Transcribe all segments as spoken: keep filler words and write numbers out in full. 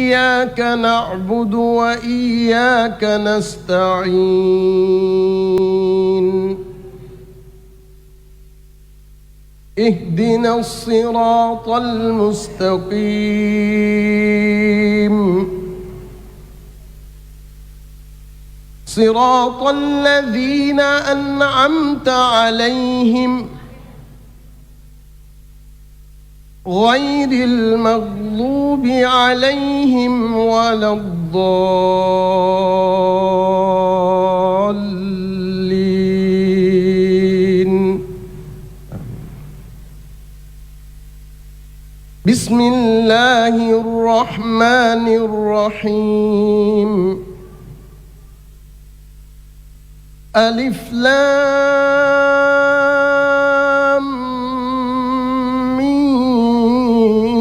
إياك نعبد وإياك نستعين. اهدنا الصراط المستقيم. صراط الذين أنعمت عليهم غير المغضوب عليهم ولا الضالين. بسم الله الرحمن الرحيم. ألف لام ميم.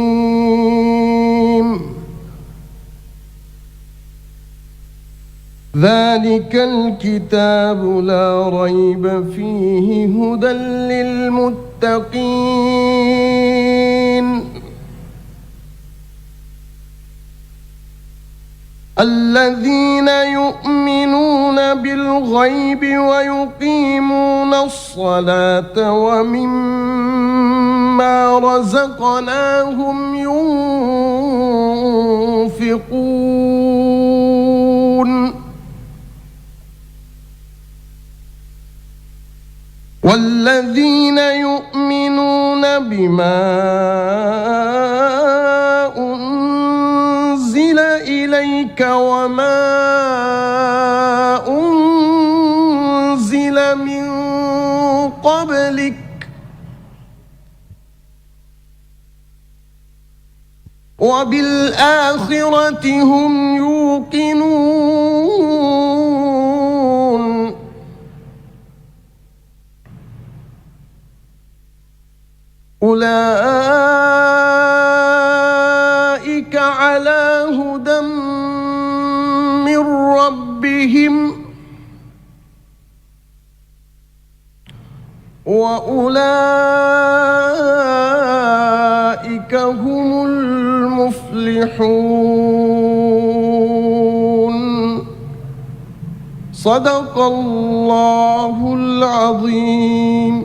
ذلك الكتاب لا ريب فيه هدى للمتقين. الذين يؤمنون بالغيب ويقيمون الصلاة ومما رزقناهم ينفقون. والذين يؤمنون بما أنزل إليك وما أنزل من قبلك وبالآخرة هم يوقنون. أولئك على هدى من ربهم وأولئك هم المفلحون. صدق الله العظيم.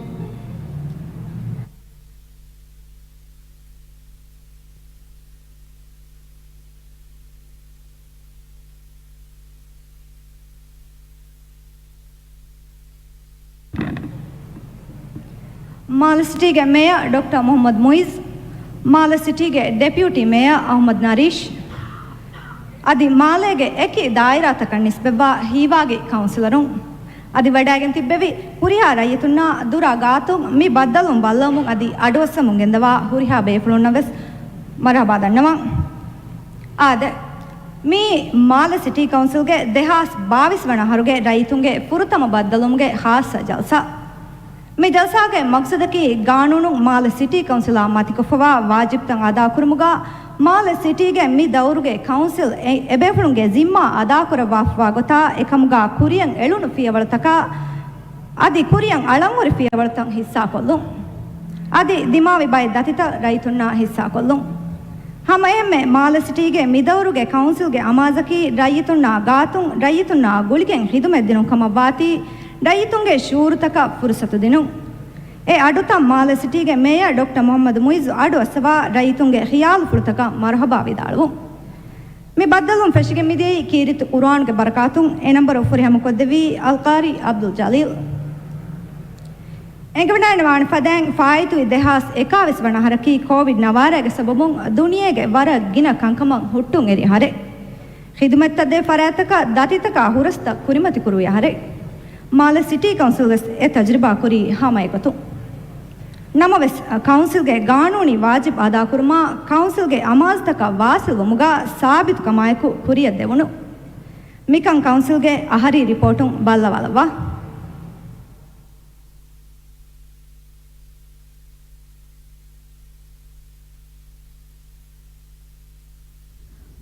މާލެ ސިޓީގެ މޭޔަރ ޑޮކްޓަރ މުޙައްމަދު މުޢިއްޒު، މާލެ ސިޓީގެ ޑެޕިއުޓީ މޭޔަރ އަޙްމަދު ނަރީޝް، އަދި މާލޭގެ އެކި ދާއިރާތަކަށް ނިސްބަތްވާ ހީވާގި ކައުންސިލަރުން، އަދި ވަޑައިގެން ތިއްބެވި ހުރިހާ ރައްޔިތުންނާ ދުރާ ގާތުން މި ބައްދަލުވުން ބައްލަވަމުން އަދި އަޑުއައްސަމުން ގެންދަވާ ހުރިހާ ބޭފުޅުންނަށް ވެސް މަރުޙަބާ ދަންނަވަން. އާދެ، މީ މާލެ ސިޓީ ކައުންސިލްގެ ދެހާސް ބާވީސް ވަނަ އަހަރުގެ ރައްޔިތުންގެ ފުރަތަމަ ބައްދަލުވުމުގެ ޚާއްޞަ ޖަލްސާ. މި ޖަލްސާގެ މަޤްޞަދަކީ ގާނޫނުން މާލެ ސިޓީ ކައުންސިލާ މަތިކޮށްފަވާ ވާޖިބުތައް އަދާކުރުމުގަ މާލެ ސިޓީގެ މި ދައުރުގެ ކައުންސިލް އެ، އެބޭފުޅުންގެ ޒިންމާ އަދާކުރައްވާފަވާ ގޮތާ އެކަމުގަ ކުރިއަށް އެޅުނު ފިޔަވަޅުތަކާ އަދި ކުރިއަށް އަޅަންވުރެ ފިޔަވަޅުތައް ހިއްސާކޮށްލުން. އަދި ދިމާވި ބައެއް ދަތިތައް ރައްޔިތުންނާ ހިއްސާކޮށްލުން. ހަމައެހެންމެ މާލެ ސިޓީގެ މިދައުރުގެ ކައުންސިލްގެ އަމާޒަކީ ރައްޔިތުންނާ ގާތުން ރައްޔިތުންނާ ގުޅިގެން ޚިދުމަތްދިނުން ކަމަށްވާތީ، ރައްޔިތުންގެ ޝުޢޫރުތަކަށް ފުރުޞަތު ދިނުން. އެ އަޑުތައް މާލެ ސިޓީގެ މޭޔަރ ޑޮކްޓަރ މުޙައްމަދު މުޢިއްޒު އަޑުއައްސަވާ ރައްޔިތުންގެ ޚިޔާލުފުޅުތަކަށް މަރުޙަބާ ވިދާޅުވުން. މި ބައްދަލުވުން ފެށިގެން މިދިޔައީ ކީރިތި ޤުރުއާނުގެ ބަރަކާތުން. އެ ނަންބަރު ފުރިހަމަކޮށްދެއްވީ އަލްޤާރީ ޢަބްދުލް ޖަލީލް. އެނގިވަޑައިގަންނަވާނެ ފަދައިން ފާއިތުވި ދެހާސް އެކާވީސް ވަނަ އަހަރަކީ ކޯވިޑް ނަވާރައިގެ ސަބަބުން ދުނިޔޭގެ ވަރަށް ގިނަ ކަންކަމަށް ހުއްޓުން އެރި އަހަރެއް. ޚިދުމަތްތައް ދޭ ފަރާތްތަކަށް ދަތިތަކާ ހުރަސްތައް ކުރިމަތިކުރުވި އަހަރެއް. މާލެ ސިޓީ ކައުންސިލް ވެސް އެ ތަޖުރިބާ ކުރީ ހަމަ އެގޮތުން. ނަމަވެސް، ކައުންސިލްގެ ގާނޫނީ ވާޖިބް އަދާކުރުމާ، ކައުންސިލްގެ އަމާޒުތަކަށް ވާސިލްވުމުގަ ސާބިތުކަމާއެކު ކުރިއަށް ދެވުނު. މިކަން ކައުންސިލްގެ އަހަރީ ރިޕޯޓުން ބައްލަވާލައްވާ.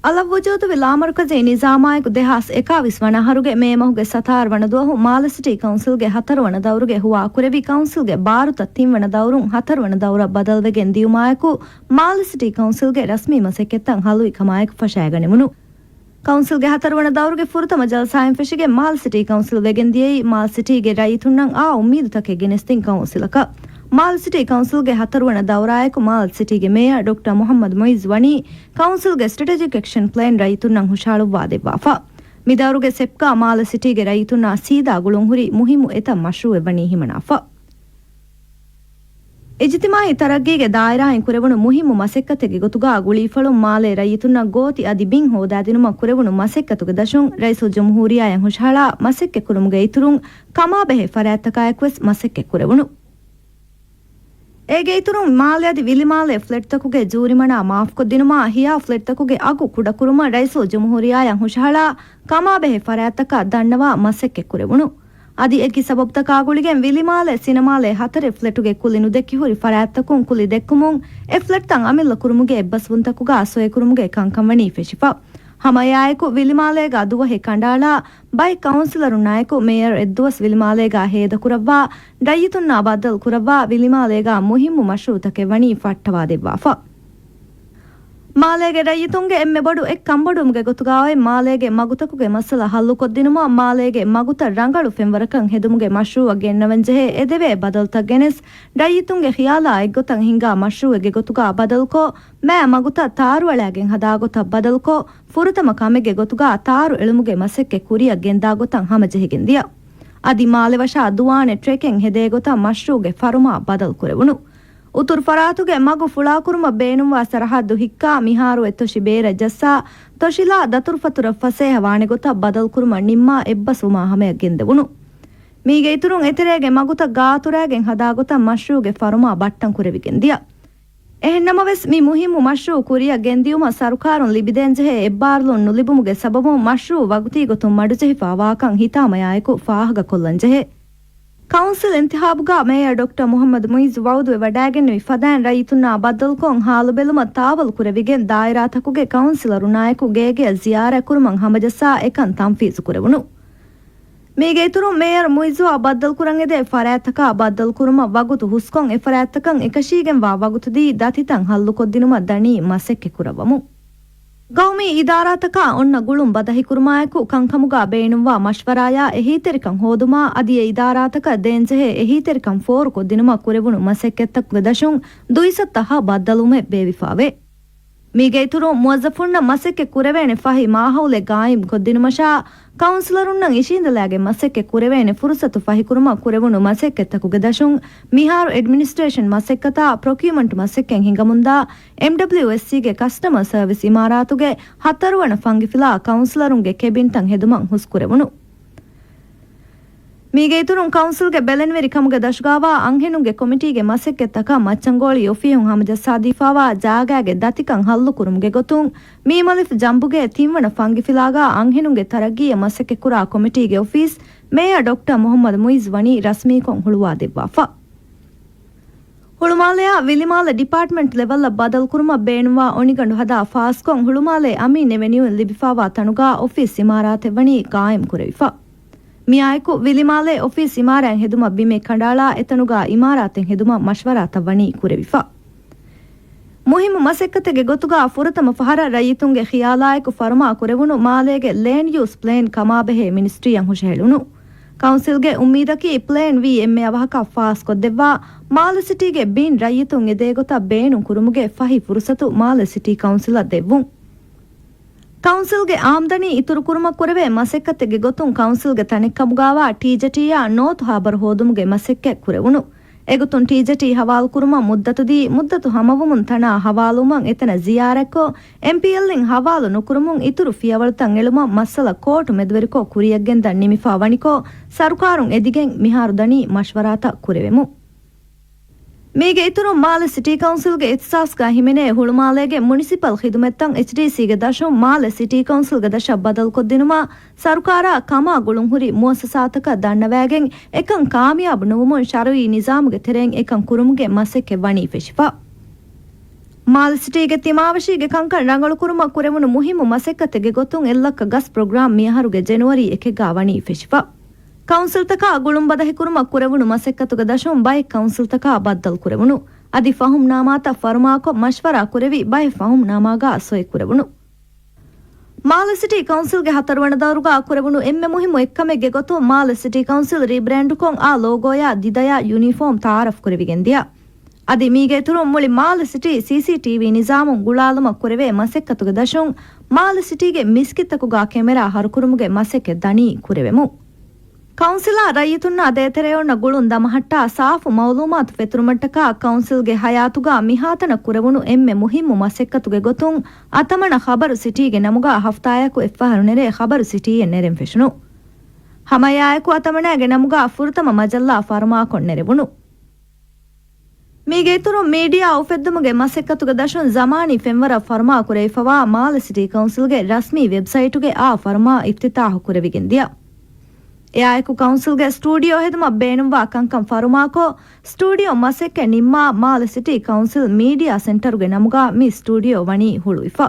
އަލަށްވުޖޫދުވި ލާމަރުކަޒީ ނިޒާމާއެކު ދެހާސް އެކާވީސް ވަނަ އަހަރުގެ މޭ މަހުގެ ސަތާރަ ވަނަ ދުވަހު މާލެ ސިޓީ ކައުންސިލްގެ ހަތަރު ވަނަ ދައުރުގެ ހުވާ ކުރެވި ކައުންސިލްގެ ބާރުތައް ތިން ވަނަ ދައުރުން ހަތަރު ވަނަ ދައުރަށް ބަދަލުވެގެން ދިޔުމާއެކު، މާލެ ސިޓީ ކައުންސިލްގެ ރަސްމީ މަސައްކަތްތައް ހަލުވި ކަމާއެކު ފަށައިގަނެވުނު. ކައުންސިލްގެ ހަތަރު ވަނަ ދައުރުގެ ފުރަތަމަ ޖަލްސާއިން ފެށިގެން މާލެ ސިޓީ ކައުންސިލް ވެގެން ދިޔައީ މާލެ ސިޓީގެ ރައްޔިތުންނަށް އާ އުއްމީދުތަކެއް ގެނެސްދިން ކައުންސިލަކަށް. މާލެ ސިޓީ ކައުންސިލްގެ ހަތަރު ވަނަ ދައުރާއެކު މާލެ ސިޓީގެ މޭޔަރ ޑޮކްޓަރ މުޙައްމަދު މުއިއްޒު ވަނީ ކައުންސިލްގެ ސްޓްރެޓެޖިކް އެކްޝަން ޕްލޭން ރައްޔިތުންނަށް ހުށަހަޅުއްވާ ދެއްވާފަ. މި ދައުރުގެ ސެޕްކާ މާލެ ސިޓީގެ ރައްޔިތުންނާ ސީދާ ގުޅުންހުރި މުހިއްމު އެތައް މަޝްރޫއެއް ވަނީ ހިމަނާފަ. އިޖުތިމާއީ ތަރައްގީގެ ދާއިރާއިން ކުރެވުނު މުހިއްމު މަސައްކަތެއްގެ ގޮތުގާ ގުޅީފަޅުން މާލޭ ރައްޔިތުންނަށް ގޯތި އަދި ބިން ހޯދާދިނުމަށް ކުރެވުނު މަސައްކަތުގެ ދަށުން ރައީސުލްޖުމްހޫރިއްޔާއަށް ހުށަހަޅާ މަސައްކަތްކުރުމުގެ އިތުރުން ކަމާބެހޭ ފަރާތްތަކާއެކުވެސް މަސައްކަތްކުރެވުނު. އޭގެ އިތުރުން މާލެ އަދި ވިލިމާލެ ފްލެޓްތަކުގެ ޖޫރިމަނާ މާފްކޮށްދިނުމާ، ހިޔާ ފްލެޓްތަކުގެ އަގު ކުޑަކުރުމަށް ރައީސުލްޖުމްހޫރިއްޔާއަށް ހުށަހަޅާ ކަމާބެހޭ ފަރާތްތަކާ ދަންނަވާ މަސައްކަތްކުރެވުނު. އަދި އެކި ސަބަބުތަކާ ގުޅިގެން ވިލިމާލެ، ސިނަމާލެ ހަތަރެއް ފްލެޓުގެ ކުލި ނުދެއްކިހުރި ފަރާތްތަކުން ކުލި ދެއްކުމުން އެ ފްލެޓްތައް އަމިއްލަ ކުރުމުގެ އެއްބަސްވުންތަކުގާ ސޮއިކުރުމުގެ ކަންކަން ވަނީ ފެށިފަ. ހަމައެއާއެކު ވިލިމާލޭގާ ދުވަހެއް ކަނޑައަޅާ، ބައެއް ކައުންސިލަރުންނާއެކު މޭޔަރ އެއްދުވަސް ވިލިމާލޭގާ ހޭދަކުރައްވާ، ރައްޔިތުންނާ ބައްދަލު ކުރައްވާ، ވިލިމާލޭގާ މުހިއްމު މަޝްރޫއުތަކެއް ވަނީ ފައްޓަވާދެއްވާފަ. މާލޭގެ ރައްޔިތުންގެ އެންމެ ބޮޑު އެއް ކަންބޮޑުވުމުގެ ގޮތުގާ އޮތް މާލޭގެ މަގުތަކުގެ މައްސަލަ ހައްލުކޮށްދިނުމަށް މާލޭގެ މަގުތައް ރަނގަޅު ފެންވަރަކަށް ހެދުމުގެ މަޝްރޫއަށް ގެންނަވަންޖެހޭ އެދެވޭ ބަދަލުތައް ގެނެސް، ރައްޔިތުންގެ ޚިޔާލާ އެއްގޮތަށް ހިންގާ މަޝްރޫއެއްގެ ގޮތުގާ ބަދަލުކޮށް، މާ މަގުތައް ތާރުއަޅާގެން ހަދާ ގޮތަށް ބަދަލުކޮށް، ފުރަތަމަ ކަމެއްގެ ގޮތުގާ ތާރު އެޅުމުގެ މަސައްކަތް ކުރިއަށް ގެންދާ ގޮތަށް ހަމަޖެހިގެން ދިޔަ. އަދި މާލެވަށާ ދުވާނެ ޓްރެކެއް ހެދޭ ގޮތަށް މަޝްރޫއުގެ ފަރުމާ ބަދަލު ކުރެވުނު. އުތުރު ފަރާތުގެ މަގު ފުޅާކުރުމަށް ބޭނުންވާ ސަރަހައްދު ހިއްކާ، މިހާރު އެއްތޮށި ބޭރަށް ޖައްސާ، ތޮށިލާ ދަތުރުފަތުރަށް ފަސޭހަ ވާނެ ގޮތަށް ބަދަލުކުރުމަށް ނިންމާ އެއްބަސްވުމާ ހަމަޔަށް ގެންދެވުނު. މީގެ އިތުރުން އެތެރޭގެ މަގުތައް ގާތުރާގެން ހަދާ ގޮތަށް މަޝްރޫއުގެ ފަރުމާ ބައްޓަން ކުރެވިގެން ދިޔަ. އެހެންނަމަވެސް، މި މުހިއްމު މަޝްރޫއު ކުރިއަށް ގެންދިޔުމަށް ސަރުކާރުން ލިބިދޭންޖެހޭ އެއްބާރުލުން ނުލިބުމުގެ ސަބަބުން މަޝްރޫއު ވަގުތީ ގޮތުން މަޑުޖެހިފާ ވާކަން ހިތާމަޔާއެކު ފާހަގަކޮށްލަންޖެހޭ. ކައުންސިލް އިންތިހާބުގާ މޭޔަރ ޑޮކްޓަރ މުޙައްމަދު މުއިއްޒު ވައުދުވެވަޑައިގެންނެވި ފަދައިން ރައްޔިތުންނާ ބައްދަލުކޮށް ހާލުބެލުމަށް ތާވަލު ކުރެވިގެން ދާއިރާތަކުގެ ކައުންސިލަރުންނާއެކު ގޭގެއަށް ޒިޔާރަތްކުރުމަށް ހަމަޖައްސާ އެކަން ތަންފީޒުކުރެވުނު. މީގެ އިތުރުން މޭޔަރ މުއިއްޒުއާ ބައްދަލުކުރަން އެދޭ ފަރާތްތަކާ ބައްދަލުކުރުމަށް ވަގުތު ހުސްކޮށް، އެފަރާތްތަކަށް އެކަށީގެންވާ ވަގުތުދީ ދަތިތައް ހައްލުކޮށްދިނުމަށް ދަނީ މަސައްކަތްކުރައްވަމުން. ގައުމީ އިދާރާތަކާ އޮންނަ ގުޅުން ބަދަހިކުރުމާއެކު، ކަންކަމުގާ ބޭނުންވާ މަޝްވަރާޔާ އެހީތެރިކަން ހޯދުމާ، އަދި އެ އިދާރާތަކަށް ދޭންޖެހޭ އެހީތެރިކަން ފޯރުކޮށްދިނުމަށް ކުރެވުނު މަސައްކަތްތަކުގެ ދަށުން ދުއިސައްތަ ހަ ބައްދަލުވުމެއް ބޭއްވިފާވޭ. މީގެ އިތުރުން، މުވައްޒަފުންނަށް މަސައްކަތް ކުރެވޭނެ ފަހި މާހައުލެއް ގާއިމް ކޮށްދިނުމަށާ، ކައުންސިލަރުންނަށް އިށީނދެލާގެން މަސައްކަތް ކުރެވޭނެ ފުރުސަތު ފަހިކުރުމަށް ކުރެވުނު މަސައްކަތްތަކުގެ ދަށުން، މިހާރު އެޑްމިނިސްޓްރޭޝަން މަސައްކަތާ، ޕްރޮކިއުމަންޓް މަސައްކަތް ހިނގަމުންދާ، އެމްޑަބްލިއުއެސްސީގެ ކަސްޓަމަރ ސަރވިސް އިމާރާތުގެ ހަތަރުވަނަ ފަންގިފިލާ ކައުންސިލަރުންގެ ކެބިންތައް ހެދުމަށް ހުސްކުރެވުނު. މީގެ އިތުރުން، ކައުންސިލްގެ ބެލެނިވެރި ކަމުގެ ދަށުގާވާ އަންހެނުންގެ ކޮމިޓީގެ މަސައްކަތްތަކަށް މައްޗަންގޯޅި އޮފީހުން ހަމަޖައްސާދީފާވާ ޖާގާގެ ދަތިކަން ހައްލުކުރުމުގެ ގޮތުން، މީމަލިފް ޖަނބުގެ ތިންވަނަ ފަންގިފިލާގާ އަންހެނުންގެ ތަރައްގީއަށް މަސައްކަތްކުރާ ކޮމިޓީގެ އޮފީސް މޭޔަރ ޑޮކްޓަރ މުޙައްމަދު މުއިއްޒު ވަނީ ރަސްމީކޮށް ހުޅުވާދެއްވާފަ. ހުޅުމާލެއާ ވިލިމާލެ ޑިޕާޓްމަންޓް ލެވަލްއަށް ބަދަލުކުރުމަށް ބޭނުންވާ އޮނިގަނޑު ހަދާ ފާސްކޮށް، ހުޅުމާލެ އަމީން އެވެނިއުއިން ލިބިފާވާ ތަނުގާ އޮފީސް އިމާރާތެއް ވަނީ ގާއިމް ކުރެވިފަ. މިއާއެކު، ވިލިމާލެ އޮފީސް އިމާރާތް ހެދުމަށް ބިމެއް ކަނޑައަޅާ، އެތަނުގާ އިމާރާތެއް ހެދުމަށް މަޝްވަރާތައް ވަނީ ކުރެވިފަ. މުހިއްމު މަސައްކަތެއްގެ ގޮތުގާ ފުރަތަމަ ފަހަރަށް ރައްޔިތުންގެ ޚިޔާލާއެކު ފަރުމާ ކުރެވުނު މާލޭގެ ލޭންޑް ޔޫސް ޕްލޭން ކަމާބެހޭ މިނިސްޓްރީއަށް ހުށަހެޅުނު. ކައުންސިލްގެ އުއްމީދަކީ ޕްލޭން ވީ އެންމެ އަވަހަކަށް ފާސްކޮށްދެއްވާ، މާލެ ސިޓީގެ ބިން ރައްޔިތުން އެދޭގޮތަށް ބޭނުން ކުރުމުގެ ފަހި ފުރުސަތު މާލެ ސިޓީ ކައުންސިލަށް ދެއްވުން. ކައުންސިލްގެ އާމްދަނީ އިތުރުކުރުމަށް ކުރެވޭ މަސައްކަތެއްގެ ގޮތުން ކައުންސިލްގެ ތަނެއްކަމުގާވާ ޓީޖެޓީއާ ނޯތު ހާބަރު ހޯދުމުގެ މަސައްކަތް ކުރެވުނު. އެގޮތުން ޓީޖެޓީ ހަވާލުކުރުމަށް މުއްދަތުދީ، މުއްދަތު ހަމަވުމުން ތަނާ ހަވާލުވުމަށް އެތަނަށް ޒިޔާރަތްކޮށް، އެމްޕީއެލްއިން ހަވާލު ނުކުރުމުން އިތުރު ފިޔަވަޅުތައް އެޅުމަށް މައްސަލަ ކޯޓު މެދުވެރިކޮށް ކުރިއަށްގެންދަން ނިމިފާ ވަނިކޮށް، ސަރުކާރުން އެދިގެން މިހާރު ދަނީ މަޝްވަރާތައް ކުރެވެމުން. މީގެ އިތުރުން، މާލެ ސިޓީ ކައުންސިލްގެ އިޚްތިސާސްގަ ހިމެނޭ ހުޅުމާލޭގެ މުނިސިޕަލް ޚިދުމަތްތައް، އެޗްޑީސީގެ ދަށުން މާލެ ސިޓީ ކައުންސިލްގެ ދަށަށް ބަދަލުކޮށްދިނުމަށް ސަރުކާރާ ކަމާ ގުޅުންހުރި މުއައްސަސާތަކަށް ދަންނަވައިގެން، އެކަން ކާމިޔާބު ނުވުމުން ޝަރުއީ ނިޒާމުގެ ތެރެއިން އެކަން ކުރުމުގެ މަސައްކަތް ވަނީ ފެށިފަ. މާލެ ސިޓީގެ ތިމާވެށީގެ ކަންކަން ރަނގަޅުކުރުމަށް ކުރެވުނު މުހިއްމު މަސައްކަތެއްގެ ގޮތުން އެއްލައްކަ ގަސް ޕްރޮގްރާމް މިއަހަރުގެ ޖެނުއަރީ އެކެއްގާ ވަނީ ފެށިފަ. ކައުންސިލްތަކާ ގުޅުން ބަދަހިކުރުމަށް ކުރެވުނު މަސައްކަތުގެ ދަށުން ބައެއް ކައުންސިލްތަކާ ބައްދަލު ކުރެވުނު، އަދި ފަހުމްނާމާތައް ފަރުމާކޮށް މަޝްވަރާ ކުރެވި ބައެއް ފަހުމްނާމާގާ ސޮއި ކުރެވުނު. މާލެ ސިޓީ ކައުންސިލްގެ ހަތަރުވަނަ ދައުރުގާ ކުރެވުނު އެންމެ މުހިއްމު އެއްކަމެއްގެ ގޮތުން މާލެ ސިޓީ ކައުންސިލް ރީބްރޭންޑުކޮށް އާ ލޯގޯޔާ ދިދަޔާ ޔުނީފޯމް ތައާރަފް ކުރެވިގެންދިޔަ. އަދި މީގެ އިތުރުން މުޅި މާލެ ސިޓީ ސީސީޓީވީ ނިޒާމުން ގުޅާލުމަށް ކުރެވޭ މަސައްކަތުގެ ދަށުން މާލެ ސިޓީގެ މިސްކިތްތަކުގާ ކެމެރާ ހަރުކުރުމުގެ މަސައްކަތް ދަނީ ކުރެވެމު. ކައުންސިލާ ރައްޔިތުންނާ ދޭތެރެއަށް އޮންނަ ގުޅުން ދަމަހައްޓާ ސާފު މައުލޫމާތު ފެތުރުމަށްޓަކާ ކައުންސިލްގެ ހަޔާތުގާ މިހާތަނަށް ކުރެވުނު އެންމެ މުހިއްމު މަސައްކަތުގެ ގޮތުން އަތަމަނަ ޚަބަރު ސިޓީގެ ނަމުގާ ހަފްތާއަކު އެއްފަހަރު ނެރޭ ޚަބަރު ސިޓީއެއް ނެރެން ފެށުނު. ހަމައެއާއެކު އަތަމަނާގެ ނަމުގާ ފުރަތަމަ މަޖައްލާ ފަރުމާކޮށް ނެރެވުނު. މީގެ އިތުރުން މީޑިއާ އުފެއްދުމުގެ މަސައްކަތުގެ ދަށުން ޒަމާނީ ފެންވަރަށް ފަރުމާ ކުރެވިފަވާ މާލެ ސިޓީ ކައުންސިލްގެ ރަސްމީ ވެބްސައިޓުގެ އާ ފަރުމާ އިފްތިތާހު ކުރެވިގެން ދިޔަ. އެއާއެކު ކައުންސިލްގެ ސްޓޫޑިއޯ ހެދުމަށް ބޭނުންވާ ކަންކަން ފަރުމާކޮށް، ސްޓޫޑިއޯ މަސައްކަތް ނިންމާ، މާލެ ސިޓީ ކައުންސިލް މީޑިއާ ސެންޓަރުގެ ނަމުގާ މި ސްޓޫޑިއޯ ވަނީ ހުޅުވިފަ.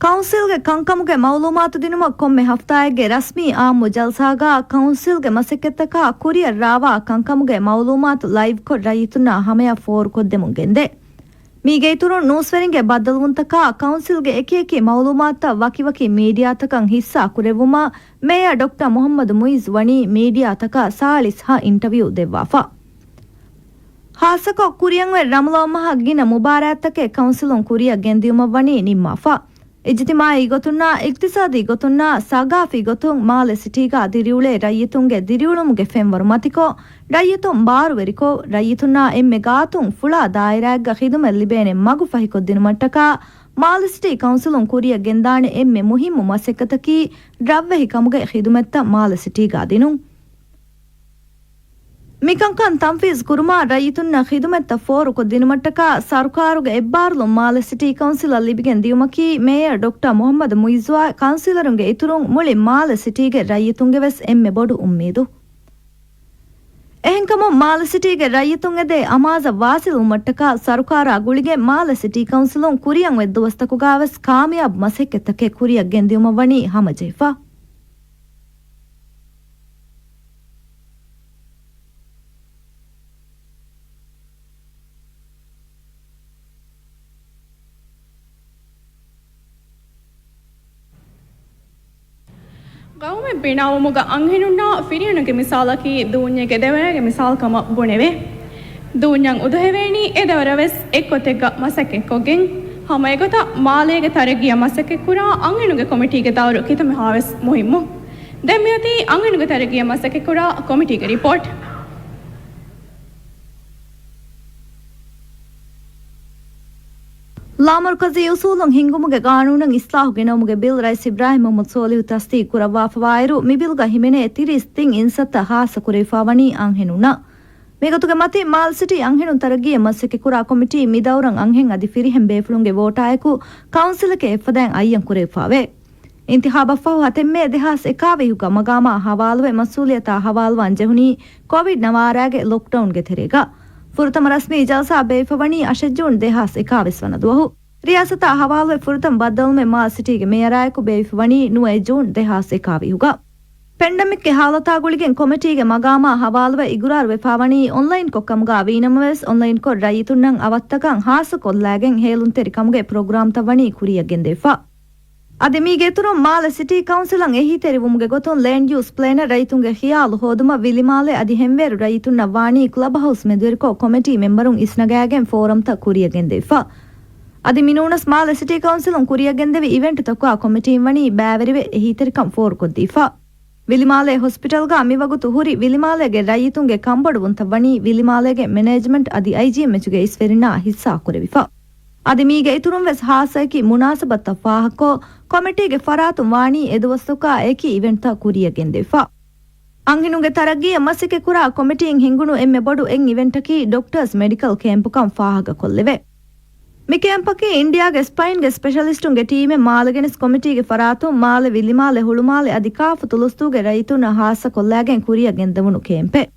ކައުންސިލްގެ ކަންކަމުގެ މައުލޫމާތު ދިނުމަށް ކޮންމެ ހަފްތާއެއްގެ ރަސްމީ އާއްމު ޖަލްސާގާ ކައުންސިލްގެ މަސައްކަތްތަކާ ކުރިއަށް ރާވާ ކަންކަމުގެ މައުލޫމާތު ލައިވްކޮށް ރައްޔިތުންނާ ހަމަޔަށް ފޯރުކޮށްދެމުން ގެންދޭ. މީގެ އިތުރުން ނޫސްވެރިންގެ ބައްދަލުވުންތަކާ ކައުންސިލްގެ އެކިއެކި މައުލޫމާތުތައް ވަކިވަކި މީޑިއާތަކަށް ހިއްސާ ކުރެއްވުމަށް މޭޔަރ ޑޮކްޓަރ މުހައްމަދު މުއިއްޒު ވަނީ މީޑިއާތަކަށް ސާޅީސް ހަ އިންޓަވިއު ދެއްވާފަ. ހާއްސަކޮށް ކުރިއަށް އޮތް ރަމަޟާން މަހަށް ގިނަ މުބާރާތްތަކެއް ކައުންސިލުން ކުރިއަށް ގެންދިޔުމަށް ވަނީ ނިންމާފަ. އިޖްތިމާޢީ ގޮތުންނާ، އިޤްތިޞާދީ ގޮތުންނާ، ސަގާފީ ގޮތުން މާލެ ސިޓީގާ ދިރިއުޅޭ ރައްޔިތުންގެ ދިރިއުޅުމުގެ ފެންވަރު މަތިކޮށް، ރައްޔިތުން ބާރުވެރިކޮށް، ރައްޔިތުންނާ އެންމެ ގާތުން ފުޅާ ދާއިރާއެއްގަ ޚިދުމަތް ލިބޭނެ މަގު ފަހިކޮށްދިނުމަށްޓަކާ، މާލެ ސިޓީ ކައުންސިލުން ކުރިއަށް ގެންދާނެ އެންމެ މުހިއްމު މަސައްކަތަކީ، ރަށްވެހި ކަމުގެ ޚިދުމަތްތައް މާލެ ސިޓީގާ ދިނުން. މިކަންކަން ތަންފީޒު ކުރުމާ، ރައްޔިތުންނަށް ޚިދުމަތްތައް ފޯރުކޮށްދިނުމަށްޓަކާ، ސަރުކާރުގެ އެއްބާރުލުން މާލެ ސިޓީ ކައުންސިލަށް ލިބިގެން ދިޔުމަކީ، މޭޔަރ ޑޮކްޓަރ މުހައްމަދު މުއިއްޒުއާ ކައުންސިލަރުންގެ އިތުރުން މުޅި މާލެ ސިޓީގެ ރައްޔިތުންގެ ވެސް އެންމެ ބޮޑު އުއްމީދު. އެހެންކަމުން، މާލެ ސިޓީގެ ރައްޔިތުން އެދޭ އަމާޒަށް ވާސިލުވުމަށްޓަކާ، ސަރުކާރާ ގުޅިގެން މާލެ ސިޓީ ކައުންސިލުން ކުރިއަށް އޮތް ދުވަސްތަކުގާ ވެސް ކާމިޔާބު މަސައްކަތްތަކެއް ކުރިއަށް ގެންދިޔުމަށް ވަނީ ހަމަޖެހިފަ. ގައުމެއް ބިނާވުމުގަ އަންހެނުންނާ ފިރިހެނުންގެ މިސާލަކީ ދޫންޏެއްގެ ދެވަރާގެ މިސާލު ކަމަށް ބުނެވޭ. ދޫންޏަށް އުދުހެވޭނީ އެ ދައުރަށް ވެސް އެއްގޮތެއްގަ މަސައްކަތްކޮށްގެން. ހަމަ އެގޮތަށް މާލޭގެ ތަރައްގީއަށް މަސައްކަތްކުރާ އަންހެނުންގެ ކޮމިޓީގެ ދައުރު ކިތަންމެހާވެސް މުހިއްމު. ދެން މިއޮތީ އަންހެނުންގެ ތަރައްގީއަށް މަސައްކަތްކުރާ ކޮމިޓީގެ ރިޕޯޓް. ލާމަރުކަޒީ އުސޫލުން ހިންގުމުގެ ގާނޫނަށް އިސްލާހު ގެނައުމުގެ ބިލް ރައީސް އިބްރާހިމް މުހައްމަދު ސޯލިހު ތަސްދީގު ކުރައްވާފަވާއިރު، މި ބިލްގަ ހިމެނޭ ތިރީސް ތިން އިންސައްތަ ހާއްސަ ކުރެވިފާވަނީ އަންހެނުންނަށް. މިގޮތުގެ މަތިން، މާލެ ސިޓީ އަންހެނުން ތަރައްގީއަށް މަސައްކަތްކުރާ ކޮމިޓީ މި ދައުރަށް އަންހެން އަދި ފިރިހެން ބޭފުޅުންގެ ވޯޓާއެކު ކައުންސިލެކޭ އެއްފަދައިން އައްޔަން ކުރެވިފާވޭ. އިންތިޚާބަށްފަހު ހަތެއް މޭ ދެހާސް އެކާވީހުގަ މަގާމާ ހަވާލުވެ މަސްއޫލިއްޔަތާ ހަވާލުވާން ޖެހުނީ ކޮވިޑް ނަވާރައިގެ ލޮކްޑައުންގެ ތެރޭގަ. ފުރަތަމަ ރަސްމީ ޖަލްސާ ބޭއްވިފަވަނީ އަށެއް ޖޫން ދެހާސް އެކާވީސް ވަނަ ދުވަހު. ރިޔާސަތާ ހަވާލުވެ ފުރަތަމަ ބައްދަލުވުމެއް މާލެ ސިޓީގެ މޭޔަރާއެކު ބޭއްވިފަވަނީ ނުވައެއް ޖޫން ދެހާސް އެކާވީހުގަ. ޕެންޑެމިކްގެ ހާލަތާ ގުޅިގެން ކޮމިޓީގެ މަގާމާ ހަވާލުވެ އިގުރާރުވެފާވަނީ އޮންލައިންކޮށް ކަމުގަ ވީނަމަވެސް، އޮންލައިންކޮށް ރައްޔިތުންނަށް އަވަށްތަކަށް ހާއްސަކޮށްލާގެން ހޭލުންތެރި ކަމުގެ ޕްރޮގްރާމްތައް ވަނީ ކުރިއަށް ގެންދެވިފަ. އަދި މީގެ އިތުރުން މާލެ ސިޓީ ކައުންސިލަށް އެހީތެރިވުމުގެ ގޮތުން ލޭންޑް ޔޫސް ޕްލޭނަށް ރައްޔިތުންގެ ޚިޔާލު ހޯދުމަށް ވިލިމާލެ އަދި ހެންވޭރު ރައްޔިތުންނަށް ވާނީ ކްލަބް ހައުސް މެދުވެރިކޮށް ކޮމިޓީ މެމްބަރުން އިސްނަގާގެން ފޯރަމްތައް ކުރިއަށް ގެންދެވިފަ. އަދި މިނޫނަސް މާލެ ސިޓީ ކައުންސިލުން ކުރިއަށް ގެންދެވި އިވެންޓްތަކާ ކޮމިޓީން ވަނީ ބައިވެރިވެ އެހީތެރިކަން ފޯރުކޮށްދީފަ. ވިލިމާލޭ ހޮސްޕިޓަލްގަ މިވަގުތު ހުރި ވިލިމާލޭގެ ރައްޔިތުންގެ ކަންބޮޑުވުންތައް ވަނީ ވިލިމާލޭގެ މެނޭޖްމަންޓް އަދި އައިޖީއެމްއެޗުގެ އިސްވެރިންނާ ހިއްސާ ކުރެވިފަ. އަދި މީގެ އިތުރުން ވެސް ހާއްސައެކި މުނާސަބަތްތައް ފާހަގަކޮށް، ކޮމިޓީގެ ފަރާތުން ވާނީ އެދުވަސްތަކާ އެކި އިވެންޓްތައް ކުރިއަށް ގެންދެވިފަ. އަންހެނުންގެ ތަރައްގީއަށް މަސައްކަތްކުރާ ކޮމިޓީން ހިންގުނު އެންމެ ބޮޑު އެއް އިވެންޓަކީ ޑޮކްޓާސް މެޑިކަލް ކޭމްޕުކަން ފާހަގަކޮށްލެވޭ. މި ކޭމްޕަކީ އިންޑިއާގެ ސްޕައިންގެ ސްޕެޝަލިސްޓުންގެ ޓީމެއް މާލެ ގެނެސް ކޮމިޓީގެ ފަރާތުން މާލެ، ވިލިމާލެ، ހުޅުމާލެ އަދި ކާފަތު ލުސްދޫގެ ރައްޔިތުންނަށް ހާއްސަކޮށްލާގެން ކުރިއަށް ގެންދެވުނު ކޭމްޕެއް.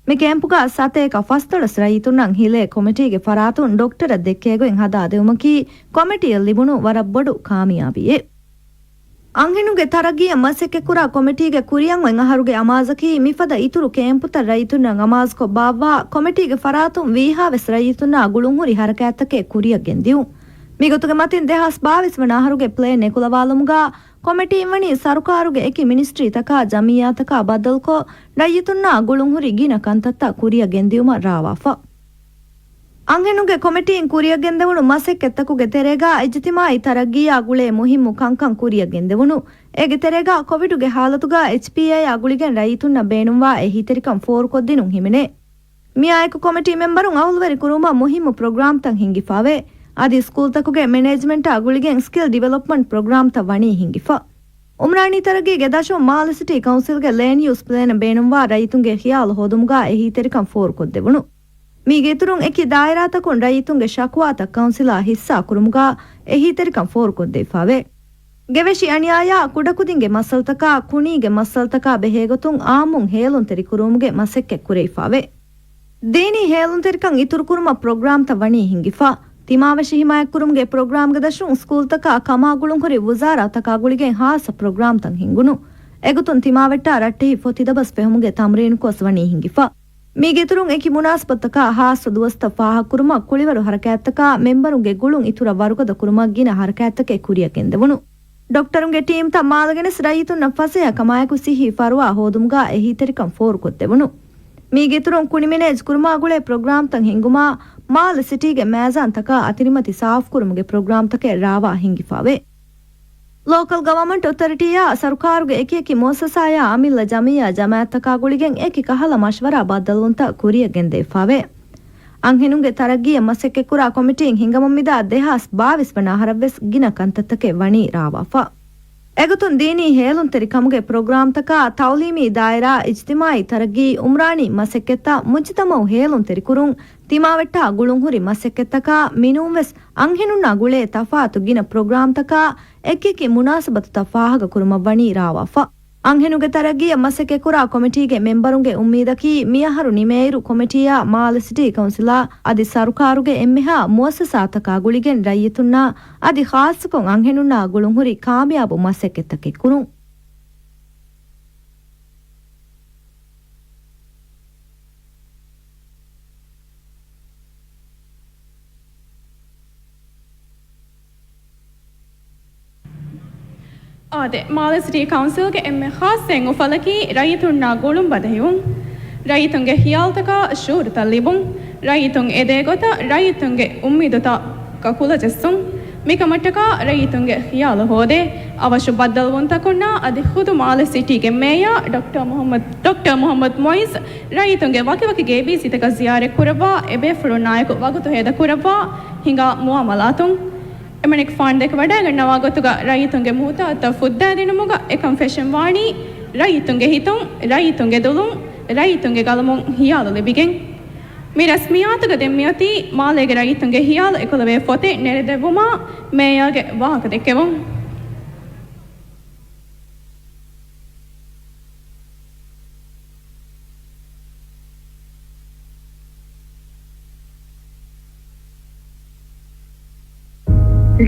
މި ކޭމްޕުގަ ސަތޭކަ ފަސްދޮޅަސް ރައްޔިތުންނަށް ހިލޭ ކޮމިޓީގެ ފަރާތުން ޑޮކްޓަރަށް ދެއްކޭގޮތް ހަދާދެވުމަކީ ކޮމިޓީއަށް ލިބުނު ވަރަށް ބޮޑު ކާމިޔާބީއެއް. އަންހެނުންގެ ތަރައްގީއަށް މަސައްކަތްކުރާ ކޮމިޓީގެ ކުރިއަށް އޮތް އަހަރުގެ އަމާޒަކީ މިފަދަ އިތުރު ކޭމްޕުތައް ރައްޔިތުންނަށް އަމާޒުކޮށް ބާއްވާ ކޮމިޓީގެ ފަރާތުން ވީހާވެސް ރައްޔިތުންނާ ގުޅުންހުރި ހަރަކާތްތަކެއް ކުރިއަށް ގެންދިއުން. މިގޮތުގެ މަތިން ދެހާސް ބާވީސް ވަނަ އަހަރުގެ ޕްލޭން އެކުލަވާލުމުގަ ކޮމިޓީން ވަނީ ސަރުކާރުގެ އެކި މިނިސްޓްރީތަކާ ޖަމިއްޔާތަކާ ބައްދަލުކޮށް، ރައްޔިތުންނާ ގުޅުންހުރި ގިނަ ކަންތައްތައް ކުރިއަށް ގެންދިއުމަށް ރާވާފަ. އަންހެނުންގެ ކޮމިޓީން ކުރިއަށް ގެންދެވުނު މަސައްކަތްތަކުގެ ތެރޭގަ އިޖްތިމާއީ ތަރައްގީއާ ގުޅޭ މުހިއްމު ކަންކަން ކުރިއަށް ގެންދެވުނު. އޭގެ ތެރޭގަ ކޮވިޑުގެ ހާލަތުގަ އެޗްޕީއޭއާ ގުޅިގެން ރައްޔިތުންނަށް ބޭނުންވާ އެހީތެރިކަން ފޯރުކޮށްދިނުން ހިމެނޭ. މިއާއެކު ކޮމިޓީ މެމްބަރުން އަހުލުވެރި ކުރުމަށް މުހިއްމު ޕްރޮގްރާމްތައް ހިންގިފާވޭ. އަދި ސްކޫލްތަކުގެ މެނޭޖްމަންޓާ ގުޅިގެން ސްކިލް ޑިވެލޮޕްމަންޓް ޕްރޮގްރާމްތައް ވަނީ ހިންގިފަ. އުމްރާނީ ތަރައްގީގެ ދަށުން މާލެ ސިޓީ ކައުންސިލްގެ ލޭންޑް ޔޫސް ޕްލޭނަށް ބޭނުންވާ ރައްޔިތުންގެ ޚިޔާލު ހޯދުމުގަ އެހީތެރިކަން ފޯރުކޮށްދެވުނު. މީގެ އިތުރުން އެކި ދާއިރާތަކުން ރައްޔިތުންގެ ޝަކުވާތައް ކައުންސިލާ ހިއްސާ ކުރުމުގަ އެހީތެރިކަން ފޯރުކޮށްދެވިފާވޭ. ގެވެށި އަނިޔާޔާ ކުޑަކުދިންގެ މައްސަލަތަކާ ކުނީގެ މައްސަލަތަކާ ބެހޭގޮތުން އާއްމުން ހޭލުންތެރިކުރުވުމުގެ މަސައްކަތް ކުރެވިފާވޭ. ދީނީ ހޭލުންތެރިކަން އިތުރުކުރުމަށް ޕްރޮގްރާމްތައް ވަނީ ހިންގިފަ. ތިމާވެށި ހިމާޔަތްކުރުމުގެ ޕްރޮގްރާމްގެ ދަށުން ސްކޫލްތަކާ ކަމާ ގުޅުންހުރި ވުޒާރާތަކާ ގުޅިގެން ހާއްސަ ޕްރޮގްރާމްތައް ހިންގުނު. އެގޮތުން ތިމާވެއްޓާ ރައްޓެހި ފޮތި ދަބަސް ފެހުމުގެ ތަމްރީނުކޮށް ވަނީ ހިންގިފަ. މީގެ އިތުރުން އެކި މުނާސަބަތުތަކާ ހާއްސަ ދުވަސްތައް ފާހަގަކުރުމަށް ކުޅިވަރު ހަރަކާތްތަކާ މެމްބަރުންގެ ގުޅުން އިތުރަށް ވަރުގަދަ ކުރުމަށް ގިނަ ހަރަކާތްތަކެއް ކުރިއަށް ގެންދެވުނު. ޑޮކްޓަރުންގެ ޓީމްތައް މާލެ ގެނެސް ރައްޔިތުންނަށް ފަސޭހަ ކަމާއެކު ސިއްހީ ފަރުވާ ހޯދުމުގަ އެހީތެރިކަން ފޯރުކޮށްދެވުނު. މީގެ އިތުރުން ކުނި މެނޭޖް ކުރުމާ ގުޅޭ ޕްރޮގްރާމްތައް ހިންގުމާ، މާލެ ސިޓީގެ މޭޒާންތަކާ އަތިރިމަތި ސާފުކުރުމުގެ ޕްރޮގްރާމްތަކެއް ރާވާ ހިންގިފާވޭ. ލޯކަލް ގަވަމަންޓް އޮތޮރިޓީއާ ސަރުކާރުގެ އެކިއެކި މުއައްސަސާޔާ އަމިއްލަ ޖަމިއްޔާ ޖަމާއަތްތަކާ ގުޅިގެން އެކި ކަހަލަ މަޝްވަރާ ބައްދަލުވުންތައް ކުރިއަށް ގެންދެވިފާވޭ. އަންހެނުންގެ ތަރައްގީއަށް މަސައްކަތްކުރާ ކޮމިޓީން ހިނގަމުން މިދާ ދެހާސް ބާވީސް ވަނަ އަހަރަށްވެސް ގިނަ ކަންތައްތަކެއް ވަނީ ރާވާފަ. އެގޮތުން ދީނީ ހޭލުންތެރިކަމުގެ ޕްރޮގްރާމްތަކާ، ތައުލީމީ ދާއިރާ، އިޖްތިމާއީ ތަރައްގީ، އުމްރާނީ މަސައްކަތްތައް، މުޖުތަމައު ހޭލުންތެރިކުރުން، ތިމާވެއްޓާ ގުޅުންހުރި މަސައްކަތްތަކާ، މިނޫންވެސް އަންހެނުންނާ ގުޅޭ ތަފާތު ގިނަ ޕްރޮގްރާމްތަކާ، އެކިއެކި މުނާސަބަތުތައް ފާހަގަކުރުމަށްވަނީ ރާވާފަ. އަންހެނުންގެ ތަރައްގީއަށް މަސައްކަތްކުރާ ކޮމިޓީގެ މެމްބަރުންގެ އުއްމީދަކީ، މިއަހަރު ނިމޭއިރު ކޮމިޓީއާ މާލެ ސިޓީ ކައުންސިލާ އަދި ސަރުކާރުގެ އެންމެހާ މުއައްސަސާތަކާ ގުޅިގެން ރައްޔިތުންނާ އަދި ޚާއްޞަކޮށް އަންހެނުންނާ ގުޅުންހުރި ކާމިޔާބު މަސައްކަތްތަކެއް ކުރުން. އާދެ، މާލެ ސިޓީ ކައުންސިލްގެ އެންމެ ޚާއްޞައިން އުފަލަކީ ރައްޔިތުންނާ ގުޅުން ބަދަހިވުން. ރައްޔިތުންގެ ޚިޔާލުތަކާ ޝުޢޫރުތައް ލިބުން. ރައްޔިތުން އެދޭ ގޮތަށް ރައްޔިތުންގެ އުއްމީދުތަކަށް ކުލަ ޖެއްސުން. މިކަމަށްޓަކާ ރައްޔިތުންގެ ޚިޔާލު ހޯދޭ. އަވަށު ބައްދަލުވުންތަކުންނާ އަދި ޚުދު މާލެ ސިޓީގެ މޭޔާ ޑޮކްޓަރ މުޙައްމަދު، ޑޮކްޓަރ މުޙައްމަދު މުޢިއްޒު ރައްޔިތުންގެ ވަކިވަކި ގޭބީސީތަކަށް ޒިޔާރަތް ކުރައްވާ، އެބޭފުޅުންނާއެކު ވަގުތު ހޭދަ ކުރައްވާ، ހިނގާ މުއާމަލާތުން. އެމަނިކުފާނު ދެކެވަޑައިގަންނަވާ ގޮތުގަ ރައްޔިތުންގެ މުހުތާޖުތައް ފުއްދާދިނުމުގަ އެކަން ފެށެން ވާނީ ރައްޔިތުންގެ ހިތުން، ރައްޔިތުންގެ ދުލުން، ރައްޔިތުންގެ ގަލަމުން ހިޔާލު ލިބިގެން. މި ރަސްމިއްޔާތުގަ ދެން މިއޮތީ މާލޭގެ ރައްޔިތުންގެ ހިޔާލު އެކުލަވޭ ފޮތެއް ނެރެދެއްވުމާ މޭޔާގެ ވާހަކަ ދެއްކެވުން.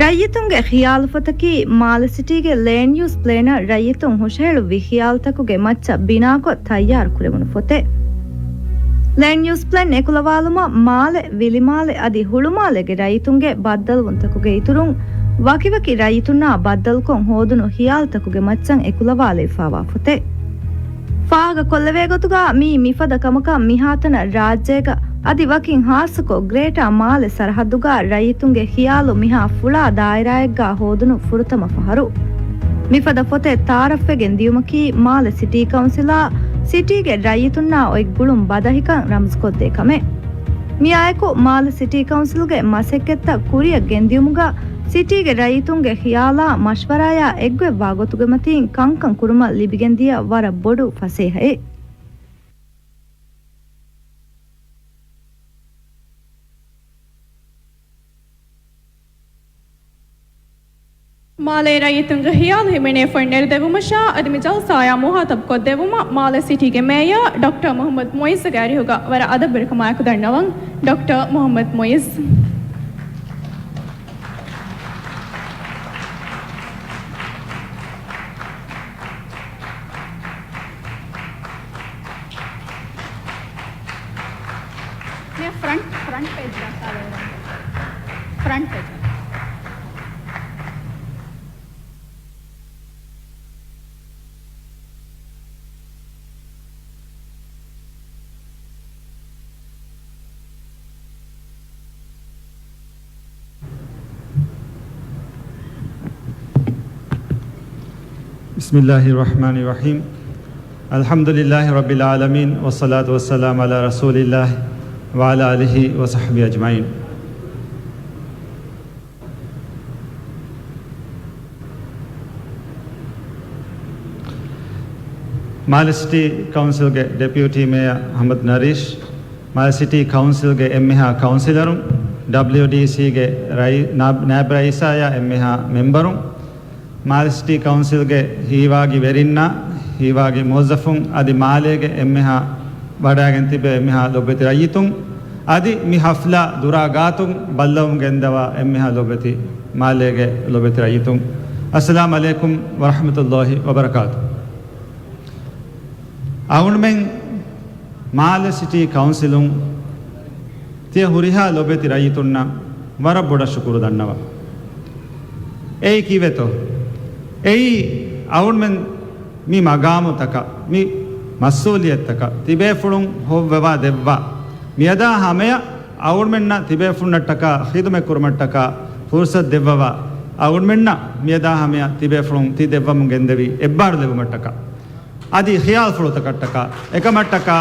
ރައްޔިތުންގެ ޚިޔާލުފޮތަކީ މާލެ ސިޓީގެ ލޭންޑް ޔޫސް ޕްލޭނަށް ރައްޔިތުން ހުށަހެޅުއްވި ޚިޔާލުތަކުގެ މައްޗަށް ބިނާކޮށް ތައްޔާރުކުރެވުނު ފޮތެއް. ލޭންޑް ޔޫސް ޕްލޭން އެކުލަވާލުމަށް މާލެ، ވިލިމާލެ އަދި ހުޅުމާލޭގެ ރައްޔިތުންގެ ބައްދަލުވުންތަކުގެ އިތުރުން، ވަކިވަކި ރައްޔިތުންނާ ބައްދަލުކޮށް ހޯދުނު ޚިޔާލުތަކުގެ މައްޗަށް އެކުލަވާލެވިފާވާ ފޮތެއް. ފާހަގަ ކޮށްލެވޭ ގޮތުގަ މީ މިފަދަ ކަމަކަށް މިހާތަނަށް ރާއްޖޭގަ އަދި ވަކިން ހާއްސަކޮށް ގްރޭޓާ މާލެ ސަރަހައްދުގަ ރައްޔިތުންގެ ޚިޔާލު މިހާ ފުޅާ ދާއިރާއެއްގަ ހޯދުނު ފުރަތަމަ ފަހަރު. މިފަދަ ފޮތެއް ތައާރަފްވެގެން ދިޔުމަކީ މާލެ ސިޓީ ކައުންސިލާ ސިޓީގެ ރައްޔިތުންނާ އޮތް ގުޅުން ބަދަހިކަން ރަމްޒުކޮށްދޭ ކަމެއް. މިއާއެކު މާލެ ސިޓީ ކައުންސިލްގެ މަސައްކަތްތައް ކުރިއަށް ގެންދިޔުމުގަ ސިޓީގެ ރައްޔިތުންގެ ޚިޔާލާ މަޝްވަރާޔާ އެއްގޮތްވާ ގޮތުގެ މަތީން ކަންކަން ކުރުމަށް ލިބިގެންދިޔަ ވަރަށް ބޮޑު ފަސޭހައެއް. މާލޭ ރައްޔިތުންގެ ޚިޔާލު ހިމެނޭ ފޮތް ނެރެދެއްވުމަށާ އަދި މި ޖަލްސާޔާ މުހާތަބް ކޮށްދެއްވުމަށް މާލެ ސިޓީގެ މޭޔަރ ޑޮކްޓަރ މުޙައްމަދު މުޢިއްޒުގެ އަރިހުގަ ވަރަށް އަދަބުވެރިކަމާއެކު ދަންނަވަން. ޑޮކްޓަރ މުޙައްމަދު މުޢިއްޒު. މިއަށް ފްރަންޓް، ފްރަންޓް ޕޭޖް ދައްކާލައިރު. ފްރަންޓް ޕޭޖް. بسم الله الرحمن الرحيم. الحمد لله رب العالمين، والصلاة والسلام على رسول الله وعلى آله وصحبه أجمعين. މާލެ ސިޓީ ކައުންސިލްގެ ޑެޕިއުޓީ މޭޔަރ އަޙްމަދު ނަރީޝް، މާލެ ސިޓީ ކައުންސިލްގެ އެންމެހާ ކައުންސިލަރުން، ޑަބްލިޔުޑީސީގެ ރައީ-، ނާ-، ނާއިބް ރައީސާއާ އެންމެހާ މެމްބަރުން، މާލެ ސިޓީ ކައުންސިލްގެ ހީވާގި ވެރިންނާ، ހީވާގި މުވައްޒަފުން އަދި މާލޭގެ އެންމެހާ ވަޑައިގެން ތިބޭ އެންމެހާ ލޮބުވެތި ރައްޔިތުން އަދި މި ޙަފްލާ ދުރާ ގާތުން ބައްލަވަމުން ގެންދަވާ އެންމެހާ ލޮބުވެތި މާލޭގެ ލޮބުވެތި ރައްޔިތުން، އައްސަލާމު ޢަލައިކުމް ވަރަޙްމަތުﷲި ވަބަރަކާތު. އަޅުމެން މާލެ ސިޓީ ކައުންސިލުން ތިޔަ ހުރިހާ ލޮބުވެތި ރައްޔިތުންނަށް ވަރަށް ބޮޑަށް ޝުކުރު ދަންނަވަން. އެއީ ކީއްވެތޯ؟ އެއީ އަޅުމެން މި މަގާމުތަކަށް، މި މަސްއޫލިއްޔަތުތަކަށް ތިބޭފުޅުން ހޮއްވަވާ ދެއްވާ، މިއަދާ ހަމަޔަށް އަޅުމެންނަށް ތިބޭފުޅުންނަށްޓަކާ ޚިދުމަތް ކުރުމަށްޓަކާ ފުރުޞަތު ދެއްވަވާ އަޅުމެންނަށް މިއަދާ ހަމަޔަށް ތިބޭފުޅުން ތި ދެއްވަމުން ގެންދެވި އެއްބާރުލެއްވުމަށްޓަކާ އަދި ޚިޔާލުފުޅުތަކަށްޓަކާ އެކަމަށްޓަކާ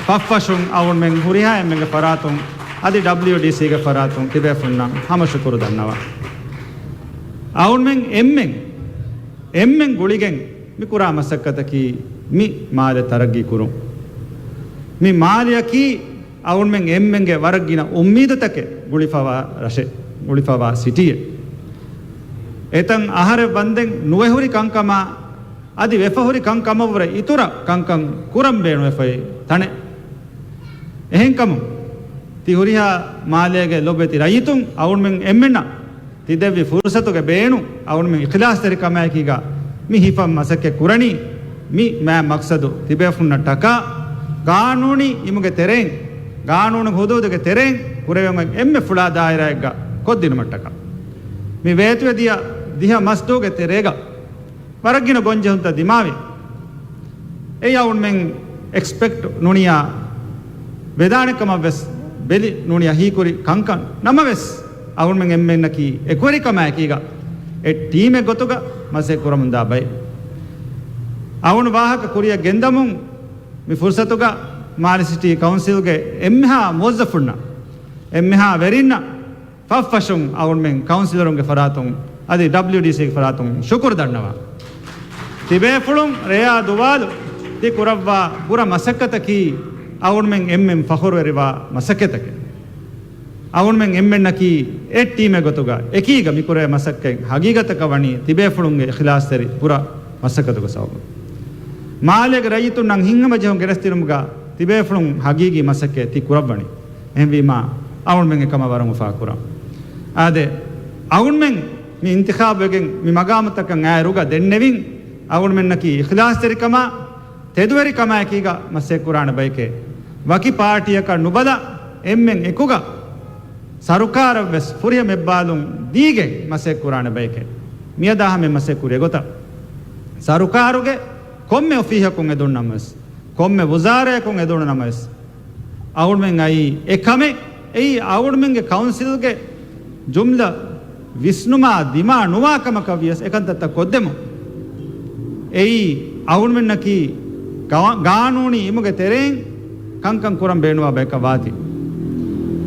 ފަށްފަށުން އަޅުމެން ހުރިހާ އެންމެންގެ ފަރާތުން އަދި ޑަބްލިޔުޑީސީގެ ފަރާތުން ތިބޭފުޅުންނަށް ހަމަ ޝުކުރު ދަންނަވަން. އަޅުމެން އެންމެން، އެންމެން ގުޅިގެން މި ކުރާ މަސައްކަތަކީ މި މާލެ ތަރައްގީ ކުރުން. މި މާލެއަކީ އަޅުމެން އެންމެންގެ ވަރަށް ގިނަ އުއްމީދުތަކެއް ގުޅިފަވާ ރަށެއް، ގުޅިފަވާ ސިޓީއެއް. އެތަން އަހަރެއް ވަންދެން ނުވެ ހުރި ކަންކަމާ އަދި ވެފަ ހުރި ކަންކަމަށްވުރެ އިތުރަށް ކަންކަން ކުރަން ބޭނުންވެފައި ތަނެއް. އެހެންކަމުން، ތި ހުރިހާ މާލޭގެ ލޮބުވެތި ރައްޔިތުން އަޅުމެން އެންމެންނަށް ތި ދެއްވި ފުރުޞަތުގެ ބޭނުން އަޅުމެން އިޚްލާޞްތެރިކަމާއެކީގަ މި ހިފަން މަސައްކަތް ކުރަނީ މި މާތް މަޤްޞަދު ތިބޭފުޅުންނަށްޓަކާ ގާނޫނީ އިމުގެ ތެރެއިން، ގާނޫނު ހުދޫދުގެ ތެރެއިން ކުރެވެން އެންމެ ފުޅާ ދާއިރާއެއްގަ ކޮށްދިނުމަށްޓަކާ. މި ވޭތުވެދިޔަ ދިހަ މަސްދުވަހުގެ ތެރޭގަ ވަރަށްގިނަ ގޮންޖެހުންތައް ދިމާވި. އެއީ އަޅުމެން އެކްސްޕެކްޓް ނުނިޔާ ވެދާނެ ކަމަށް ވެސް ބެލި ނޫނިޔާ ހީކުރި ކަންކަން. ނަމަވެސް، އަޅުމެން އެންމެންނަކީ އެކުވެރިކަމާއެކީގަ އެ ޓީމެއް ގޮތުގަ މަސައްކަތް ކުރަމުންދާ ބައެއް. އަޅުން ވާހަކަ ކުރިއަށް ގެންދަމުން މި ފުރުޞަތުގަ މާލެ ސިޓީ ކައުންސިލްގެ އެންމެހާ މުވައްޒަފުންނަށް، އެންމެހާ ވެރިންނަށް، ފަށްފަށުން އަޅުމެން ކައުންސިލަރުންގެ ފަރާތުން އަދި ޑަބްލިޔުޑީސީގެ ފަރާތުން ޝުކުރު ދަންނަވާ. ތިބޭފުޅުން ރެޔާ ދުވާލު ތި ކުރައްވާ ބުރަ މަސައްކަތަކީ އަޅުމެން އެންމެން ފަޚުރުވެރިވާ މަސައްކަތެކެވެ. އަޅުމެން އެންމެންނަކީ އެއް ޓީމެއް ގޮތުގަ އެކީގަ މިކުރޭ މަސައްކަތް ހަގީގަތަކަށް ވަނީ ތިބޭފުޅުންގެ އިޚްލާޞްތެރި ބުރަ މަސައްކަތުގެ ސަބަބުން. މާލޭގެ ރައްޔިތުންނަށް ހިތްހަމަޖެހުން ގެނެސްދިނުމުގަ ތިބޭފުޅުން ހަގީގީ މަސައްކަތް ތި ކުރައްވަނީ. އެހެންވީމާ، އަޅުމެން އެކަމަށް ވަރަށް އުފާކުރަން. އާދެ، އަޅުމެން މި އިންތިޚާބުވެގެން މި މަގާމުތަކަށް އައިރުގަ ދެންނެވިން، އަޅުމެންނަކީ އިޚްލާޞްތެރިކަމާ، ތެދުވެރިކަމާއެކީގަ މަސައްކަތް ކުރާނެ ބަޔެކޭ. ވަކި ޕާޓީއަކަށް ނުބަލާ، އެންމެން އެކުގަ ސަރުކާރަށްވެސް ފުރިހަމަ އެއްބާލުން ދީގެން މަސައްކަތް ކުރާނެ ބަޔެކޭ. މިއަދާ ހަމަ މަސައްކަތް ކުރި އެގޮތަށް ސަރުކާރުގެ ކޮންމެ އޮފީހަކުން އެދުން ނަމަވެސް، ކޮންމެ ވުޒާރާއަކުން އެދުނު ނަމަވެސް، އަޅުމެން އައީ އެ ކަމެއް. އެއީ އަޅުމެންގެ ކައުންސިލްގެ ޖުމްލަ ވިސްނުމާ ދިމާ ނުވާ ކަމަކަށް ވިޔަސް އެކަންތައްތައް ކޮށްދެމުން. އެއީ އަޅުމެންނަކީ ގާ-، ގާނޫނީ އިމުގެ ތެރެއިން ކަންކަން ކުރަން ބޭނުންވާ ބަޔަކަށް ވާތީ.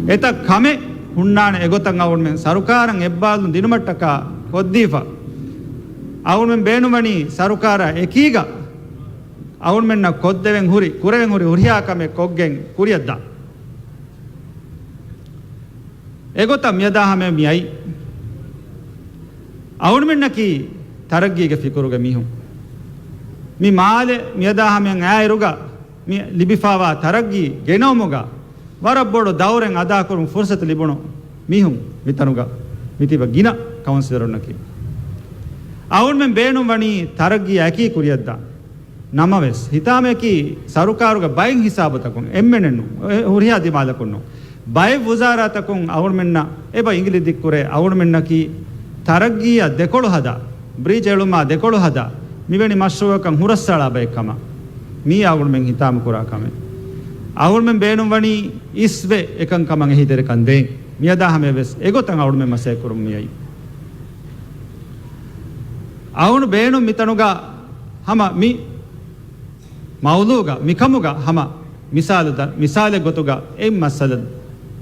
އެތައް ކަމެއް ހުންނާނެ އެގޮތަށް އަޅުމެން ސަރުކާރަށް އެއްބާލުން ދިނުމަށްޓަކާ ކޮށްދީފަ. އަޅުމެން ބޭނުންވަނީ ސަރުކާރާ އެކީގަ އަޅުމެންނަށް ކޮށްދެވެން ހުރި، ކުރެވެން ހުރި ހުރިހާ ކަމެއް ކޮށްގެން ކުރިއަށްދާ. އެގޮތަށް މިއަދާ ހަމަ މި އައީ. އަޅުމެންނަކީ ތަރައްގީގެ ފިކުރުގެ މީހުން. މި މާލެ މިއަދާ ހަމަޔަށް އާއިރުގަ މި ލިބިފާވާ ތަރައްގީ ގެނައުމުގަ ވަރަށް ބޮޑު ދައުރެއް އަދާކުރުމަށް ފުރުސަތު ލިބުނު މީހުން މިތަނުގަ މިތިބަ ގިނަ ކައުންސިލަރުންނަކީ. އަޅުމެން ބޭނުން ވަނީ ތަރައްގީ އެކީ ކުރިއަށްދާން. ނަމަވެސް، ހިތާމަޔަކީ ސަރުކާރުގެ ބައެއް ހިސާބުތަކުން، އެންމެނެއްނު، އެ ހުރިހާ ދިމާލަކުންނު، ބައެއް ވުޒާރާތަކުން އަޅުމެންނަށް އެބަ އިނގިލި ދިއްކުރޭ އަޅުމެންނަކީ ތަރައްގީއަށް ދެކޮޅު ހަދާ، ބްރިޖް އެޅުމާ ދެކޮޅު ހަދާ، މިވެނި މަޝްރޫއަކަށް ހުރަސްއަޅާ ބައެއް ކަމަށް. މީ އަޅުމެން ހިތާމަ ކުރާ ކަމެއް. އަޅުމެން ބޭނުން ވަނީ އިސްވެ އެކަންކަމަށް އެހީތެރިކަން ދޭން. މިއަދާ ހަމަޔަށް ވެސް އެގޮތަށް އަޅުމެން މަސައްކަތް ކުރަމުން މިއައީ. އަޅުން ބޭނުން މިތަނުގަ ހަމަ މި މައުޟޫގަ މިކަމުގަ ހަމަ މިސާލު ދަ-، މިސާލެއް ގޮތުގަ އެއް މައްސަލަ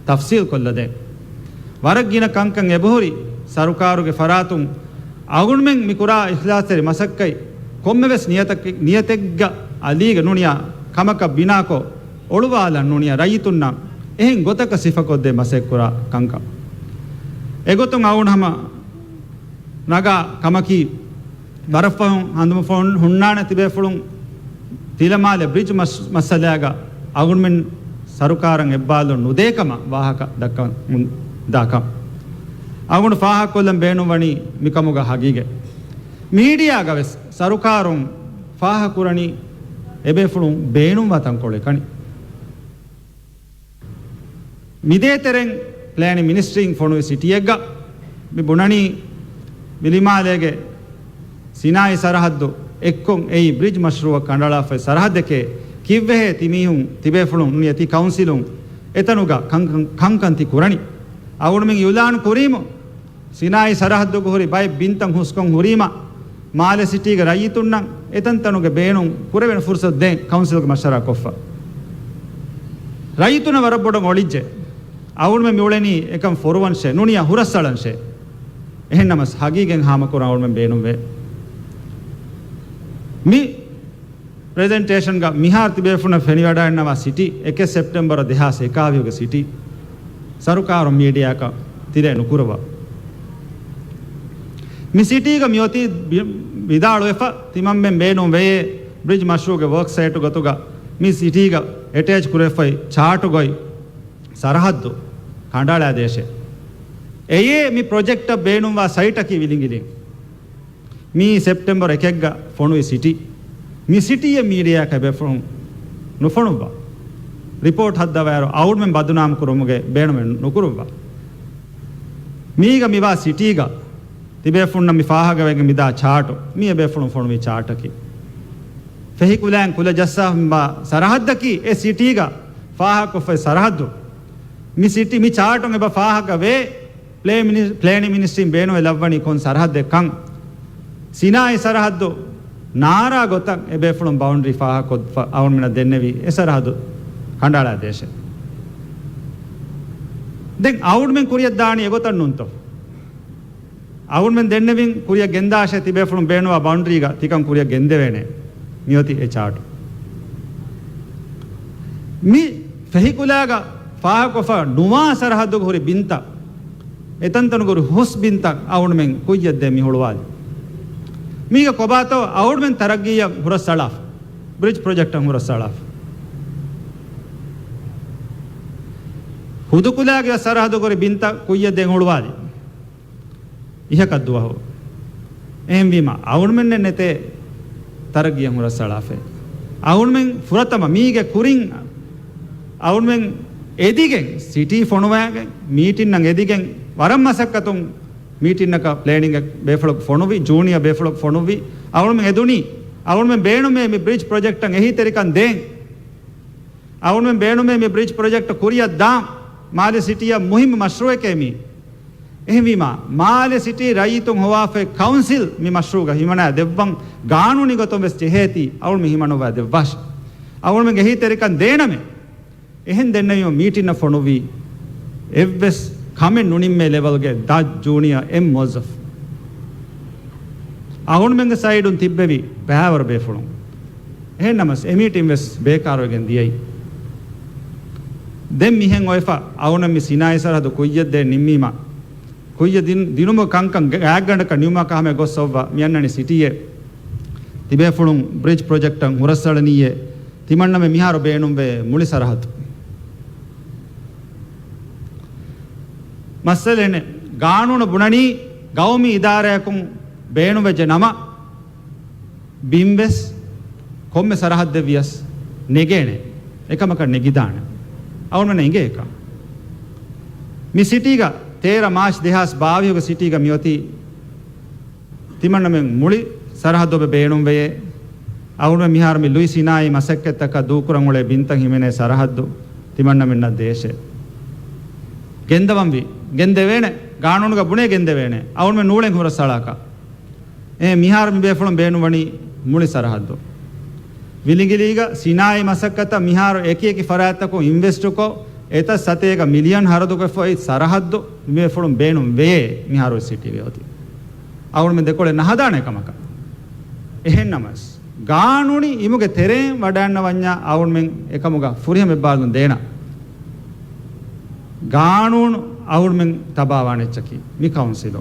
ތަފްސީލް ކޮށްލަދޭ. ވަރަށް ގިނަ ކަންކަން އެބަހުރި ސަރުކާރުގެ ފަރާތުން އަޅުމެން މި ކުރާ އިޚްލާޞްތެރި މަސައްކަތް ކޮންމެވެސް ނިޔަތަކެ-، ނިޔަތެއްގަ އަލީގަ ނޫނިޔާ ކަމަކަށް ބިނާކޮށް އޮޅުވާލަން ނޫނިޔާ ރައްޔިތުންނަށް އެހެން ގޮތަކަށް ސިފަކޮށްދޭ މަސައްކަތް ކުރާ ކަންކަން. އެގޮތުން އަޅުން ހަމަ ނަގާ ކަމަކީ، ވަރަށްފަހުން ހަނދުމަފަހުން ހުންނާނެ ތިބޭފުޅުން ތިލަމާލެ ބްރިޖް މަސް-، މައްސަލާގަ އަޅުމެން ސަރުކާރަށް އެއްބާލުން ނުދޭކަމަށް ވާހަކަ ދައްކަމުން ދާކަން. އަޅުން ފާހަގަކޮށްލަން ބޭނުންވަނީ މިކަމުގަ ހަގީގަތް. މީޑިއާގަ ވެސް ސަރުކާރުން ފާހަގަކުރަނީ އެބޭފުޅުން ބޭނުންވާ ތަންކޮޅެއް ކަނި. މިދޭތެރެން ޕްލޭނިން މިނިސްޓްރީން ފޮނުވި ސިޓީއެއްގަ މި ބުނަނީ ވިލިމާލޭގެ ސިނާއީ ސަރަހައްދު އެއްކޮށް އެއީ ބްރިޖް މަޝްރޫއަށް ކަނޑައަޅާފައި ސަރަހައްދެކޭ. ކީއްވެހޭ ތި މީހުން ތިބޭފުޅުން ނޫނިޔަ ތި ކައުންސިލުން އެތަނުގަ ކަން-، ކަން-، ކަންކަން ތި ކުރަނީ؟ އަޅުމެން އިއުލާނު ކުރީމު ސިނާއީ ސަރަހައްދުގަ ހުރި ބައެއް ބިންތައް ހުސްކޮށް ހުރީމަ، މާލެ ސިޓީގެ ރައްޔިތުންނަށް އެތަންތަނުގެ ބޭނުން ކުރެވޭނެ ފުރުސަތު ދޭން ކައުންސިލްގެ މަޝްވަރާ ކޮށްފަ. ރައްޔިތުންނަށް ވަރަށް ބޮޑަށް އޮޅިއްޖެ. އަޅުމެން މިއުޅެނީ އެކަން ފޮރުވަންށޭ، ނޫނިޔާ ހުރަސްއަޅަންށޭ. އެހެންނަމަސް ހަގީގަތް ހާމަކުރަން އަޅުމެން ބޭނުންވޭ. މި ޕްރެޒެންޓޭޝަންގަ މިހާރު ތިބޭފުޅުންނަށް ފެނިވަޑައިގަންނަވާ ސިޓީ، އެކެއް ސެޕްޓެމްބަރު ދެހާސް އެކާވީހުގެ ސިޓީ، ސަރުކާރުން މީޑިއާއަކަށް ތިލައެއް ނުކުރައްވާ. މި ސިޓީގަ މިއޮތީ ވި-، ވިދާޅުވެފަ، ތިމަންމެން ބޭނުން ވެޔޭ، ބްރިޖް މަޝްރޫއުގެ ވަރކް ސައިޓު ގޮތުގަ މި ސިޓީގަ އެޓޭޗް ކުރެވިފައި ޗާޓުގައި ސަރަހައްދު ކަނޑައަޅާދޭށޭ. އެޔޭ މި ޕްރޮޖެކްޓަށް ބޭނުންވާ ސައިޓަކީ ވިލިނގިލިން. މީ ސެޕްޓެމްބަރު އެކެއްގަ ފޮނުވި ސިޓީ. މި ސިޓީއެއް މީޑިއާއަކަށް އެބޭފުޅުން ނުފޮނުއްވާ. ރިޕޯޓް ހައްދަވާއިރު އަޅުމެން ބަދުނާމް ކުރުމުގެ ބޭނުމެއް ނުކުރުއްވާ. މީގަ މިވާ ސިޓީގަ ތިބޭފުޅުންނަށް މި ފާހަގަވެގެން މިދާ ޗާޓު، މީ އެބޭފުޅުން ފޮނުވި ޗާޓަކީ. ފެހިކުލައިން ކުލަ ޖައްސާފަ މިވާ ސަރަހައްދަކީ އެ ސިޓީގަ ފާހަގަކޮށްފައި ސަރަހައްދު. މި ސިޓީ، މި ޗާޓުން އެބަ ފާހަގަވޭ. ޕްލޭ މިނި-، ޕްލޭނިން މިނިސްޓްރީން ބޭނުންވެ ލައްވަނީ ކޮން ސަރަހައްދެއްކަން. ސިނާއީ ސަރަހައްދު ނާރާ ގޮތަށް އެބޭފުޅުން ބައުންޑަރީ ފާހަގަކޮށްފަ އަޅުމެންނަށް ދެންނެވީ އެ ސަރަހައްދު ކަނޑައަޅާދޭށޭ. ދެން އަޅުމެން ކުރިއަށް ދާނީ އެގޮތަށް ނޫންތޯ؟ އަޅުމެން ދެންނެވިން ކުރިއަށް ގެންދާށޭ ތިބޭފުޅުން ބޭނުންވާ ބައުންޑަރީގަ ތިކަން ކުރިއަށް ގެންދެވޭނެ. މިއޮތީ އެ ޗާޓު. މި ފެހިކުލާގަ ފާހަގަކޮށްފަ ނުވާ ސަރަހައްދުގަ ހުރި ބިންތައް، އެތަންތަނުގަ ހުރި ހުސް ބިންތައް އަޅުމެން ކުއްޔަށްދޭ މި ހުޅުވާލި. މީގަ ކޮބާތޯ އަޅުމެން ތަރައްގީއަށް ހުރަސްއަޅާފަ، ބްރިޖް ޕްރޮޖެކްޓަށް ހުރަސްއަޅާފަ. ހުދުކުލާގެ ސަރަހައްދުގަ ހުރި ބިންތައް ކުއްޔަށްދޭން ހުޅުވާލި. އިހަކަށް ދުވަހު. އެހެންވީމަ، އަޅުމެންނެއް ނެތޭ ތަރައްގީއަށް ހުރަސްއަޅާފައި. އަޅުމެން ފުރަތަމަ މީގެ ކުރިން އަޅުމެން އެދިގެން ސިޓީ ފޮނުވައިގެން މީޓިންއަށް އެދިގެން ވަރަށް މަސައްކަތުން މީޓިންއަކަށް ޕްލޭނިންގ ބޭފުޅަކު ފޮނުވި، ޖޫނިއަ ބޭފުޅަކު ފޮނުވި، އަޅުމެން އެދުނީ އަޅުމެން ބޭނުމޭ މި ބްރިޖް ޕްރޮޖެކްޓަށް އެހީތެރިކަން ދޭން. އަޅުމެން ބޭނުމޭ މި ބްރިޖް ޕްރޮޖެކްޓް ކުރިއަށް ދާން. މާލެ ސިޓީއަށް މުހިއްމު މަޝްރޫއެކޭ މީ. އެހެންވީމާ، މާލެ ސިޓީ ރައްޔިތުން ހޮވާފައި ކައުންސިލް މި މަޝްރޫއުގަ ހިމަނާ ދެއްވަން ގާނޫނީ ގޮތުން ވެސް ޖެހޭތީ، އަޅުމެން ހިމަނުއްވާ ދެއްވާށި. އަޅުމެންގެ އެހީތެރިކަން ދޭނަމޭ. އެހެން ދެންނެވީމަ މީޓިންއަށް ފޮނުވީ އެއްވެސް ކަމެއް ނުނިންމޭ ލެވެލްގެ ދަށް ޖޫނިއަ އެއް މުވައްޒަފު. އަޅުމެންގެ ސައިޑުން ތިއްބެވި ބައިވަރު ބޭފުޅުން. އެހެންނަމަސް އެ މީޓިން ވެސް ބޭކާރުވެގެން ދިޔައީ. ދެން މިހެން އޮތްފަ އަޅުމެން މި ސިނާއީ ސަރަހައްދު ކުއްޔަށްދޭން ނިންމީމަ، ކުއްޔަށް ދިން-، ދިނުމުގެ ކަންކަން ގާތްގަނޑަކަށް ނިމުމާ ކަހަމަ ގޮސް އޮއްވާ މި އަންނަނީ ސިޓީއެއް. ތިބޭފުޅުން ބްރިޖް ޕްރޮޖެކްޓަށް ހުރަސްއަޅަނީއޭ. ތިމަންނަމެން މިހާރު ބޭނުންވޭ މުޅި ސަރަހައްދު. މައްސަލައެއް ނެތް. ގާނޫނު ބުނަނީ ގައުމީ އިދާރާއަކުން ބޭނުންވެއްޖެ ނަމަ، ބިންވެސް ކޮންމެ ސަރަހައްދެއް ވިޔަސް ނެގޭނެ، އެކަމަކަށް ނެގިދާނެ. އަޅުގަނޑުމެންނަށް އިނގޭ އެކަން. މި ސިޓީގަ ތޭރަ މާޗް ދެހާސް ބާވީހުގެ ސިޓީގަ މިއޮތީ ތިމަންނަމެން މުޅި ސަރަހައްދު ބޭނުންވެޔޭ. އަޅުގަނޑުމެން މިހާރު މި ލުއި ސިނާއީ މަސައްކަތްތަކަށް ދޫކުރަން އުޅޭ ބިންތައް ހިމެނޭ ސަރަހައްދު ތިމަންނަމެންނަށް ދޭށޭ. ގެންދަވަންވީ، ގެންދެވޭނެ، ގާނޫނުގަ ބުނޭ ގެންދެވޭނެ. އަޅުގަނޑުމެން ނޫޅެން ހުރަސްއަޅާކަށް. އެ މިހާރު މި ބޭފުޅުން ބޭނުންވަނީ މުޅި ސަރަހައްދު. ވިލިނގިލީގަ ސިނާއީ މަސައްކަތަށް މިހާރު އެކި އެކި ފަރާތްތަކުން އިންވެސްޓުކޮށް، އެތައް ސަތޭކަ މިލިއަން ހަރަދުކޮށްފައި ސަރަހައްދު މި ބޭފުޅުން ބޭނުން ވެޔޭ މިހާރު ސިޓީގަ އޮތީ. އަޅުގަނޑުމެން ދެކޮޅެއް ނަހަދާނެ ކަމަކަށް. އެހެންނަމަސް، ގާނޫނީ އިމުގެ ތެރެއިން ވަޑައިންނަވަންޏާ އަޅުގަނޑުމެން އެކަމުގަ ފުރިހަމަ އެއްބާރުލުން ދޭނަން. ގާނޫނު އަޅުގަނޑުމެން ތަބާވާނެ އެއްޗަކީ މި ކައުންސިލު.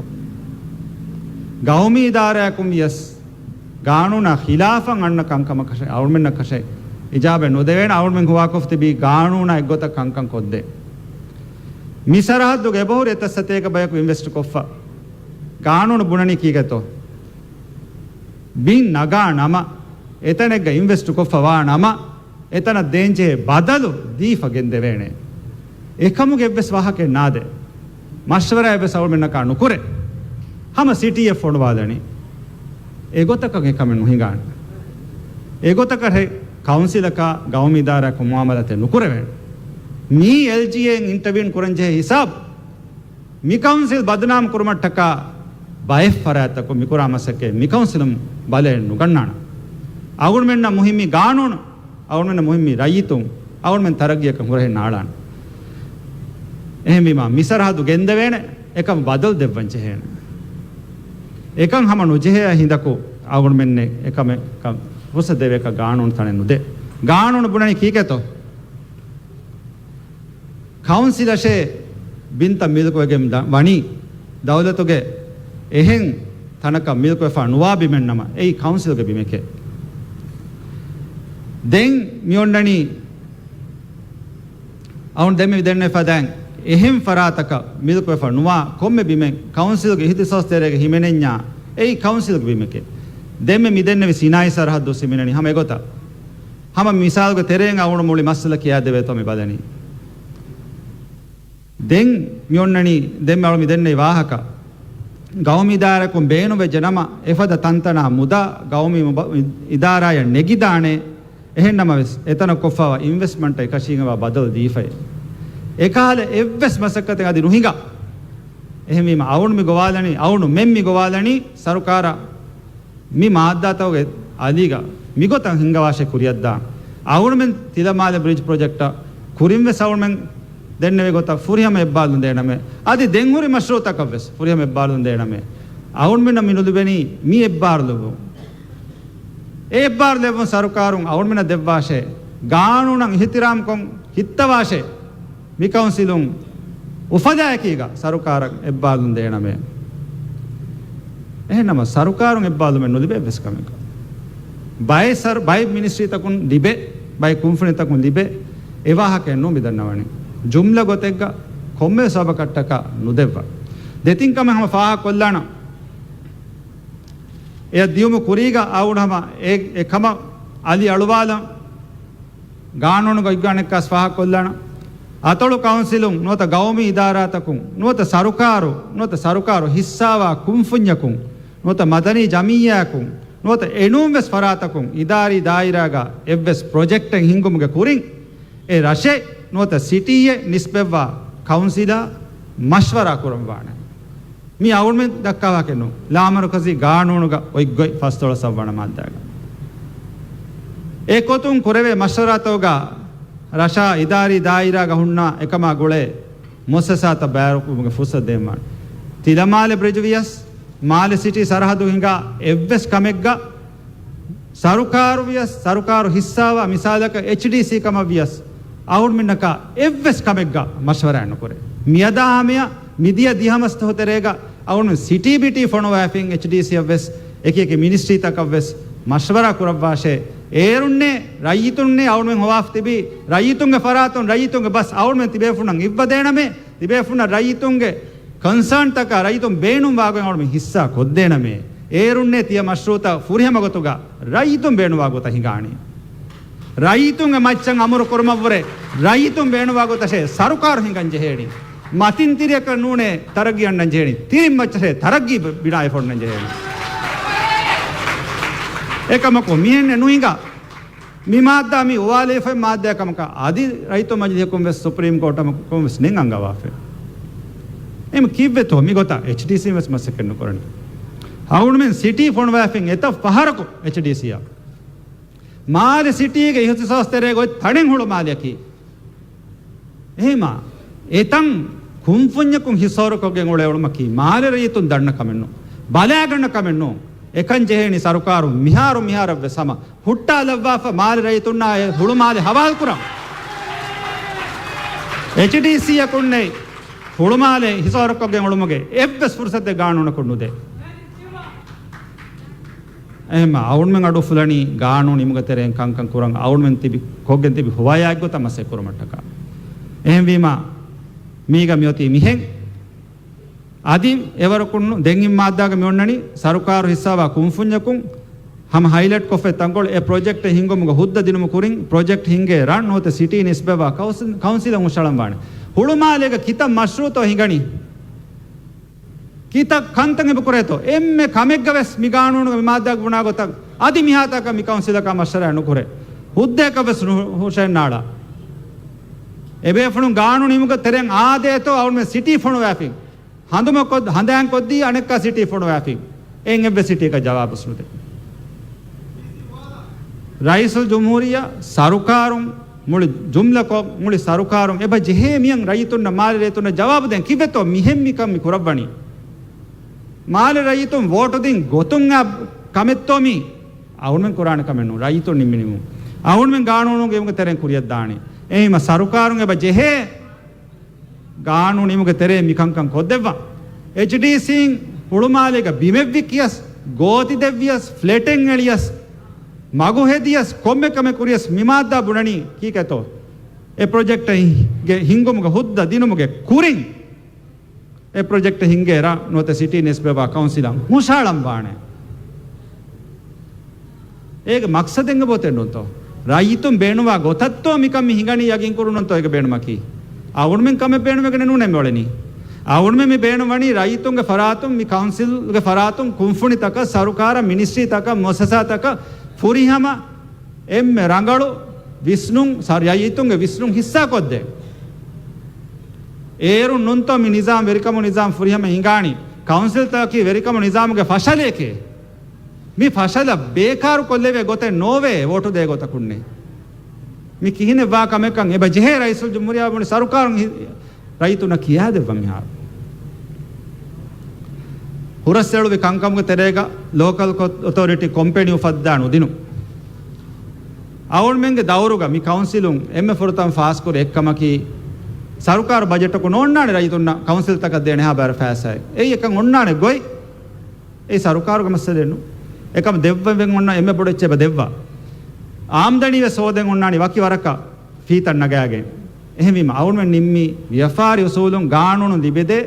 ގައުމީ އިދާރާއަކުން ވިޔަސް ގާނޫނާ ޚިލާފަށް އަންނަ ކަންކަމަކަށެއް އަޅުގަނޑުމެންނަށް ކަށެއް އިޖާބައެއް ނުދެވޭނެ. އަޅުގަނޑުމެން ހުވާކޮށްފަ ތިބީ ގާނޫނާ އެއްގޮތަށް ކަންކަން ކޮށްދޭ. މި ސަރަހައްދުގެ އެބަހުރި އެތައް ސަތޭކަ ބަޔަކު އިންވެސްޓް ކޮށްފަ. ގާނޫނު ބުނަނީ ކީކޭތޯ؟ ބިން ނަގާ ނަމަ، އެތަނެއްގަ އިންވެސްޓް ކޮށްފަ ވާ ނަމަ، އެތަނަށް ދޭންޖެހޭ ބަދަލު ދީފަ ގެންދެވޭނެ. އެކަމުގެ އެއްވެސް ވާހަކައެއް ނާދޭ. މަޝްވަރާ އެއްވެސް އަޅުމެންނަކާ ނުކުރޭ. ހަމަ ސިޓީއެއް ފޮނުވާލަނީ. އެގޮތަކަށް އެކަމެއް ނުހިނގާނެ. އެގޮތަކަށް ކައުންސިލަކާ ގައުމީ އިދާރާއަކުން މުއާމަލާތެއް ނުކުރެވޭނެ. މީ އެލްޖީއޭއިން އިންޓަވިއުން ކުރަންޖެހޭ ހިސާބު. މި ކައުންސިލް ބަދުނާމް ކުރުމަށްޓަކާ ބައެއް ފަރާތްތަކުން މިކުރާ މަސައްކަތް މި ކައުންސިލުން ބަލައެއް ނުގަންނާނަން. އަޅުގަނޑުމެންނަށް މުހިއްމީ ގާނޫނު، އަޅުގަނޑުމެންނަށް މުހިއްމީ ރައްޔިތުން، އަޅުގަނޑުމެން ތަރައްގީއަކަށް ހުރަހެއް ނާޅާނަން. އެހެންވީމާ، މި ސަރަހައްދު ގެންދެވޭނެ، އެކަމަށް ބަދަލު ދެއްވަން ޖެހޭނެ. އެކަން ހަމަ ނުޖެހޭ ހިނދަކު އަޅުގަނޑުމެންނެއް އެކަމެއް ކަ-، ފުރުސަތު ދެވޭކަށް ގާނޫނު ތަނެއް ނުދޭ. ގާނޫނު ބުނަނީ ކީކޭތޯ؟ ކައުންސިލަށޭ ބިންތައް މިލްކުވެގެން ދަ-، ވަނީ ދައުލަތުގެ އެހެން ތަނަކަށް މިލްކުވެފާ ނުވާ ބިމެއް ނަމަ، އެއީ ކައުންސިލްގެ ބިމެކޭ. ދެން މި އޮންނަނީ އަޅުގަނޑު ދެންމެ މި ދެންނެވި ފަދައިން އެހެން ފަރާތަކަށް މިލްކުވެފަ ނުވާ ކޮންމެ ބިމެއް ކައުންސިލްގެ އިހްތިސާސް ތެރޭގަ ހިމެނެންޏާ، އެއީ ކައުންސިލްގެ ބިމެކޭ. ދެންމެ މި ދެންނެވި ސިނާއީ ސަރަހައްދު ހިމެނެނީ ހަމަ އެގޮތަށް. ހަމަ މިސާލުގެ ތެރެއިން އަޅުގަނޑު މުޅި މައްސަލަ ކިޔާދެވޭތޯ މި ބަލަނީ. ދެން މި އޮންނަނީ، ދެން މި އަޅު މި ދެންނެވި ވާހަކަ. ގައުމީ އިދާރާއަކުން ބޭނުންވެއްޖެ ނަމަ، އެފަދަ ތަންތަނާ މުދާ ގައުމީ މުބަ-، އިދާރާއަށް ނެގިދާނެ. އެހެން ނަމަވެސް، އެތަނަށް ކޮށްފަވާ އިންވެސްޓްމަންޓަށް އެކަށީގެންވާ ބަދަލު ދީފައޭ. އެކަހަލަ އެއްވެސް މަސައްކަތެއް އަދި ނުހިނގާ. އެހެންވީމަ، އަޅުގަނޑު މި ގޮވާލަނީ، އަޅުގަނޑުމެން މި ގޮވާލަނީ ސަރުކާރަށް މި މާއްދާތަކުގެ އަލީގަ މިގޮތަށް ހިންގަވާށޭ ކުރިއަށްދާން. އަޅުގަނޑުމެން ތިލަމާލެ ބްރިޖް ޕްރޮޖެކްޓަށް ކުރިންވެސް އަޅުގަނޑުމެން ދެންނެވި ގޮތަށް ފުރިހަމަ އެއްބާރުލުން ދޭނަމޭ. އަދި ދެން ހުރި މަޝްރޫއުތަކަށްވެސް ފުރިހަމަ އެއްބާރުލުން ދޭނަމޭ. އަޅުގަނޑުމެންނަށް މި ނުލިބެނީ މި އެއްބާރުލެއްވުން. އެ އެއްބާރުލެއްވުން ސަރުކާރުން އަޅުގަނޑުމެންނަށް ދެއްވާށޭ. ގާނޫނަށް އިހްތިރާމްކޮށް ހިއްތަވާށޭ. މި ކައުންސިލުން އުފަލާއެކީގަ ސަރުކާރަށް އެއްބާރުލުން ދޭނަމޭ. އެހެންނަމަ ސަރުކާރުން އެއްބާރުލުމެއް ނުލިބޭ އެއްވެސް ކަމެއްގަ. ބައެއް ސަރު-، ބައެއް މިނިސްޓްރީތަކުން ލިބޭ، ބައެއް ކުންފުނިތަކުން ލިބޭ، އެ ވާހަކައެއް ނޫން މި ދަންނަވަނީ. ޖުމްލަ ގޮތެއްގަ ކޮންމެވެސް ސަބަބަކަށްޓަކާ ނުދެއްވާ. ދެތިން ކަމެއް ހަމަ ފާހަގަކޮށްލާނަން. އެ ދިޔުމު ކުރީގަ އަޅުގަނޑު ހަމަ އެ، އެ ކަމަށް އަލި އަޅުވާލަން. ގާނޫނުގަ އިއްވާނެއްކާސް ފާހަގަކޮށްލާނަން. އަތޮޅު ކައުންސިލުން ނުވަތަ ގައުމީ އިދާރާތަކުން ނުވަތަ ސަރުކާރު، ނުވަތަ ސަރުކާރު ހިއްސާވާ ކުންފުންޏަކުން ނުވަތަ މަދަނީ ޖަމިއްޔާއަކުން ނުވަތަ އެނޫންވެސް ފަރާތަކުން އިދާރީ ދާއިރާގަ އެއްވެސް ޕްރޮޖެކްޓެއް ހިންގުމުގެ ކުރިން އެ ރަށެއް ނުވަތަ ސިޓީއެއް ނިސްބަތްވާ ކައުންސިލާ މަޝްވަރާ ކުރަންވާނެ. މި އަޅުގަނޑުމެން ދައްކާ ވާހަކައެއް ނޫން. ލާމަރުކަޒީ ގާނޫނުގަ އޮތްގޮތް ފަސްދޮޅަސް އަށްވަނަ މާއްދާގަ. އެ ގޮތުން ކުރެވޭ މަޝްވަރާތަކުގަ ރަށާ އިދާރީ ދާއިރާގަ ހުންނަ އެކަމާ ގުޅޭ މުއައްސަސާތައް ބައިވެރިކުރުމުގެ ފުރުސަތު ދޭންވާނެ. ތިލަމާލެ ބްރިޖު ވިޔަސް، މާލެ ސިޓީ ސަރަހައްދު ހިނގާ އެއްވެސް ކަމެއްގަ ސަރުކާރު ވިޔަސް، ސަރުކާރު ހިއްސާވާ މިސާލަކަށް އެޗްޑީސީ ކަމަށް ވިޔަސް، އަޅުގަނޑުމެންނަކާ އެއްވެސް ކަމެއްގަ މަޝްވަރާ ނުކުރޭ. މިއަދާ ހަމަޔަށް މިދިޔަ ދިހަ މަސްތަހު ތެރޭގަ އަޅުން ސިޓީ ބިޓީ ފޮނުވާފިން އެޗްޑީސީއަށް ވެސް އެކި އެކި މިނިސްޓްރީތަކަށް ވެސް މަޝްވަރާ ކުރައްވާށޭ. އޭރުންނޭ ރައްޔިތުންނޭ އަޅުމެން ހޮވާފަ ތިބީ ރައްޔިތުންގެ ފަރާތުން ރައްޔިތުންގެ ބަސް އަޅުމެން ތިބޭފުންނަށް އިއްވަދޭނަމޭ، ތިބޭފުންނަށް ރައްޔިތުންގެ ކޮންސާންތަކާ ރައްޔިތުން ބޭނުންވާގޮތް އަޅުމެން ހިއްސާ ކޮށްދޭނަމޭ. އޭރުންނޭ ތިޔަ މަޝްރޫއުތައް ފުރިހަމަ ގޮތުގަ ރައްޔިތުން ބޭނުންވާ ގޮތަށް ހިނގާނީ. ރައްޔިތުންގެ މައްޗަށް އަމުރު ކުރުމަށްވުރެ ރައްޔިތުން ބޭނުންވާ ގޮތަށޭ ސަރުކާރު ހިނގަން ޖެހޭނީ. މަތިން ތިރިއަކަށް ނޫނޭ ތަރައްގީ އަންނަން ޖެހޭނީ. ތިރިން މައްޗަށޭ ތަރައްގީ ބިނާވެފަ އޮންނަން ޖެހޭނީ. އެކަމަކު މިހެންނެއް ނުހިނގާ. މި މާއްދާ މި އުވާލެވިފައި މާއްދާ ކަމަކަށް އަދި ރައްޔިތު މަޖިލީހަކުން ވެސް ސުޕްރީމް ކޯޓަކުން ވެސް ނެތް އަންގަވާފަ. އެހެން ކީއްވެތޯ މިގޮތަށް އެޗްޑީސީ ވެސް މަސައްކަތް ނުކުރަނީ. އަޅުމެން ސިޓީ ފޮނުވާފިން އެތައް ފަހަރަކު އެޗްޑީސީއަށް. މާލެ ސިޓީގެ އިހުތިސާސް ތެރޭގަ އޮތް ތަނެއް ހުޅުމާލެއަކީ. އެހެމާ، އެތަން ކުންފުންޏަކުން ހިސޯރުކޮށްގެން އުޅޭ އުޅުމަކީ މާލެ ރައްޔިތުން ދަންނަ ކަމެއް ނޫން. ބަލާގަންނަ ކަމެއް ނޫން. އެކަން ޖެހޭނީ ސަރުކާރު މިހާރު މިހާރަށްވެސް ހަމަ ހުއްޓާލައްވާފަ މާލެ ރައްޔިތުންނާ އެ ހުޅުމާލެ ހަވާލުކުރަން. އެޗްޑީސީއަކުންނެއް ހުޅުމާލެ ހިސޯރުކޮށްގެން އުޅުމުގެ އެއްވެސް ފުރުސަތެއް ގާނޫނަކުން ނުދޭ. އެހެންމަ އަޅުމެން އަޑު އުފުލަނީ ގާނޫނު ނިމުމުގެ ތެރެއިން ކަންކަން ކުރަން އަޅުމެން ތިބި ކޮށްގެން ތިބި ހޮވާޔާ އެއްގޮތަށް މަސައްކަތް ކުރުމަށްޓަކާ. އެހެންވީމަ މީގަ މިއޮތީ މިހެން. އަދި އެވަރަކުން ދެން އިން މާއްދާގަ މި އޮންނަނީ ސަރުކާރު ހިއްސާވާ ކުންފުންޏަކުން ހަމަ ހައިލައިޓް ކޮށްފައި ތަންކޮޅު އެ ޕްރޮޖެކްޓެއް ހިންގުމުގަ ހުއްދަ ދިނުމު ކުރިން ޕްރޮޖެކްޓް ހިންގޭ ރަށް ނުވަތަ ސިޓީ ނިސްބަތްވާ ކައުންސިލަށް ހުށަހަޅަން ވާނެ. ހުޅުމާލޭގަ ކިތައް މަޝްރޫއުތޯ ހިނގަނީ؟ ކިތައް ކަންތައް އެބަ ކުރޭތޯ؟ އެންމެ ކަމެއްގަ ވެސް މި ގާނޫނުގަ މި މާއްދާގަ ބުނާ ގޮތަށް އަދި މިހާތަކަށް މި ކައުންސިލަކާ މަޝްވަރާ ނުކުރޭ. ހުއްދައަކަށް ވެސް ނު-، ހުށައެއް ނާޅާ. އެބޭފުޅުން ގާނޫނު ނިމުމުގެ ތެރެއިން އާދޭތޯ އަޅުމެން ސިޓީ ފޮނުވާފިން. ހަނދުމަކޮށް-، ހަނދާންކޮށްދީ އަނެއްކާ ސިޓީ ފޮނުވާފިން. އެއިން އެއްވެސް ސިޓީއަކަށް ޖަވާބުވެސް ނުދޭ. ރައީސުލްޖުމްހޫރިއްޔާ ސަރުކާރުން މުޅި ޖުމްލަކޮށް، މުޅި ސަރުކާރުން އެބަ ޖެހޭ މިޔަން ރައްޔިތުންނަށް، މާލެ ރައްޔިތުންނަށް ޖަވާބު ދޭން. ކީއްވެތޯ މިހެން މިކަން މި ކުރައްވަނީ؟ މާލެ ރައްޔިތުން ވޯޓު ދިން ގޮތުން އާ ކަމެއްތޯ މީ؟ އަޅުމެން ކުރާނެ ކަމެއް ނޫން. ރައްޔިތުން ނިންމި ނިންމުން. އަޅުމެން ގާނޫނު ނިމުމުގެ ތެރެއިން ކުރިއަށް ދާނީ. އެހެންވީމަ ސަރުކާރުން އެބަ ޖެހޭ ގާނޫނު ނިމުމުގެ ތެރެއިން މިކަންކަން ކޮށްދެއްވާ. އެޗްޑީސީން ހުޅުމާލޭގަ ބިމެއް ވިއްކިޔަސް، ގޯތި ދެއްވިޔަސް، ފްލެޓެއް އެޅިޔަސް، މަގު ހެދިޔަސް، ކޮންމެ ކަމެއް ކުރިޔަސް މި މާއްދާ ބުނަނީ ކީކޭތޯ؟ އެ ޕްރޮޖެކްޓެއް ހި-، ގެ ހިންގުމުގެ ހުއްދަ ދިނުމުގެ ކުރިން އެ ޕްރޮޖެކްޓް ހިންގޭ ރަށް ނުވަތަ ސިޓީ ނިސްބަތްވާ ކައުންސިލަށް ހުށަހަޅަން ވާނެ. އޭގެ މަޤްޞަދެއް އެބައޮތޭ ނޫންތޯ؟ ރައްޔިތުން ބޭނުންވާ ގޮތަށްތޯ މިކަން މި ހިނގަނީ ޔަގީން ކުރުންތޯ އޭގެ ބޭނުމަކީ؟ އަޅުމެން ކަމެއް ބޭނުމެއްގަ ނޫނޭ މި އުޅެނީ. އަޅުމެން މި ބޭނުންވަނީ ރައްޔިތުންގެ ފަރާތުން، މި ކައުންސިލްގެ ފަރާތުން، ކުންފުނިތަކަށް، ސަރުކާރަށް، މިނިސްޓްރީތަކަށް، މުއައްސަސާތަކަށް ފުރިހަމަ އެންމެ ރަނގަޅު ވިސްނުން، ސަ-، ރައްޔިތުންގެ ވިސްނުން ހިއްސާކޮށްދޭ. އޭރުން ނޫންތޯ މި ނިޒާމް، ވެރިކަމު ނިޒާމް ފުރިހަމަ ހިނގާނީ؟ ކައުންސިލްތަކަކީ ވެރިކަމު ނިޒާމުގެ ފަށަލައެކޭ. މި ފަށަލަ ބޭކާރު ކޮށްލެވޭ ގޮތެއް ނޯވޭ ވޯޓު ދޭ ގޮތަކުންނެއް. މި ކިހިނެއް ވާ ކަމެއްކަން އެބަ ޖެހޭ ރައީސުލްޖުމްހޫރިއްޔާ ބުނި ސަރުކާރުން ހި-، ރައްޔިތުންނަށް ކިޔާދެއްވަން މިހާރު. ހުރަސްއެޅުވި ކަންކަމުގެ ތެރޭގަ ލޯކަލް ކޮ-، އޮތޯރިޓީ ކޮމްޕެނި އުފައްދާ ނުދިނުން. އަޅުމެންގެ ދައުރުގަ މި ކައުންސިލުން އެންމެ ފުރަތަމަ ފާސްކުރި އެއްކަމަކީ، ސަރުކާރު ބަޖެޓަކު ނޯންނާނެ ރައްޔިތުންނަށް ކައުންސިލްތަކަށް ދޭނެހާ ބާރަ ފައިސާއެއް. އެއީ އެކަން އޮންނާނެ ގޮތް. އެއީ ސަރުކާރުގެ މައްސަލައެއް ނޫން. އެކަމަ ދެއްވެވެން އޮންނަ އެންމެ ބޮޑު އެއްޗެއް އެބަ ދެއްވާ. އާމްދަނީ ވެސް ހޯދެން އޮންނާނީ ވަކި ވަރަކަށް ފީތައް ނަގާގެން. އެހެންވީމަ އަޅުމެން ނިންމީ ވިޔަފާރި އުސޫލުން ގާނޫނު ލިބިދޭ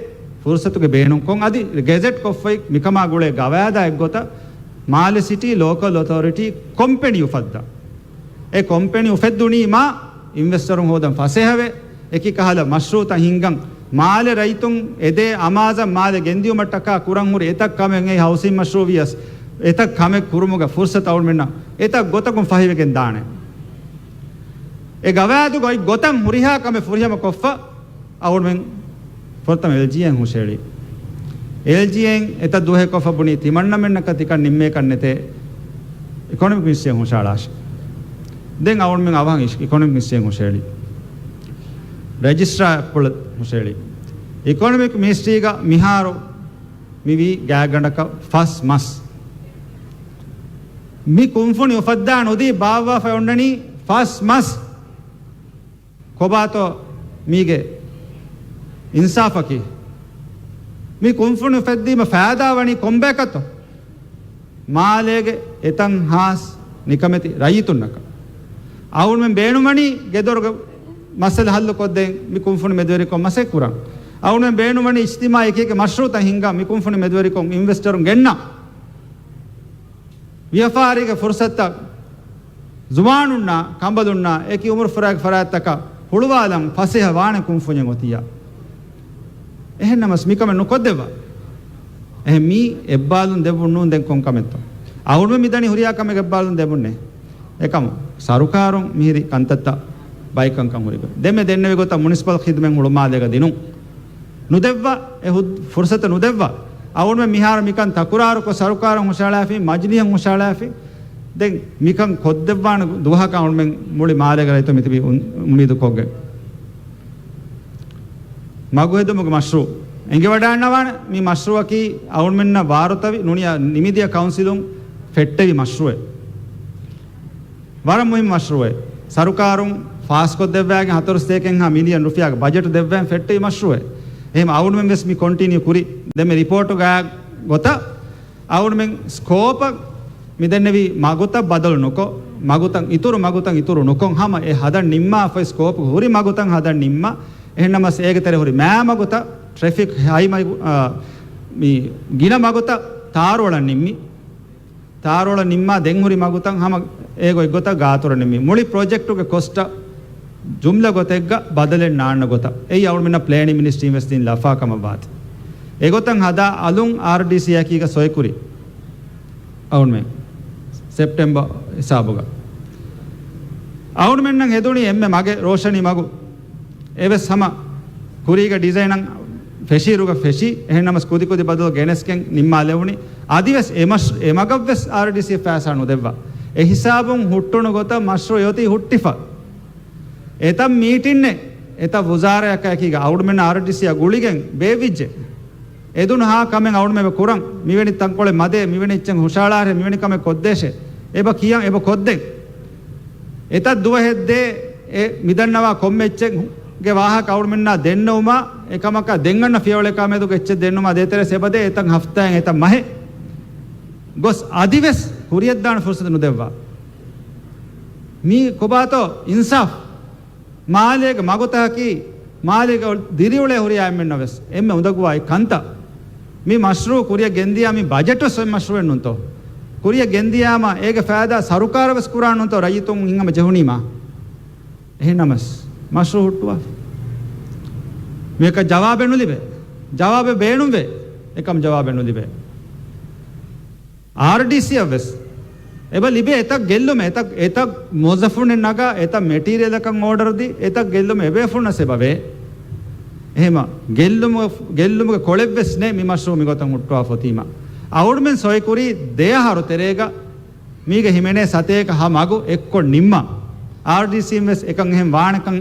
ފުރުސަތުގެ ބޭނުންކޮށް އަދި ގެޒެޓް ކޮށްފައި މިކަމާ ގުޅޭ ގަވާއިދާ އެއްގޮތަށް މާލެ ސިޓީ ލޯކަލް އޮތޯރިޓީ ކޮމްޕެނި އުފައްދާ. އެ ކޮމްޕެނި އުފެއްދުނީ މާ އިންވެސްޓަރުން ހޯދަން ފަސޭހަވެ، އެކި ކަހަލަ މަޝްރޫއުތައް ހިންގަން، މާލެ ރައްޔިތުން އެދޭ އަމާޒަށް މާލެ ގެންދިއުމަށްޓަކާ ކުރަން ހުރި އެތައް ކަމެއް އެއީ ހައުސިން މަޝްރޫއު ވިޔަސް، އެތައް ކަމެއް ކުރުމުގެ ފުރުސަތު އަޅުމެންނަށް އެތައް ގޮތަކުން ފަހިވެގެން ދާނެ. އެ ގަވާއިދުގައި ގޮތަށް ހުރިހާ ކަމެއް ފުރިހަމަ ކޮށްފަ އަޅުމެން ފުރަތަމަ އެލްޖީއޭއިން ހުށައެޅީ. އެލްޖީއޭއިން އެތައް ދުވަހެއް ކޮށްފަ ބުނީ ތިމަންނަމެންނަކަށް ތިކަން ނިންމޭކަށް ނެތޭ، އިކޮނޮމިކް މިނިސްޓްރީއަށް ހުށައަޅާށި. ދެން އަޅުމެން އަވަހަށް އިސް-، އިކޮނޮމިކް މިނިސްޓްރީއަށް ހުށައެޅީ. ރެޖިސްޓްރާ އަށް ހުށައެޅީ. އިކޮނޮމިކް މިނިސްޓްރީގަ މިހާރު މިވީ ގާތްގަނޑަކަށް ފަސް މަސް. މި ކުންފުނި އުފައްދާ ނުދީ ބާއްވާފައި އޮންނަނީ ފަސް މަސް. ކޮބާތޯ މީގެ އިންސާފަކީ؟ މި ކުންފުނި އުފެއްދީމަ ފައިދާ ވަނީ ކޮންބަޔަކަށްތޯ؟ މާލޭގެ އެތައް ހާސް ނިކަމެތި ރައްޔިތުންނަކަށް. އަޅުގަނޑުމެން ބޭނުންވަނީ ގެދޮރުގެ މައްސަލަ ހައްލުކޮށްދޭން މި ކުންފުނި މެދުވެރިކޮށް މަސައްކަތް ކުރަން. އަޅުގަނޑުމެން ބޭނުންވަނީ އިޖްތިމާޢީ އެކި އެކި މަޝްރޫޢުތައް ހިންގާ މި ކުންފުނި މެދުވެރިކޮށް އިންވެސްޓަރުން ގެންނާ. ވިޔަފާރީގެ ފުރުސަތުތައް ޒުވާނުންނާ ކަނބަލުންނާ އެކި އުމުރު ފުރާގެ ފަރާތްތަކަށް ހުޅުވާލަން ފަސޭހަ ވާނެ ކުންފުނިއެއް އޮތިއްޔާ. އެހެންނަމަސް މިކަމެއް ނުކޮށްދެއްވާ. އެހެން މީ އެއްބާލުން ދެއްވުން ނޫން ދެން ކޮން ކަމެއްތޯ؟ އަޅުގަނޑުމެން މިދަނީ ހުރިހާ ކަމެއް އެއްބާލުން ދެއްވުންނޭ. އެކަމު ސަރުކާރުން މިހިރި ކަންތައްތައް ބައިކަންކަން ހުރި. ދެންމެ ދެންނެވި ގޮތަށް މުނިސިޕަލް ޚިދުމަތް ހުޅުމާލޭގަ ދިނުން. ނުދެއްވާ، އެ ހު-، ފުރުސަތު ނުދެއްވާ. އަޅުގަނޑުމެން މިހާރު މިކަން ތަކުރާރުކޮށް ސަރުކާރަށް ހުށައަޅާފި، މަޖިލީހަށް ހުށައަޅާފި. ދެން މިކަން ކޮށްދެއްވާނެ ދުވަހަކަށް އަޅުގަނޑުމެން މުޅި މާލޭގެ ރައްޔިތުން މިތިބީ އުން-، އުންމީދުކޮށްގެން. މަގުހެދުމުގެ މަޝްރޫޢު އެނގިވަޑައިގަންނަވާނެ. މި މަޝްރޫޢަކީ އަޅުގަނޑުމެންނަށް ވާރުތަވި ނޫނީ ނިމިދިޔަ ކައުންސިލުން ފެއްޓެވި މަޝްރޫޢެއް. ވަރަށް މުހިންމު މަޝްރޫޢެއް. ސަރުކާރުން ފާސްކޮށްދެއްވައިގެން ހަތަރު ސަތޭކައެއްހާ މިލިއަން ރުފިޔާގެ ބަޖެޓު ދެއްވައިގެން ފެއްޓެވި މަޝްރޫޢެއް. އެހެން އަޅުގަނޑުމެން ވެސް މި ކޮންޓިނިއު ކުރި. ދެންމެ ރިޕޯޓުގަ ގޮތަށް އަޅުގަނޑުމެން ސްކޯޕަށް މި ދެންނެވި މަގުތައް ބަދަލު ނުކޮށް، މަގުތައް އިތުރު މަގުތައް އިތުރު ނުކޮށް، ހަމަ އެ ހަދަން ނިންމާފައި ސްކޯޕުގެ ހުރި މަގުތައް ހަދަން ނިންމާ. އެހެންނަމަސް އޭގެ ތެރޭ ހުރި މާ މަގުތައް ޓްރެފިކް ހައި މަގު-، އާ، މި ގިނަ މަގުތައް ތާރުއަޅަން ނިންމި. ތާރުއަޅަން ނިންމާ ދެން ހުރި މަގުތައް ހަމަ އޭގޮތް ގޮތަށް ގާތުރަ ނިންމި. މުޅި ޕްރޮޖެކްޓުގެ ކޮސްޓަށް ޖުމްލަ ގޮތެއްގަ ބަދަލެއް ނާންނަ ގޮތަށް. އެއީ އަޅުމެންނަށް ޕްލޭނިން މިނިސްޓްރީން ވެސް ދިން ލަފާ ކަމަށް ވާތީ. އެގޮތަށް ހަދާ އަލުން އާރްޑީސީއަކީގަ ސޮއިކުރި. އަޅުމެން ސެޕްޓެމްބަރ ހިސާބުގަ. އަޅުމެންނަށް ހެދުނީ އެންމެ މަގެއް ރޯޝަނީ މަގު. އެވެސް ހަމަ ކުރީގެ ޑިޒައިނަށް ފެށީ ރުގަ ފެށީ، އެހެން ނަމަސް ކުދި ކުދި ބަދަލު ގެނެސްގެން ނިންމާލެވުނީ. އަދިވެސް އެ މަޝް-، އެ މަގަށްވެސް އާރްޑީސީ ފައިސާ ނުދެއްވާ. އެ ހިސާބުން ހުއްޓުނު ގޮތަށް މަޝްރޫޢު އޮތީ ހުއްޓިފަ. އެތައް މީޓިންއެއް، އެތައް ވުޒާރާއަކާއެކީގަ އަޅުމެންނަށް އާރްޑީސީއާ ގުޅިގެން ބޭއްވިއްޖެ. އެދުނު ހާ ކަމެއް އަޅުމެން ކުރަން، މިވެނި ތަންކޮޅެއް މަދޭ، މިވެނި އެއްޗެއް ހުށައަޅާށޭ، މިވެނި ކަމެއް ކޮށްދޭށޭ. އެބަ ކިޔަން، އެބަ ކޮށްދެން. އެތައް ދުވަހެއްދޭ، އެ މިދަންނަވާ ކޮންމެ އެއްޗެއްގެ ވާހަކަ އަޅުމެންނާ ދެންނެވުމާ، އެކަމަކާ ދެން އަންނަ ފިޔަވަޅެއް ކާމެދުގެ އެއްޗެއް ދެންނުމާ ދޭތެރޭސް އެބަދޭ އެތަން ހަފްތާއެއް އެތަން މަހެއް ގޮސް އަދިވެސް ހުރިއަށްދާނެ ފުރުސަތު ނުދެއްވާ. މީ ކޮބާތޯ އިންސާފް؟ މާލޭގެ މަގުތަކަކީ، މާލޭގެ ދިރިއުޅޭ ހުރިހާ އެންމެންނަށް ވެސް އެންމެ އުނދަގޫވާ އެއް ކަންތައް. މި މަޝްރޫޢު ކުރިއަށް ގެންދިޔާ މި ބަޖެޓު ސޮއި މަޝްރޫޢެއް ނޫންތޯ؟ ކުރިއަށް ގެންދިޔާމަ އޭގެ ފައިދާ ސަރުކާރަށް ވެސް ކުރާން ނޫންތޯ ރައްޔިތުން ހިނގަމަ ޖެހުނީމާ؟ އެހެންނަމަސް މަޝްރޫޢު ހުއްޓުވާފަ. މިއަކަށް ޖަވާބެއް ނުލިބޭ. ޖަވާބެއް ބޭނުންވޭ. އެކަމް ޖަވާބެއް ނުލިބޭ. އާރްޑީސީއަށް ވެސް އެބަ ލިބޭ އެތައް ގެއްލުމެއް، އެތައް، އެތައް މުވައްޒަފުންނެއް ނަގާ، އެތައް މެޓީރިއަލަކަށް އޯޑަރު ދީ، އެތައް ގެއްލުމެއް އެބޭފުޅުންނަށް އެބަވޭ. އެހެމަ ގެއްލުމުގެ، ގެއްލުމުގެ ކޮޅެއްވެސް ނެތް މި މަޝްރޫޢު މިގޮތަށް ހުއްޓުވާފަ އޮތީމަ. އަޅުމެން ސޮއިކުރީ ދެއަހަރު ތެރޭގަ މީގެ ހިމެނޭ ސަތޭކަ ހަ މަގު އެއްކޮށް ނިންމާ. އާރްޑީސީން ވެސް އެކަން އެހެން ވާނެކަން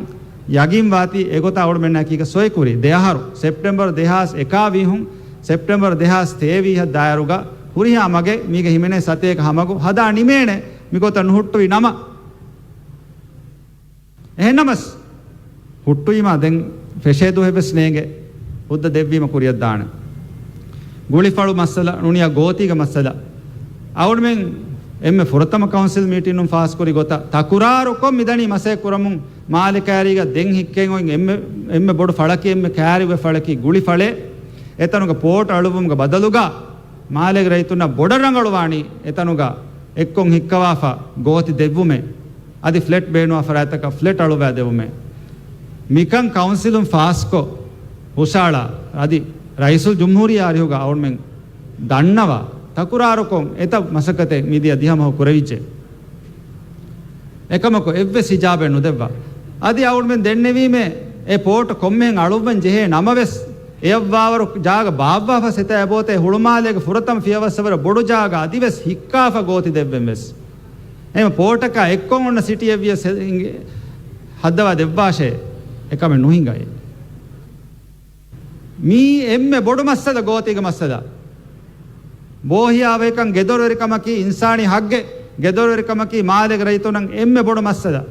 ޔަގީން ވާތީ އެގޮތަށް އަޅުމެންނަކީގަ ސޮއިކުރީ ދެއަހަރު ސެޕްޓެމްބަރު ދެހާސް އެކާ ވީހުން ސެޕްޓެމްބަރު ދެހާސް ތޭވީހަށް ދާއިރުގަ ހުރިހާ މަގެއް މީގެ ހިމެނޭ ސަތޭކަ ހަ މަގު ހަދާ ނިމޭނެ މިގޮތަށް ނުހުއްޓުވި ނަމަ. އެހެންނަމަސް ހުއްޓުވީމާ ދެން ފެށޭ ދުވަހެއް ވެސް ނޭނގެ ހުއްދަ ދެއްވީމަ ކުރިއަށް ދާނެ. ގުޅިފަޅު މައްސަލަ ނޫނިއްޔާ ގޯތީގެ މައްސަލަ. އަޅުމެން އެންމެ ފުރަތަމަ ކައުންސިލް މީޓިނުން ފާސްކުރި ގޮތަށް ތަކުރާރުކޮށް މިދަނީ މަސައްކަތް ކުރަމުން މާލެ ކައިރީގަ ދެން ހިއްކެން އޮތް އެންމެ، އެންމެ ބޮޑު ފަޅަކީ، އެންމެ ކައިރިވި ފަޅަކީ ގުޅިފަޅޭ. އެތަނުގަ ޕޯޓް އަޅުއްވުމުގެ ބަދަލުގަ މާލޭގެ ރައްޔިތުންނަށް ބޮޑަށް ރަނގަޅުވާނީ އެތަނުގަ އެއްކޮށް ހިއްކަވާފަ ގޯތި ދެއްވުމޭ. އަދި ފްލެޓް ބޭނުންވާ ފަރާތްތަކަށް ފްލެޓް އަޅުއްވާ ދެއްވުމޭ. މިކަން ކައުންސިލުން ފާސްކޮށް ހުށައަޅާ އަދި ރައީސުލްޖުމްހޫރިއްޔާ އަރިހުގަ އަޅުމެން ދަންނަވާ ތަކުރާރުކޮށް އެތައް މަސައްކަތެއް މިދިޔަ ދިހަ މަހު ކުރެވިއްޖެ. އެކަމަކު އެއްވެސް ހިޖާބެއް ނުދެއްވާ. އަދި އަޅުމެން ދެންނެވީމޭ އެ ޕޯޓް ކޮންމެހެން އަޅުއްވަން ޖެހޭ ނަމަވެސް، އެއަށްވާވަރު ޖާގަ ބާއްވާފަ ސެތާ އެބޯތޭ ހުޅުމާލޭގެ ފުރަތަމަ ފިޔަވައްސަވަރަށް ބޮޑު ޖާގަ އަދިވެސް ހިއްކާފަ ގޯތި ދެއްވެން ވެސް. އެހެން ޕޯޓަކާ އެއްކޮށް އޮންނަ ސިޓީއެއް ވިޔަސް ހައްދަވާ ދެއްވާށޭ، އެކަމެއް ނުހިނގައޭ. މީ އެންމެ ބޮޑު މައްސަލަ ގޯތީގެ މައްސަލަ. ބޯހިޔާވަހިކަން ގެދޮރުވެރިކަމަކީ އިންސާނީ ހައްގެއް، ގެދޮރުވެރިކަމަކީ މާލޭގެ ރައްޔިތުންނަށް އެންމެ ބޮޑު މައްސަލަ.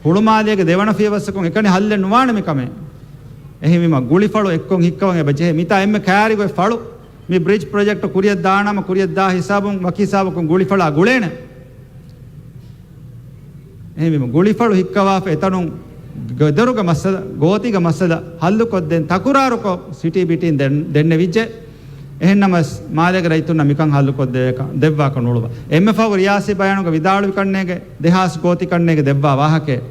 ހުޅުމާލޭގެ ދެވަނަ ފިޔަވައްސަކުން އެކަނި ހައްލެއް ނުވާނެ މިކަމެއް. އެހެންވީމަ ގުޅިފަޅު އެއްކޮށް ހިއްކަވަން އެބަ ޖެހޭ. މިތާ އެންމެ ކައިރިގޮތް ފަޅު މި ބްރިޖް ޕްރޮޖެކްޓް ކުރިއަށް ދާނަމަ ކުރިއަށް ދާ ހިސާބުން ވަކި ހިސާބަކުން ގުޅިފަޅާ ގުޅޭނެ. އެހެންވީމަ ގުޅިފަޅު ހިއްކަވާފަ އެތަނުން ގެދޮރުގެ މައްސަލަ، ގޯތީގެ މައްސަލަ ހައްލުކޮށްދޭން ތަކުރާރުކޮށް ސިޓީ ބިޓީން ދެން، ދެންނެވިއްޖެ. އެހެންނަމަވެސް މާލޭގެ ރައްޔިތުންނަށް މިކަން ހައްލުކޮށްދެވޭކަށް ދެއްވާކަށް ނުޅުވާ. އެންމެ ފަހު ރިޔާސީ ބަޔާނުގަ ވިދާޅުވި ކަންނޭގެ ދެހާސް ގޯތި ކަންނޭގެ ދެއްވާ ވާހަކައެއް.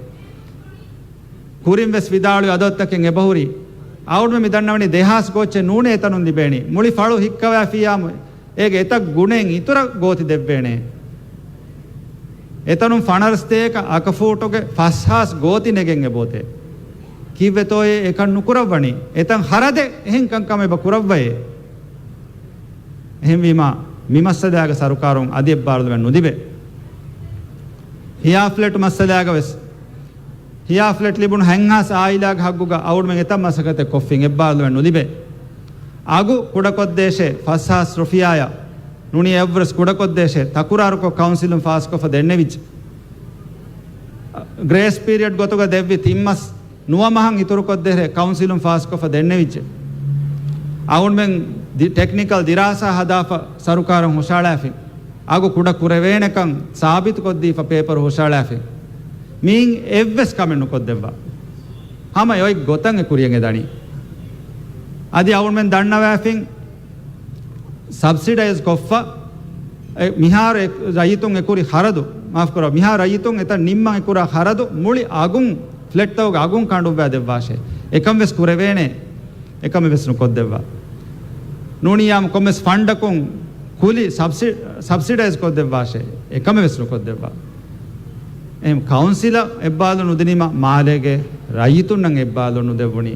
ކުރިން ވެސް ވިދާޅުވި އަދަދުތަކެއް އެބަހުރި. އަޅުގަނޑުމެން މި ދަންނަވަނީ ދެހާސް ގޯތިއެއް ނޫނޭ އެތަނުން ލިބޭނީ. މުޅި ފަޅު ހިއްކަވައިފިއްޔާމު އޭގެ އެތައް ގުނައެއް އިތުރަށް ގޯތި ދެއްވޭނެ. އެތަނުން ފަނަރަ ސަތޭކަ އަކަފޫޓުގެ ފަސްހާސް ގޯތި ނެގެން އެބައޮތޭ. ކީއްވެތޯއޭ އެކަން ނުކުރައްވަނީ؟ އެތަން ހަރަދޭ އެހެން ކަންކަމެއް އެބަ ކުރައްވައޭ. އެހެންވީމާ، މި މައްސަލާގަ ސަރުކާރުން އަދި އެއްބާރުލުމެއް ނުލިބޭ. ހިޔާ ފްލެޓް މައްސަލާގަ ވެސް، ހިޔާ ފްލެޓް ލިބުނު ހަތްހާސް އާއިލާގެ ހައްގުގަ އަޅުގަނޑުމެން އެތައް މަސައްކަތެއް ކޮށްފިން އެއްބާރުލުމެއް ނުލިބޭ. އަގު ކުޑަކޮށްދޭށޭ ފަސްހާސް ރުފިޔާއަށް ނޫނީ އެއަށްވުރެސް ކުޑަކޮށްދޭށޭ ތަކުރާރުކޮށް ކައުންސިލުން ފާސްކޮށްފަ ދެންނެވިއްޖެ. ގްރޭސް ޕީރިއަޑް ގޮތުގަ ދެއްވި ތިން މަސް ނުވަ މަހަށް އިތުރުކޮށްދޭށޭ ކައުންސިލުން ފާސްކޮށްފަ ދެންނެވިއްޖެ. އަޅުގަނޑުމެން ދި-، ޓެކްނިކަލް ދިރާސާ ހަދާފަ ސަރުކާރަށް ހުށަހަޅާފިން. އަގު ކުޑަ ކުރެވޭނެކަން ސާބިތުކޮށްދީފަ ޕޭޕަރު ހުށަހަޅާފިން. މިއިން އެއްވެސް ކަމެއް ނުކޮށްދެއްވާ. ހަމަ އޮތް ގޮތަށް އެ ކުރިޔަށް އެދަނީ. އަދި އަޅުގަނޑުމެން ދަންނަވާފިން ސަބްސިޑައިޒް ކޮށްފަ، އެ، މިހާރު އެ، ރައްޔިތުން އެކުރި ޚަރަދު، މާފް ކުރާ، މިހާރު ރައްޔިތުން އެތަން ނިންމަން އެކުރާ ޚަރަދު މުޅި އަގުން، ފްލެޓްތަކުގެ އަގުން ކަނޑުއްވާ ދެއްވާށޭ. އެކަން ވެސް ކުރެވޭނެ. އެކަމެއް ވެސް ނުކޮށްދެއްވާ. ނޫނިއްޔާމު ކޮންމެސް ފަންޑަކުން ކުލި ސަބްސި-، ސަބްސިޑައިޒް ކޮށްދެއްވާށޭ. އެކަމެއް ވެސް ނުކޮށްދެއްވާ. އެހެން ކައުންސިލަށް އެއްބާލު ނުދިނީމަ މާލޭގެ ރައްޔިތުންނަށް އެއްބާލު ނުދެއްވުނީ.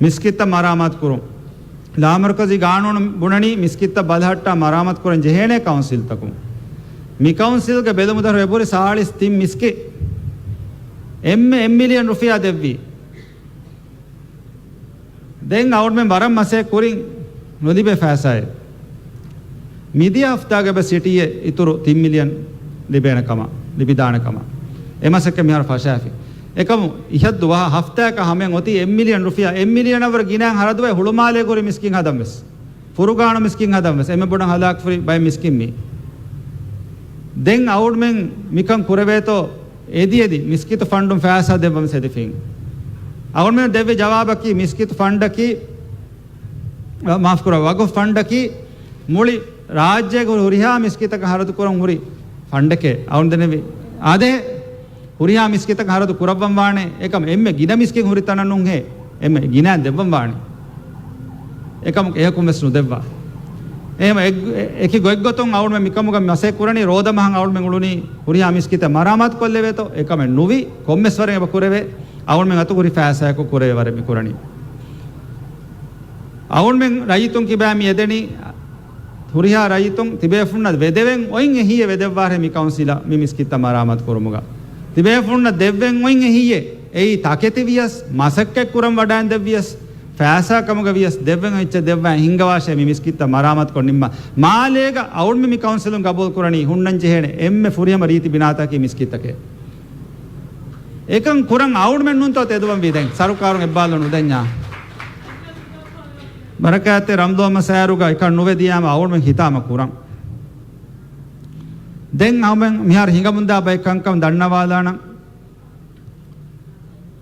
މިސްކިތްތައް މަރާމާތު ކުރުން. ލާމަރުކަޒީ ގާނޫނު ބުނަނީ މިސްކިތްތައް ބަލަހައްޓާ މަރާމާތު ކުރަން ޖެހޭނޭ ކައުންސިލްތަކުން. މި ކައުންސިލްގެ ބެލުމުދަށު އެބުރި ސާޅީސް ތިން މިސްކިތް އެންމެ އެއް މިލިއަން ރުފިޔާ ދެއްވީ. ދެން އަޅުގަނޑުމެން ވަރަށް މަސައްކަތް ކުރިން ނުލިބޭ ފައިސާއެއް. މިދިޔަ ހަފްތާގަ އެބަ ސިޓީއެއް އިތުރު ތިން މިލިއަން ލިބޭނެ ކަމަށް، ލިބިދާނެ ކަމަށް އެ މަސައްކަތް މިހާރު ފަށާފި. އެކަމު އިހަށް ދުވަހަށް ހަފްތާއަކަށް ހަމައިން އޮތީ އެއް މިލިއަން ރުފިޔާ، އެއް މިލިއަނަށް ވުރެ ގިނައިން ހަރަދުވެ ހުޅުމާލޭގަ ހުރި މިސްކިތް ހަދަން ވެސް. ފުރުގާނު މިސްކިތް ހަދަން ވެސް. އެންމެ ބޮޑަށް ހަލާކުފުރި ބައެއް މިސްކިތް މީ. ދެން އަޅުގަނޑުމެން މިކަން ކުރެވޭތޯ އެދި އެދި މިސްކިތު ފަންޑުން ފައިސާ ދެއްވަން ސެދިފިން. އަޅުގަނޑުމެން ދެއްވި ޖަވާބަކީ މިސްކިތު ފަންޑަކީ، މާފް ކުރާ، ވަގުފް ފަންޑަކީ މުޅި ރާއްޖޭގެ ހުރިހާ މިސްކިތަކަށް ހަރަދު ކުރަން ހުރި ފަންޑެކޭ. އަޅުގަނޑު ދެންނެވި އާދެ، ހުރިހާ މިސްކިތަކަށް ހަރަދު ކުރައްވަން ވާނެ. އެކަމް އެންމެ ގިނަ މިސްކިތް ހުރި ތަނަށް ނޫންހޭ، އެންމެ ގިނައިން ދެއްވަން ވާނެ. އެކަމަކު އެހަކުން ވެސް ނުދެއްވާ. އެހެން އެ-، އެ-، އެކި ގޮތްގޮތުން އަޅުގަނޑުމެން މިކަމުގަ މަސައްކަތް ކުރަނީ ރޯދަ މަހަށް އަޅުގަނޑުމެން އުޅުނީ ހުރިހާ މިސްކިތެއް މަރާމާތު ކޮށްލެވޭތޯ. އެކަމެއް ނުވި، ކޮންމެސް ވަރެއް އެބަ ކުރެވޭ. އަޅުގަނޑުމެން އަތު ހުރި ފައިސާއަކު ކުރެވޭ ވަރެއް މި ކުރަނީ. އަޅުގަނޑުމެން ރައްޔިތުން ކިބާ މި އެދެނީ ހުރިހާ ރައްޔިތުން ތިބޭފުންނަށް ވެދެވެން އޮތް އެހީއެއް ވެދެއްވާށޭ މި ކައުންސިލަށް މި މިސްކިތްތައް މަރާމާތު ކުރުމުގަ. ތިބޭފުންނަށް ދެއްވެން އޮތް އެހީއެއް. އެއީ ތަކެތި ވިޔަސް، މަސައްކަތް ކުރަން ވަޑައިން ދެއްވިޔަސް، ފައިސާ ކަމުގަ ވިޔަސް ދެއްވެން އޮތް އެއްޗެއް ދެއްވާ ހިންގަވާށޭ މި މިސްކިތްތައް މަރާމާތުކޮށް ނިންމާ. މާލޭގަ އަޅުގަނޑުމެން މި ކައުންސިލުން ގަބޫލު ކުރަނީ ހުންނަން ޖެހޭނެ އެންމެ ފުރިހަމަ ރީތި ބިނާތަކީ މިސްކިތްތަކޭ. އެކަން ކުރަން އަޅުގަނޑުމެން ނޫންތޯ ތެދުވަންވީ ދެން ސަރުކާރުން އެއްބާލު ނުދެންޏާ. ބަރަކާތްތެރި ރަމަޟާން މަސް އައިރުގަ އެކަން ނުވެދިޔާމަ އަޅުގަނޑުމެން ހިތާމަ ކުރަން. ދެން އަޅުގަނޑުމެން މިހާރު ހިނގަމުންދާ ބައެއް ކަންކަން ދަންނަވާލާނަން.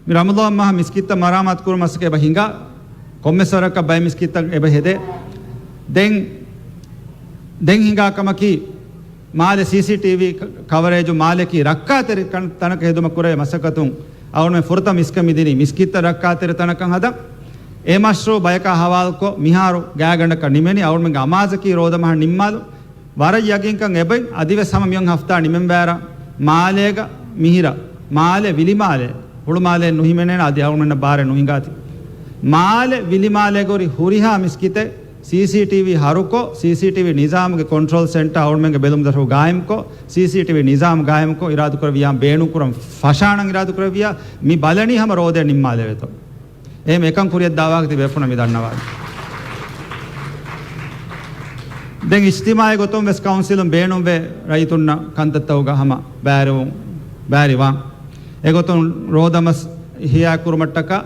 މި ރަމަޟާން މަހަށް މިސްކިތްތައް މަރާމާތު ކުރުމަށް އެބަ ހިނގާ، ކޮންމެސް ވަރަކަށް ބައެއް މިސްކިތްތައް އެބަ ހެދޭ. ދެން، ދެން ހިނގާ ކަމަކީ، މާލެ ސީސީޓީވީ ކަ-، ކަވަރޭޖު މާލެއަކީ ރައްކާތެރި ކަން-، ތަނަކަށް ހެދުމަށް ކުރެވޭ މަސައްކަތުން އަޅުގަނޑުމެން ފުރަތަމަ މިސްކިތް މިދިނީ މިސްކިތްތައް ރައްކާތެރި ތަނަކަށް ހަދަން. އެ މަޝްރޫއު ބަޔަކާ ހަވާލުކޮށް، މިހާރު ގާތްގަނޑަކަށް ނިމެނީ. އަޅުގަނޑުމެންގެ އަމާޒަކީ ރޯދަ މަހަށް ނިންމާލުން. ވަރަށް ޔަގީންކަން އެބައިން އަދިވެސް ހަމަ މިއޮން ހަފްތާ ނިމެން ވާއިރަށް މާލޭގަ މިހިރަ، މާލެ ވިލިމާލެ، ހުޅުމާލެ ނުހިމެނޭނެ އަދި އަޅުގަނޑަށް ބާރެއް ނުހިނގާތި. މާލެ ވިލިމާލޭގަ ހުރި ހުރިހާ މިސްކިތެއް ސީސީޓީވީ ހަރުކޮށް، ސީސީޓީވީ ނިޒާމުގެ ކޮންޓްރޯލް ސެންޓާ އަޅުގަނޑުމެންގެ ބެލުމުދަށު ގާއިމްކޮށް، ސީސީޓީވީ ނިޒާމް ގާއިމްކޮށް އިރާދަކުރެއްވިޔާ، ބޭނުންކުރަން ފަށާނަން އިރާދަކުރެއްވިޔާ، މި ބަލަނީ ހަމަ ރޯދައަށް ނިންމާލެވޭތޯ. އެހެން އެކަން ކުރިއަށްދާ ވާހަކަ ތިބޭފުޅުންނަށް މި ދަންނަވާލީ. ދެން އިޖްތިމާޢީ ގޮތުން ވެސް ކައުންސިލުން ބޭނުންވޭ ރައްޔިތުންނަށް ކަންތައްތަކުގަ ހަމަ ބައިވެރިވުން، ބައިވެރިވާން. އެގޮތުން ރޯދަމަސް އިޙްޔާކުރުމަށްޓަކާ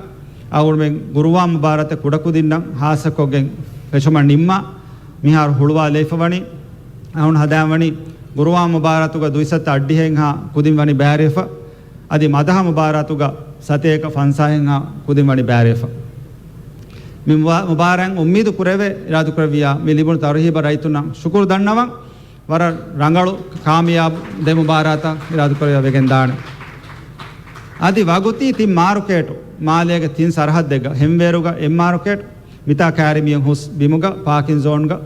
އަޅުގަނޑުމެން ގުރުއާން މުބާރާތެއް ކުޑަކުދިންނަށް ހާއްސަކޮށްގެން ފެށުމަށް ނިންމާ، މިހާރު ހުޅުވާލައިފަ ވަނީ. އަޅުގަނޑު ހަދާން ވަނީ ގުރުއާން މުބާރާތުގަ ދުއިސައްތަ އަށްޑިހައެއްހާ ކުދިން ވަނީ ބައިވެރިވެފަ. އަދި މަދަހަ މުބާރާތުގަ ސަތޭކަ ފަންސާހެއްހާ ކުދިން ވަނީ ބައިވެރިވެފަ. މި މުބާ-، މުބާރާތް އުއްމީދު ކުރެވޭ، އިރާދު ކުރެއްވިޔާ މި ލިބުނު ތަރުހީބަށް ރައްޔިތުންނަށް ޝުކުރު ދަންނަވަން. ވަރަށް ރަނގަޅު ކާމިޔާބު ދެ މުބާރާތަށް އިރާދު ކުރެވިޔާ ވެގެން ދާނެ. އަދި ވަގުތީ ތިން މާރުކޭޓު، މާލޭގެ ތިން ސަރަހައްދެއްގަ، ހެންވޭރުގަ އެއް މާރުކޭޓު، މިތާ ކައިރި މިއޮން ހުސް ބިމުގަ ޕާކިން ޒޯންގަ،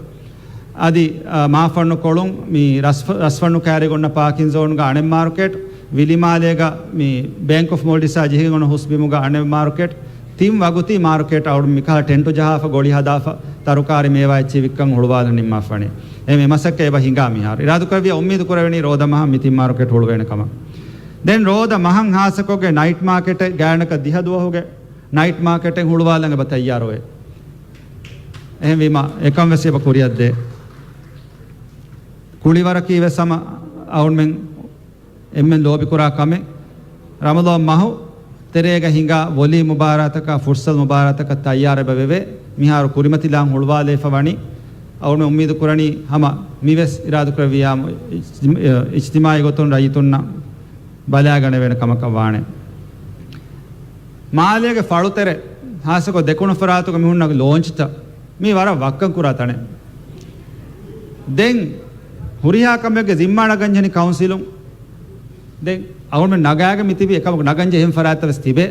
އަދި، އާ، މާފަންނު ކޮޅުން މި ރަސްފަ-، ރަސްފަންނު ކައިރިގަ އޮންނަ ޕާކިން ޒޯންގަ އަނެއް މާރުކޭޓު، ވިލިމާލޭގަ މި ބޭންކް އޮފް މޯލްޑިވްސްއާ ޖެހިގެން އޮންނަ ހުސް ބިމުގަ އަނެއް މާރުކޭޓު، ތިން ވަގުތީ މާރުކޭޓް އަޅުގަނޑު މިކަހަލަ ޓެންޓު ޖަހާފަ، ގޮޅި ހަދާފަ، ތަރުކާރި މޭވާ އެއްޗިހި ވިއްކަން ހުޅުވާލަން ނިންމާފަ ވަނީ. އެ މަސައްކަތް އެބަ ހިނގާ މިހާރު. އިރާދު ކުރެއްވިޔާ އުއްމީދު ކުރެވެނީ ރޯދަ މަހަށް މި ތިން މާރުކޭޓް ހުޅުވޭނެ ކަމަށް. ދެން ރޯދަ މަހަށް ހާއްސަކޮށްގެން ނައިޓް މާކެޓެއް ގާތްގަނޑަކަށް ދިހަ ދުވަހުގެ ނައިޓް މާކެޓެއް ހުޅުވާލަން އެބަ ތައްޔާރުވޭ. އެހެންވީމަ އެކަން ވެސް އެބަ ކުރިއަށްދޭ. ކުޅިވަރަކީ ވެސް ހަމަ އަޅުގަނޑުމެން އެންމެން ލޯބިކުރާ ކަމެއް. ރަމަޟާން މަހު ތެރޭގަ ހިނގާ ވޮލީ މުބާރާތަކާ، ފުޓްސަލް މުބާރާތަކަށް ތައްޔާރަށް އެބަ ވެވޭ. މިހާރު ކުރިމަތިލާން ހުޅުވާލައިފަ ވަނީ. އަޅުގަނޑު އުއްމީދު ކުރަނީ ހަމަ މިވެސް އިރާދު ކުރެއްވިޔާމު އިޖްތި-، އިޖްތިމާޢީ ގޮތުން ރައްޔިތުންނަށް ބަލާގަނެވޭނެ ކަމަކަށް ވާނެ. މާލޭގެ ފަޅުތެރެ، ހާއްސަކޮށް ދެކުނު ފަރާތުގަ މި ހުންނަ ލޯންޗްތައް، މީ ވަރަށް ވައްކަން ކުރާ ތަނެއް. ދެން ހުރިހާ ކަމެއްގެ ޒިންމާ ނަގަންޖެހެނީ ކައުންސިލުން. ދެން އަޅުގަނޑުމެން ނަގާގެން މި ތިބީ އެކަމަކު ނަގަންޖެހޭ އެހެން ފަރާތްތައް ވެސް ތިބޭ.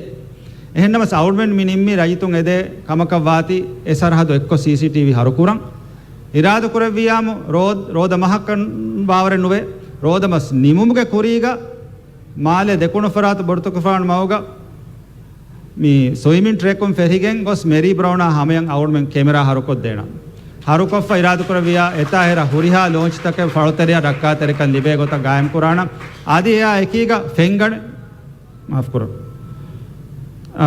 އެހެންނަމަސް އަޅުގަނޑުމެން މި ނިންމީ ރައްޔިތުން އެދޭ ކަމަކަށް ވާތީ އެ ސަރަހައްދު އެއްކޮށް ސީސީޓީވީ ހަރުކުރަން. އިރާދަ ކުރެއްވިޔާމު ރޯ-، ރޯދަ މަހަކަށް ވާވަރެއް ނުވޭ. ރޯދަ މަސް ނިމުމުގެ ކުރީގަ މާލޭ ދެކުނު ފަރާތު ބޮޑުތުކުފާނު މަގުގަ މި ސުއިމިން ޓްރެކުން ފެށިގެން ގޮސް މެރީ ބްރައުނާ ހަމަޔަށް އަޅުގަނޑުމެން ކެމެރާ ހަރުކޮށްދޭނަން. ހަރުކޮށްފަ އިރާދަކުރެއްވިޔާ އެތާ ހެރަ ހުރިހާ ލޯންޗްތަކެއް ފަޅުތެރެއަށް ރައްކާތެރިކަން ލިބޭ ގޮތަށް ގާއިމްކުރާނަން. އަދި އެއާ އެކީގަ ފެންގަނެ، މާފުކުރުން. އަ،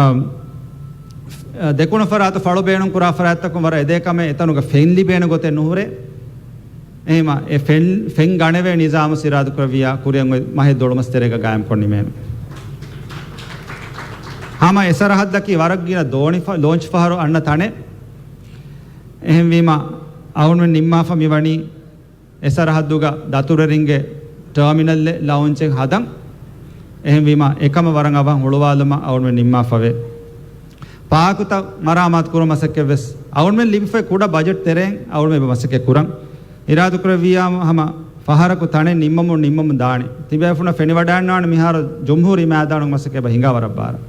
ދެކުނު ފަރާތު ފަޅު ބޭނުން ކުރާ ފަރާތްތަކުން ވަރަށް އެދޭ ކަމެއް އެތަނުގަ ފެން ލިބޭނެ ގޮތެއް ނުހުރޭ. އެހެމަ އެ ފެން، ފެން ގަނެވޭ ނިޒާމު އިރާދަކުރެއްވިޔާ ކުރިއަށް އޮތް މަހެއް ދޮޅުމަސް ތެރޭގަ ގާއިމްކޮށް ނިމޭނެ. ހަމަ އެ ސަރަހައްދަކީ ވަރަށް ގިނަ ދޯނި ފަ-، ލޯންޗް ފަހަރު އަންނަ ތަނެއް. އެހެންވީމަ އަޅުގަނޑުމެން ނިންމާފަ މިވަނީ އެ ސަރަހައްދުގަ ދަތުރުވެރިންގެ ޓާމިނަލްއެއް ލައުންޖެއް ހަދަން. އެހެންވީމަ އެކަމަށް ވަރަށް އަވަހަށް ހުޅުވާލުމަށް އަޅުގަނޑުމެން ނިންމާފަވޭ. ޕާކުތައް މަރާމާތު ކުރުމަށް މަސައްކަތްވެސް އަޅުގަނޑުމެން ލިބިފައި ކުޑަ ބަޖެޓް ތެރެއިން އަޅުގަނޑުމެން މަސައްކަތް ކުރަން. އިރާދަކުރެއްވިޔާމު ހަމަ ފަހަރަކު ތަނެއް ނިންމަމުން ނިންމަމުން ދާނެ. ތިބޭފުޅުންނަށް ފެނިވަޑައިގަންނަވާނެ މިހާރު ޖުމްހޫރީ މައިދާނުގެ މަސައްކަތް އެބަ ހިނގާ ވަރަށް ބާރަށް.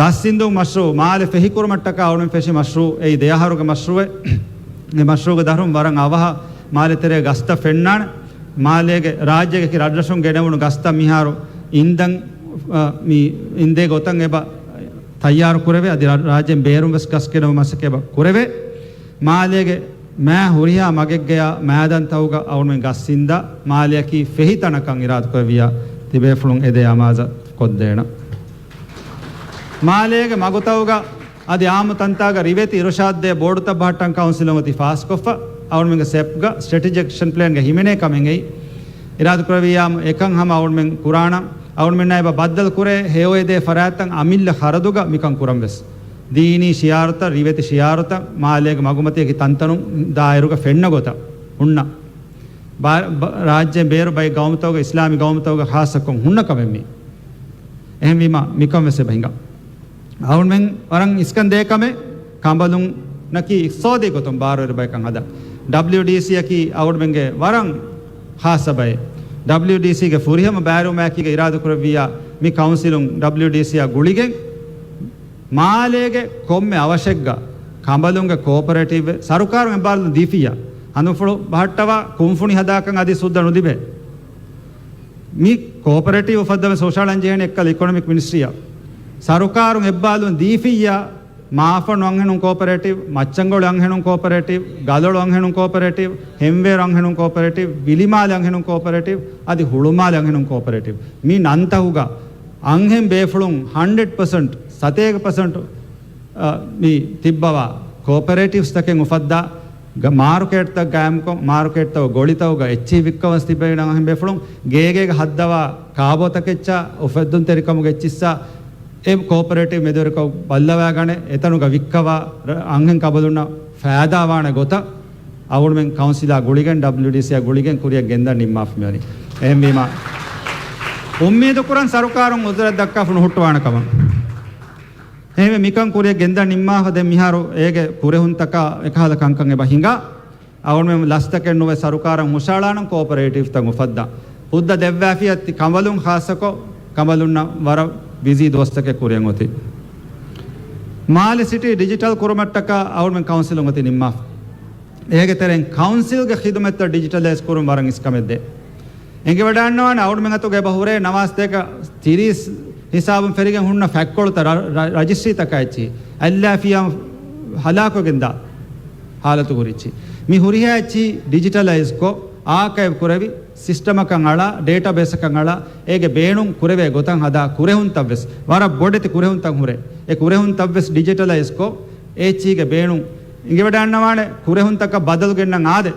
ގަސް އިންދުން މަޝްރޫއު، މާލެ ފެހިކުރުމަށްޓަކާ އަޅުގަނޑުމެން ފެށި މަޝްރޫއު، އެއީ ދެ އަހަރުގެ މަޝްރޫއެއް. އެ މަޝްރޫއުގެ ދަށުން ވަރަށް އަވަހަށް މާލެ ތެރޭ ގަސްތައް ފެންނާނެ. މާލޭގެ ރާއްޖޭގެ ރަށްރަށުން ގެނެވުނު ގަސްތައް މިހާރު އިންދަން، އަ، މި އިންދޭ ގޮތަށް އެބަ ތައްޔާރު ކުރެވޭ. އަދި ރާ-، ރާއްޖޭން ބޭރުން ވެސް ގަސް ގެނެވުމަށް މަސައްކަތް އެބަ ކުރެވޭ. މާލޭގެ މާ ހުރިހާ މަގެއްގަޔާ މައިދާންތަކުގަ އަޅުގަނޑުމެން ގަސް އިންދާ، މާލެއަކީ ފެހި ތަނަކަށް އިރާދަކުރެއްވިޔާ ތިބޭފުޅުން އެދޭ އަމާޒަށް ކޮށްދޭނަން. މާލޭގެ މަގުތަކުގަ އަދި އާއްމު ތަންތާގަ ރިވެތި އިރުޝާދު ދޭ ބޯޑުތައް ބަހައްޓަން ކައުންސިލުން އޮތީ ފާސްކޮށްފަ، އަޅުގަނޑުމެންގެ ސެޕްގަ ސްޓްރެޓެޖިކް އެކްޝަން ޕްލޭންގަ ހިމެނޭ ކަމެއް އެއީ. އިރާދަކުރެއްވިޔާމު އެކަން ހަމަ އަޅުގަނޑުމެން ކުރާނަން. އަޅުގަނޑުމެންނާ އެބަ ބައްދަލު ކުރޭ ހެޔޮއެދޭ ފަރާތްތައް އަމިއްލަ ޚަރަދުގަ މިކަން ކުރަން ވެސް. ދީނީ ޝިއާރުތައް، ރިވެތި ޝިއާރުތައް، މާލޭގެ މަގުމަތީގެ ތަންތަނުން ދާއިރުގަ ފެންނަ ގޮތަށް ހުންނަ. ބާ-، ބަ-، ރާއްޖޭން ބޭރު ބައެއް ގައުމުތަކުގަ، އިސްލާމީ ގައުމުތަކުގަ ޚާއްޞަކޮށް ހުންނަ ކަމެއް މީ. އެހެންވީމަ މިކަން ވެސް އެބަ ހިނގާ. އަޅުގަނޑުމެން ވަރަށް އިސްކަން ދޭ ކަމެއް ކަނބަލުންނަކީ އިޤްތިޞާދީ ގޮތުން ބާރުވެރި ބަޔަކަށް ހަދާ. ޑަބްލިޔުޑީސީއަކީ އަޅުގަނޑުމެންގެ ވަރަށް ޚާއްޞަ ބައެއް. ޑަބްލިޔުޑީސީގެ ފުރިހަމަ ބައިވެރިވުމާއެކީގަ އިރާދަކުރެއްވިއްޔާ މި ކައުންސިލުން ޑަބްލިޔުޑީސީއާ ގުޅިގެން މާލޭގެ ކޮންމެ އަވަށެއްގަ ކަނބަލުންގެ ކޯޕަރޭޓިވްއެއް ސަރުކާރުން އެއްބާރުލުން ދީފިއްޔާ، ހަނދުމަފުޅު ބަހައްޓަވާ ކުންފުނި ހަދާކަށް އަދި ސުއްދަ ނުލިބޭ. މި ކޯޕަރޭޓިވް އުފައްދަން ވެސް ހުށަހަޅަން ޖެހޭނެ އެއްކަލަ އިކޮނޮމިކް މިނިސްޓްރީއަށް. ސަރުކާރުން އެއްބާރުލުން ދީފިއްޔާ، މާފަންނު އަންހެނުން ކޯޕަރޭޓިވް، މައްޗަންގޮޅި އަންހެނުން ކޯޕަރޭޓިވް، ގަލޮޅު އަންހެނުން ކޯޕަރޭޓިވް، ހެންވޭރު އަންހެނުން ކޯޕަރޭޓިވް، ވިލިމާލެ އަންހެނުން ކޯޕަރޭޓިވް، އަދި ހުޅުމާލެ އަންހެނުން ކޯޕަރޭޓިވް. މި ނަންތަކުގަ އަންހެން ބޭފުޅުން ހަންޑްރެޑް ޕަސެންޓް، ސަތޭކަ ޕަސެންޓް، އަ، މި ތިއްބަވާ ކޯޕަރޭޓިވްސްތަކެއް އުފައްދާ، ގ-، މާރުކޭޓްތައް ގާއިމްކޮށް، މާރުކޭޓްތައް ގޮޅިތަކުގަ އެއްޗިހި ވިއްކަވަން ތިއްބެވި އަންހެން ބޭފުޅުން ގޭގޭގަ ހައްދަވާ ކާބޯތަކެއްޗާ އުފެއްދުންތެރިކަމުގެ އެއްޗިއްސާ އެ ކޯޕަރޭޓިވް މެދުވެރިކޮށް ބައްލަވާގަނެ، އެތަނުގަ ވިއްކަވާ ރަ-، އަންހެން ކަނބަލުންނަށް ފައިދާވާނެ ގޮތަށް އަޅުގަނޑުމެން ކައުންސިލާ ގުޅިގެން، ޑަބްލިޔުޑީސީއާ ގުޅިގެން ކުރިއަށް ގެންދަން ނިންމާފަ މިވަނީ. އެހެންވީމަ، އުއްމީދު ކުރަން ސަރުކާރުން އުޒުރެއް ދައްކާފަ ނުހުއްޓުވާނެ ކަމަށް. އެހެންވެ، މިކަން ކުރިއަށް ގެންދަން ނިންމާފަ ދެން މިހާރު އޭގެ ކުރެހުންތަކާ އެކަހަލަ ކަންކަން އެބަ ހިނގާ. އަޅުގަނޑުމެން ލަސްތަކެއް ނުވެ ސަރުކާރަށް ހުށައަޅާނަން ކޯޕަރޭޓިވްތައް އުފައްދާ. ހުއްދަ ދެއްވާފިއްޔާ ތި ކަނބަލުން ޚާއްޞަކޮށް، ކަނބަލުންނަށް ވަރަށް ބިޒީ ދުވަސްތަކެއް ކުރިއަށް އޮތީ. މާލެ ސިޓީ ޑިޖިޓަލް ކުރުމަށްޓަކާ އަޅުގަނޑުމެން ކައުންސިލުން އޮތީ ނިންމާފަ. އޭގެ ތެރެއިން ކައުންސިލްގެ ޚިދުމަތްތައް ޑިޖިޓަލައިޒް ކުރުން ވަރަށް އިސްކަމެއް ދޭ. އެނގިވަޑައިގަންނަވާނެ އަޅުގަނޑުމެން އަތުގަ އެބަ ހުރޭ ނަވާސްތޭކަ ތިރީސް ހިސާބުން ފެރިގެން ހުންނަ ފަތްކޮޅުތައް ރަ-، ރަ-، ރަޖިސްޓްރީތަކާ އެއްޗިހި އައްލާފިޔާ ހަލާކުވެގެންދާ ހާލަތު ހުރިއްޗި. މި ހުރިހާ އެއްޗިހި ޑިޖިޓަލައިޒްކޮށް، އާކައިވް ކުރެވި، ސިސްޓަމަކަށް އަޅާ، ޑޭޓާބޭސަކަށް އަޅާ، އޭގެ ބޭނުން ކުރެވޭ ގޮތަށް ހަދާ ކުރެހުންތައްވެސް، ވަރަށް ބޮޑެތި ކުރެހުންތައް ހުރޭ. އެ ކުރެހުންތައްވެސް ޑިޖިޓަލައިޒްކޮށް، އެ އެއްޗިހިގެ ބޭނުން އެނގިވަޑައިގަންނަވާނެ ކުރެހުންތަކަށް ބަދަލު ގެންނަން އާދެ.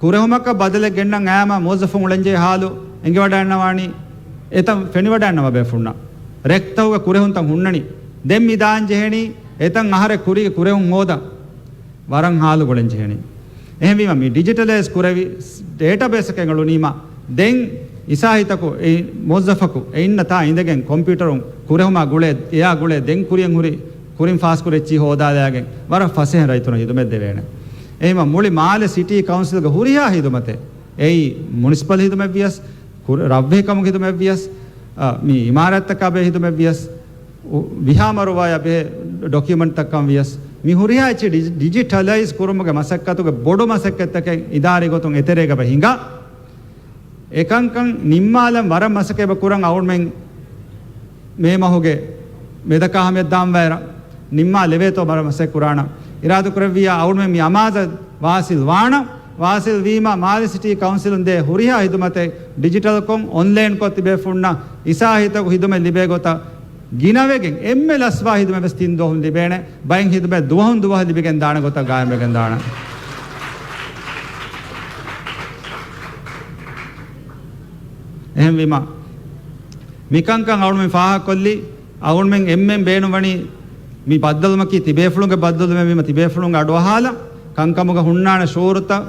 ކުރެހުމަކަށް ބަދަލެއް ގެންނަން އައިމަ މުވައްޒަފުން އުޅެންޖެހޭ ހާލު އެނގިވަޑައިގަންނަވާނީ އެތަން ފެނިވަޑައިގަންނަވާ ބޭފުޅުންނަށް. ރެކްތަކުގަ ކުރެހުންތައް ހުންނަނީ. ދެން މި ދާން ޖެހެނީ އެތަން އަހަރެއް ކުރީގެ ކުރެހުން ހޯދަން. ވަރަށް ހާލު ގުޅެން ޖެހެނީ. އެހެންވީމަ މި ޑިޖިޓަލައިޒް ކުރެވި ޑޭޓާބޭސްއަކަށް އެނގުނީމަ ދެން އިސާހިތަކު އެ މުވައްޒަފަކު އެ އިންނަ ތާ އިނދެގެން ކޮމްޕިއުޓަރުން ކުރެހުމާ ގުޅޭ، އެއާ ގުޅޭ ދެން ކުރިއަށް ހުރި ކުރިން ފާސްކުރި އެއްޗިހި ހޯދާލާގެން ވަރަށް ފަސޭހަ ރައްޔިތުންނަށް ހިދުމަތް ދެވޭނެ. އެހެންވީމަ މުޅި މާލެ ސިޓީ ކައުންސިލްގެ ހުރިހާ ހިދުމަތެއް، އެއީ މުނިސިޕަލް ހިދުމަތް ވިޔަސް، ކުރ-، ރަށްވެހިކަމުގެ ހިދުމަތް ވިޔަސް، އަ، މި އިމާރާތްތަކާ ބެހޭ ހިދުމަތް ވިޔަސް، އު-، ވިހާ މަރުވާޔާ ބެހޭ ޑޮކިއުމަންޓްތައް ކަން ވިޔަސް، މި ހުރިހާ އެއްޗެއް ޑިޖި-، ޑިޖިޓަލައިޒް ކުރުމުގެ މަސައްކަތުގެ ބޮޑު މަސައްކަތްތަކެއް އިދާރީ ގޮތުން އެތެރޭގަ އެބަ ހިނގާ. އެކަންކަން ނިންމާލަން ވަރަށް މަސައްކަތް އެބަ ކުރަން އަޅުގަނޑުމެން މޭ މަހުގެ މެދަކާ ހަމަޔަށް ދާން ވައިރަށް ނިންމާލެވޭތޯ ވަރަށް މަސައްކަތް ކުރާނަން. އިރާދަކުރެއްވިއްޔާ އަޅުގަނޑުމެން މި އަމާޒަށް ވާސިލް ވާނަން. ވާސިލް ވީމަ މާލެ ސިޓީ ކައުންސިލުން ދޭ ހުރިހާ ހިދުމަތެއް ޑިޖިޓަލްކޮށް، އޮންލައިންކޮށް ތިބޭފުޅުންނަށް އިސާހިތަކު ހިދުމަތް ލިބޭ ގޮތަށް ގިނަވެގެން އެންމެ ލަސްވާ ހިދުމަތް ވެސް ތިން ދުވަހުން ލިބޭނެ. ބައެއް ހިދުމަތް ދުވަހުން ދުވަހަށް ލިބިގެން ދާނެ ގޮތަށް ގާއިމްވެގެން ދާނެ. އެހެންވީމަ، މިކަންކަން އަޅުގަނޑުމެން ފާހަގަކޮށްލީ، އަޅުގަނޑުމެން އެންމެން ބޭނުންވަނީ މި ބައްދަލުވުމަކީ ތިބޭފުޅުންގެ ބައްދަލުވުމެއް ވީމަ، ތިބޭފުޅުންގެ އަޑުއަހާލަން، ކަންކަމުގަ ހުންނާނެ ޝުޢޫރުތައް،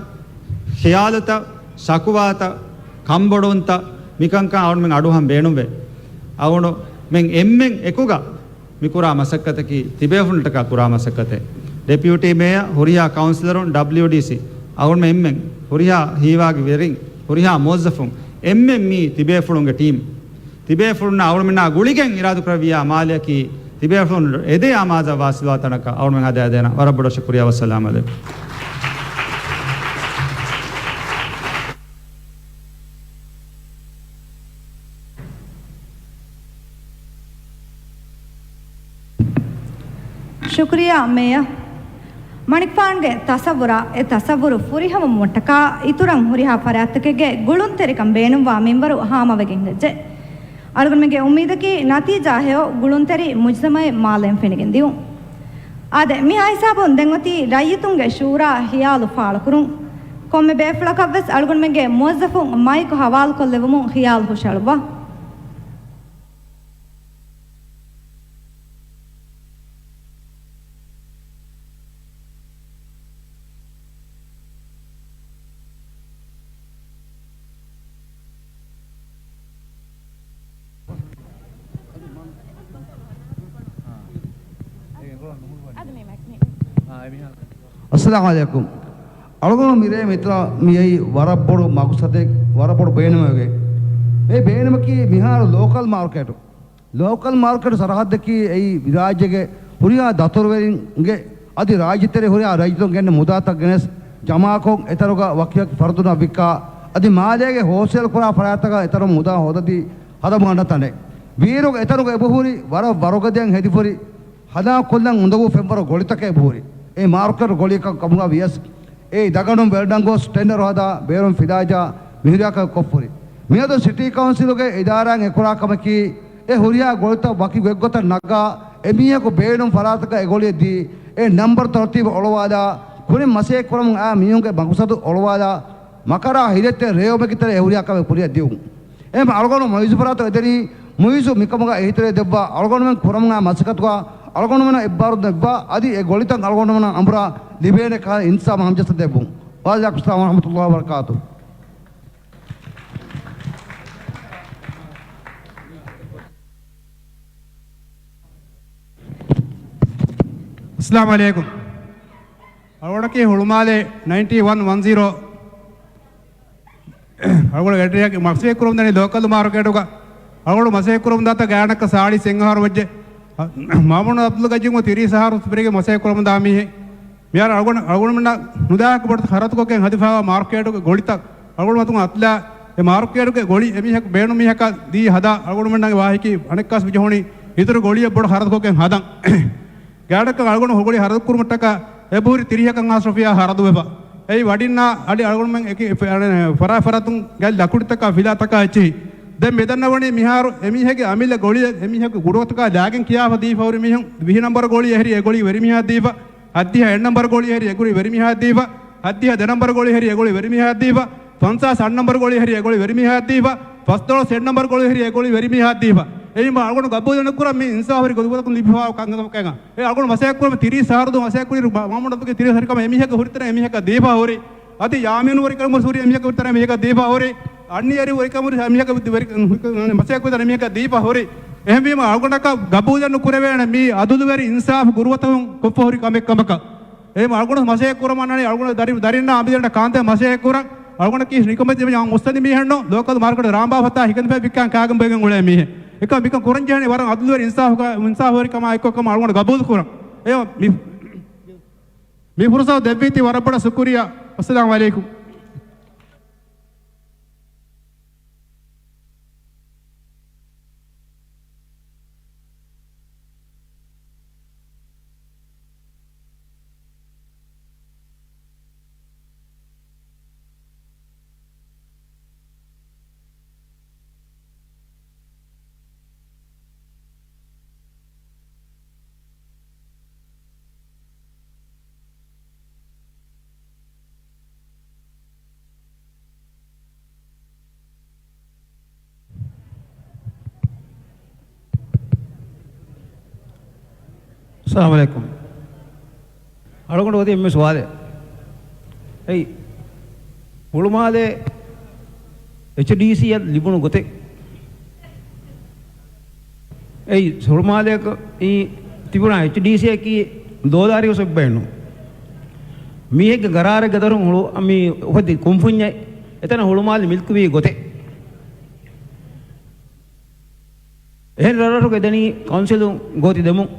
ޚިޔާލުތައް، ޝަކުވާތައް ކަންބޮޑުވުންތައް މިކަންކަން އަޅުގަނޑުމެން އަޑުއަހަން ބޭނުންވޭ. އަޅުގަނޑުމެން އެންމެން އެކުގަ މި ކުރާ މަސައްކަތަކީ ތިބޭފުޅުންނަށްޓަކާ ކުރާ މަސައްކަތެއް. ޑެޕިއުޓީ މޭޔަ، ހުރިހާ ކައުންސިލަރުން، ޑަބްލިޔުޑީސީ، އަޅުގަނޑުމެން އެންމެން ހުރިހާ ހީވާގި ވެރިން، ހުރިހާ މުވައްޒަފުން، އެންމެން މީ ތިބޭފުޅުންގެ ޓީމް. ތިބޭފުޅުންނާ އަޅުގަނޑުމެންނާ ގުޅިގެން އިރާދަކުރެއްވިއްޔާ މާލެއަކީ ތިބޭފުޅުން އެދޭ އަމާޒަށް ވާސިލްވާ ތަނަކަށް އަޅުގަނޑުމެން ހަދާދޭނަން. ވަރަށް ބޮޑަށް ޝުކުރިއްޔާ. ވައްސަލާމް އަލައިކުމް. ޝުކުރިއްޔާ މޭޔަ. މަނިކުފާނުގެ ތަސައްވުރާ އެ ތަސައްވުރު ފުރިހަމަވުމަށްޓަކާ އިތުރަށް ހުރިހާ ފަރާތްތަކެއްގެ ގުޅުންތެރިކަން ބޭނުންވާ މިންވަރު ހާމަވެގެން ހެއްޖެ. އަޅުގަނޑުމެންގެ އުއްމީދަކީ ނަތީޖާ ހެޔޮ ގުޅުންތެރި މުޖްތަމައެއް މާލެއިން ފެނިގެން ދިއުން. އާދެ، މިހާ ހިސާބުން ދެން އޮތީ ރައްޔިތުންގެ ޝޫރާ ޚިޔާލު ފާޅުކުރުން. ކޮންމެ ބޭފުޅަކަށްވެސް އަޅުގަނޑުމެންގެ މުވައްޒަފުން މައިކު ހަވާލުކޮށްލެވުމުން ޚިޔާލު ހުށައަޅުއްވާ. އައްސަލާމު ޢަލައިކުމް. އަޅުގަނޑު މިރޭ މިތަނަށް މިއައީ ވަރަށް ބޮޑު މަގުސަދެއް، ވަރަށް ބޮޑު ބޭނުމެއްގެ. މި ބޭނުމަކީ މިހާރު ލޯކަލް މާރުކޭޓު. ލޯކަލް މާރުކެޓް ސަރަހައްދަކީ އެއީ ރާއްޖޭގެ ހުރިހާ ދަތުރުވެރިންގެ އަދި ރާއްޖެތެރެ ހުރިހާ ރައްޔިތުން ގެންނެ މުދާތައް ގެނެސް ޖަމާކޮށް، އެތަނުގަ ވަކިވަކި ފަރުދުންނަށް ވިއްކާ، އަދި މާލޭގެ ހޯލްސޭލް ކުރާ ފަރާތްތަކަށް އެތަނުން މުދާ ހޯދަދީ ހަދަމުގަންނަ ތަނެއް. ވީއިރުގެ އެތަނުގަ އެބަހުރި ވަރަށް ވަރުގަދައިން ހެދިފަ ހުރި ހަލާކުކޮށްލަން އުނދަގޫ ފެންވަރު ގޮޅިތަކެއް އެބަހުރި. އެ މާރުކެޓް ގޮޅިއަކަށް ކަމުގަ ވިޔަސް، އެ ދަގަނޑުން ވެލްޑަން ގޮސް ޓެންޑަރު ހަދާ، ބޭރުން ފިލާޖާ މިހުރިހާކަމެއް ކޮށްފަ ހުރި. މިއަދު ސިޓީ ކައުންސިލުގެ އިދާރާއިން އެކުރާ ކަމަކީ، އެ ހުރިހާ ގޮޅިތައް ވަކި ގޮތްގޮތަށް ނަގާ، އެމީހަކު ބޭނުން ފަރާތަކަށް އެ ގޮޅިއެއް ދީ، އެ ނަންބަރު ތަރުތީބު އޮޅުވާލާ، ކުރިން މަސައްކަތް ކުރަމުން އައި މީހުންގެ މަގުސަދު އޮޅުވާލާ، މަކަރާ ހިލަތެއް ރޭވުމެއްގެ ތެރޭ އެ ހުރިހާ ކަމެއް ކުރިއަށް ދިއުން. އެހެން އަޅުގަނޑު މައިޒު ފަރާތުން އެދެނީ މުއިއްޒު މިކަމުގަ އެހީތެރި ދެއްވާ އަޅުގަނޑުމެން ކުރަމުން އައި މަސައްކަތުގަ އަޅުގަނޑުމެންނަށް އެއްބާރު ދެއްވާ އަދި އެ ގޮޅިތައް އަޅުގަނޑުމެންނަށް އަނބުރާ ލިބޭނެ ކަހަލަ އިންސާފު ހަމަޖައްސަ ދެއްވުން. ވަޢަލައިކުމުއްސަލާމް ވަރަޙްމަތުﷲ ވަބަރަކާތުހު. އައްސަލާމު ޢަލައިކުމް. އަޅުގަނޑަކީ ހުޅުމާލެ ނައިންޓީ ވަން ވަން ޒީރޯ. އަޅުގަނޑު އެޑްރެސް މަސައްކަތް ކުރަމުންދަނީ ލޯކަލް މާރުކޭޓުގަ. އަޅުގަނޑު މަސައްކަތް ކުރަމުންދާތާ ގާތްގަނޑަކަށް ސާޅީސް އެއް އަހަރު ވެއްޖެ. މާމޫނު އަބްދުލް ގައްޔޫމު ތިރީސް އަހަރު ސްޕްރިންގ މަސައްކަތް ކުރަމުންދާ މީހެއް. މިހާރު އަޅުގަނޑު، އަޅުގަނޑުމެންނަށް ނުދާކަށް ބޮޑު ޚަރަދުކޮށްގެން ހަދިފައިވާ މާރުކޭޓުގެ ގޮޅިތައް އަޅުގަނޑު މަތުން އަތުލާ، އެ މާރުކޭޓުގެ ގޮޅި އެމީހަކު ބޭނުން މީހަކަށް ދީ ހަދާ، އަޅުގަނޑުމެންނަށް ވާހިކީ އަނެއްކާސް މިޖެހުނީ އިތުރު ގޮޅިއެއް ބޮޑު ޚަރަދުކޮށްގެން ހަދަން. ގާތްގަނޑަކަށް އަޅުގަނޑު ހުޅުވަނީ ޚަރަދު ކުރުމަށްޓަކާ އެބަހުރި ތިރީހަކަށް ހާސް ރުފިޔާ ޚަރަދުވެފަ. އެއީ ވަޑިންނާ އަދި އަޅުގަނޑުމެން އެކި ފަ-، އަނެ، ފަރާތް ފަރާތުން ގަތް ލަކުޑިތަކާ ފިލާތަކާ އެއްޗެހި. ދެން މިދަންނަވަނީ މިހާރު އެމީހެއްގެ އަމިއްލަ ގޮޅި އެމީހެއްގެ ގުޑުގޮތަކާ ލާގެން ކިޔާފަ ދީފަ ހުރި މީހުން ވިހި ނަންބަރު ގޮޅި އެހެރީ އެ ގޮޅި ވެރިމީހާ ދީފަ. ހައްދިހަ އެއް ނަންބަރު ގޮޅި އެހެރީ އެ ގޮޅި ވެރިމީހާ ދީފަ. ހައްދިހަ ދެ ނަންބަރު ގޮޅި އެހެރީ އެ ގޮޅި ވެރިމީހާ ދީފަ. ފަންސާސް އަށް ނަންބަރު ގޮޅި އެހެރީ އެ ގޮޅި ވެރިމީހާ ދީފަ. ފަސްދޮޅަސް އެއް ނަންބަރު ގޮޅި އެހެރީ އެ ގޮޅި ވެރިމީހާ ދީފަ. އެހިން އަޅުގަނޑު ގަބޫލު ނުކުރަން މި އިންސާފުވެރި ގޮތަކުން ލިބިފައިވާ ކަންކަމަކަށް. އެ އަޅުގަނޑު މަސައްކަތް ކުރަމުން ތިރީސް އަހަރު ދުވަސް މަސައްކަތް ކުރި މާ-، މާމޫނު އަބްދުލްގެ ތިރީސް ހަރިކަމަށް އެމީހަކަށް ހުރިތަނަށް އެމީހަކަށް ދީފަ ހުރި. އަދި ޔާމީނު ވަރިކަމުން ހުރި އެމީހަކަށް ހުރިތަނަށް އެމީހަކަށް ދީފަ ހުރި. އަންނިޔާރި ވަރިކަމުން ހުރި އެމީހަކަށް ވެ-، ވެރި-، ހުރި-، މަސައްކަތް ކުރިތަނަށް އެމީހަކަށް ދީފަ ހުރި. އެހެންވީމަ އަޅުގަނޑަކަށް ގަބޫލެއް ނުކުރެވޭނެ މީ އަދުލުވެރި އިންސާފު ގުރުވަތަކުން ކޮށްފަ ހުރި ކަމެއް ކަމަކަށް. އެހެން އަޅުގަނޑު މަސައްކަތް ކުރަމުން އަންނަނީ އަޅުގަނޑު ދަރި-، ދަރިންނާ އަނބިދަރިންނަށް ކާންތެ މަސައްކަތް ކުރަން. އަޅުގަނޑަކީ ނިކަމެތި މި އަން އުއްސަނދި މީހެއްނު، ލޯކަލް މާރުކޭޓު ރާމްބާ ފަތާ ހިގަންދިފައި ވިއްކާން ކާގެން ބޮއިގެން އުޅޭ މީހެއް. އެކަމް މިކަން ކުރަން ޖެހެނީ ވަރަށް އަދުލުވެރި އިންސާފު-، އިންސާފުވެރިކަމާ އެއްކޮށް ކަމަށް އަޅުގަނޑު ގަބޫލު ކުރަން. އެ މި-، މި ފުރުސަތު ދެއްވީތީ ވަރަށް ބޮޑަށް ޝުކުރިއްޔާ. އައްސަލާމު ޢަލައިކުމް. އައްސަލާމު ޢަލައިކުމް. އަޅުގަނޑު އޮތީ އެންމެ ސުވާލެއް. އެއީ، ހުޅުމާލެ އެޗްޑީސީއަށް ލިބުނު ގޮތެއް. އެއީ، ހުޅުމާލެއަކަށް ތިބުނާ އެޗްޑީސީއަކީ ދޯލާރީ ސޮއްބައެއްނު. މީހެއްގެ ގަރާރެއްގެ ދަރުން ހުޅު-، މި އުފެދި ކުންފުންޏެއް އެތަނަށް ހުޅުމާލެ މިލްކުވީ ގޮތެއް. އެހެން ރަށްރަށުގެ ދެނީ ކައުންސިލުން ގޯތި ދެމުން،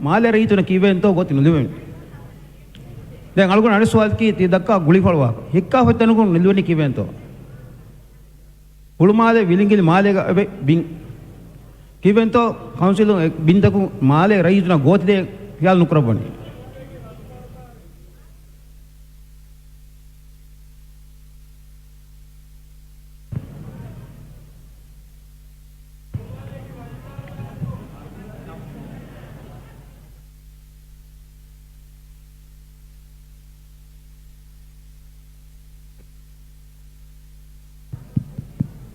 މާލޭ ރައްޔިތުންނަށް ކީއްވެގެންތޯ ގޯތި ނުލިބެން. ދެން އަޅުގަނޑު އަނެއް ސުވާލަކީ ތި ދައްކާ ގުޅިފަޅުވާކަށް ހިއްކާފަ ތަނަކުން ނުލިބެނީ ކީއްވެގެންތޯ؟ ހުޅުމާލޭ ވިލިނގިލި މާލޭގަ އެބަ ބިން. ކީއްވެގެންތޯ ކައުންސިލުން އެ ބިންތަކުން މާލޭ ރައްޔިތުންނަށް ގޯތި ދޭ ޚިޔާލު ނުކުރައްވަނީ؟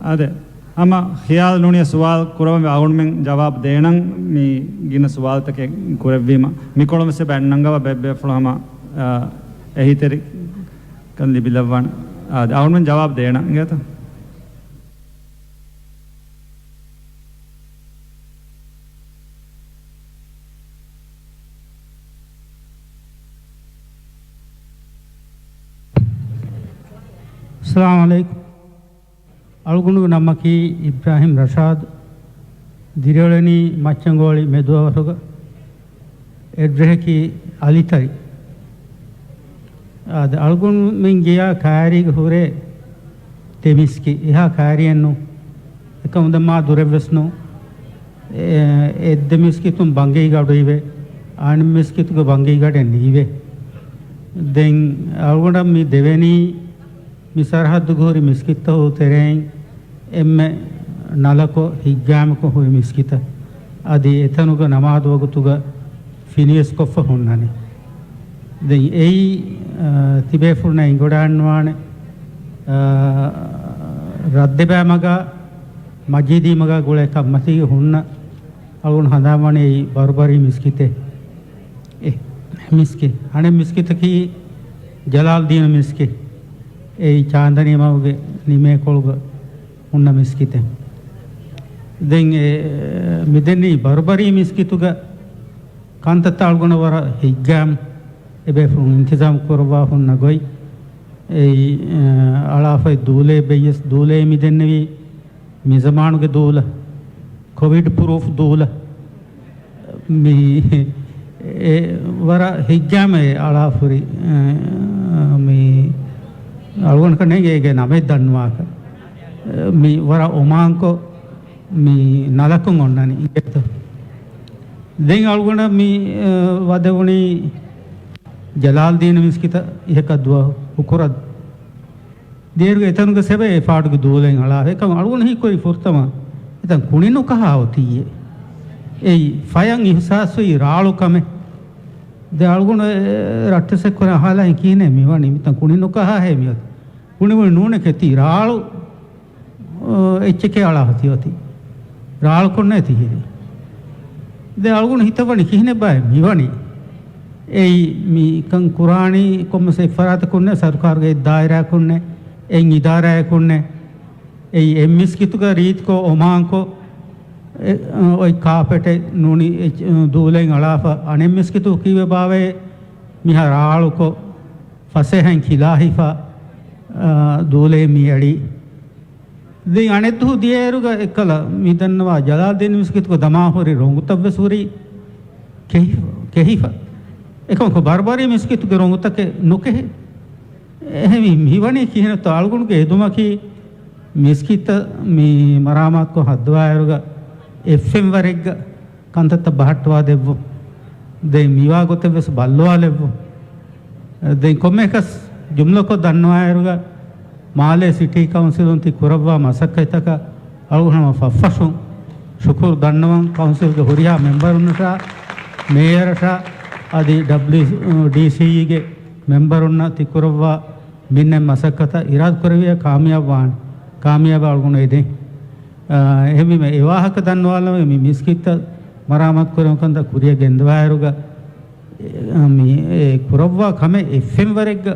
އާދެ، ހަމަ ޚިޔާލު ނޫނީ ސުވާލު ކުރައްވަން އަޅުގަނޑުމެން ޖަވާބު ދޭނަން މި ގިނަ ސުވާލުތަކެއް ކުރެއްވީމަ. މިކޮޅުން ވެސް އެބަ އަތް ނަންގަވާ ބޭބޭފުޅުން ހަމަ، އާ، އެހީތެރިކަން ލިބިލައްވާނެ. އާދެ، އަޅުގަނޑުމެން ޖަވާބު ދޭނަން އިނގޭތަ؟ އައްސަލާމު ޢަލައިކުމް. އަޅުގަނޑުގެ ނަމަކީ އިބްރާހިމް ރަޝާދު. ދިރިއުޅެނީ މައްޗަންގޯޅި މެދުއަވަށުގަ. އެޑްރެހަކީ އަލިތަރި. އާދެ، އަޅުގަނޑުމެން ގިޔާ ކާރީގަ ހުރޭ ދެ މިސްކިތް. އެހާ ކާރިއެއްނު. އެކަމުދަ މާ ދުރެއްވެސް ނު. އެ، އެއް ދެ މިސްކިތުން ބަނގި ގަޑު އިވޭ. އަނެއް މިސްކިތުގެ ބަނގި ގަޑެއް ނީވޭ. ދެން އަޅުގަނޑަށް މި ދެވެނީ މި ސަރަހައްދުގަ ހުރި މިސްކިތްތަކުގެ ތެރެއިން އެންމެ ނަލަކޮށް ހިތްގައިމުކޮށް ހުރި މިސްކިތަށް. އަދި އެތަނުގަ ނަމާދު ވަގުތުގަ ފިނިވެސް ކޮށްފަ ހުންނަނީ. ދެން އެއީ، އާ، ތިބޭފުޅުންނަށް އެނގިވަޑައިގަންނަވާނެ، އާ، ރަށްދެބައިމަގަށް މަޖީދީމަގާ ގުޅޭ ކަންމަތީގެ ހުންނަ އަޅުގަނޑު ހަނދާންވަނީ އެއީ ބަރުބަރީ މިސްކިތެއް. އެ މިސްކި-، އަނެއް މިސްކިތަކީ ޖަލާލްދީނު މިސްކިތް. އެއީ ޗާންދަނީ މަގުގެ ނިމޭކޮޅުގަ ހުންނަ މިސްކިތެއް. ދެން އެ މިދެންނީ ބަރުބަރީ މިސްކިތުގަ ކަންތައްތައް އަޅުގަނޑަށް ވަރަށް ހިތްގައިމު އެބޭފުޅުން އިންތިޒާމް ކުރައްވާ ހުންނަ ގޮތް. އެއީ، އަޅާފައި ދޫލޭ ބެއްޔަސް ދޫލޭ މިދެންނެވީ މިޒަމާނުގެ ދޫލަ، ކޮވިޑް ޕްރޫފް ދޫލަ. މި އެ ވަރަށް ހިތްގައިމު އެ އަޅާފުރި، އެ، މި އަޅުގަނޑަކަށް ނޭނގެ އޭގެ ނަމެއް ދަންނަވާކަށް. އެ، މި ވަރަށް އޮމާންކޮށް މި ނަލަކުން އޮންނަނީ އިނގޭތޯ. ދެން އަޅުގަނޑަށް މި، އެ، ވަދެވުނީ ޖަލާލްދީން މިސްކިތަށް އިހަކަށް ދުވަހު ހުކުރަށް. ދޭރުގެ އެތަނުގެ ސެބަ އެ ފާޑުގެ ދޫލެއް އަޅާފަ. އެކަމް އަޅުގަނޑު ހީކުރީ ފުރަތަމަ އެތަން ކުނިނުކަހާ އޮތީއޭ. އެއީ ފަޔަށް އިހުސާސްވީ ރާޅު ކަމެއް. ދެ އަޅުގަނޑު ރައްޓެއްސެއް ކުރެ އަހާލާ ކިހިނެއް މިވަނީ؟ މިތަން ކުނިނުކަހާހޭ މިއޮތީ. ކުނިވުނި ނޫނެކޭ ތީ ރާޅު އެއްޗެކޭ އަޅާފަ ތިއޮތީ. ރާޅުކޮށްނޭ ތިހިރީ. ދެ އަޅުގަނޑު ހިތަށްވަނީ ކިހިނެއްބާ މިވަނީ؟ އެއީ މިކަން ކުރާނީ ކޮންމެސް އެއްފަރާތަކުންނޭ، ސަރުކާރުގެ އެއްދާއިރާއަކުންނޭ، އެއް އިދާރާއަކުންނޭ. އެއީ އެއްމިސްކިތުގަ ރީތިކޮށް އޮމާންކޮށް، އެ، އޮތް ކާޕެޓެއް ނޫނީ ދޫލެއް އަޅާފަ، އަނެއްމިސްކިތު ކީއްވެބާވައޭ މިހާ ރާޅުކޮށް، ފަސޭހައިން ކިލާ ހިފާ، އާ، ދޫލޭ މިއެޅީ. ދެން އަނެއްދުވަހު ދިޔައިރުގަ އެއްކަލަ މިދަންނަވާ ޖަލާލްދީން މިސްކިތުގަ ދަމާހުރި ރޮނގުތައްވެސް ހުރީ ކެހި-، ކެހިފަ. އެކަމަކު ބަރުބަރީ މިސްކިތުގެ ރޮނގުތަކެއް ނުކެހޭ. އެހެންވީ މިވަނީ ކިހިނެއްތޯ އަޅުގަނޑުގެ އެދުމަކީ މިސްކިތަށް މި މަރާމާތުކޮށް ހައްދަވާއިރުގަ އެއްފެންވަރެއްގަ ކަންތައްތައް ބަހައްޓަވާ ދެއްވުން. ދެން މިވާ ގޮތެއް ވެސް ބައްލަވާލެއްވުން. ދެން ކޮންމެއަކަސް ޖުމްލަކޮށް ދަންނަވާއިރުގަ މާލޭ ސިޓީ ކައުންސިލުން ތި ކުރައްވާ މަސައްކަތްތަކަށް އަޅުގަނޑު ހަމަ ފަށްފަށުން ޝުކުރު ދަންނަވަން، ކައުންސިލްގެ ހުރިހާ މެމްބަރުންނަށާ، މޭޔަރަށާ އަދި ޑަބްލިއުޑީސީގެ މެމްބަރުންނަށް ތި ކުރައްވާ މިންނެ މަސައްކަތަށް އިރާދަކުރެއްވިއްޔާ ކާމިޔާބުވާނެ. ކާމިޔާބަށް އަޅުގަނޑު އެދެން. އާ، އެހެންވީމަ އެ ވާހަކަ ދަންނަވާލަމޭ މި މިސްކިތްތައް މަރާމާތު ކުރެވުނު ކަންތައް ކުރިއަށް ގެންދަވާއިރުގަ، އެ، މި އެ ކުރައްވާ ކަމެއް އެއްފެންވަރެއްގަ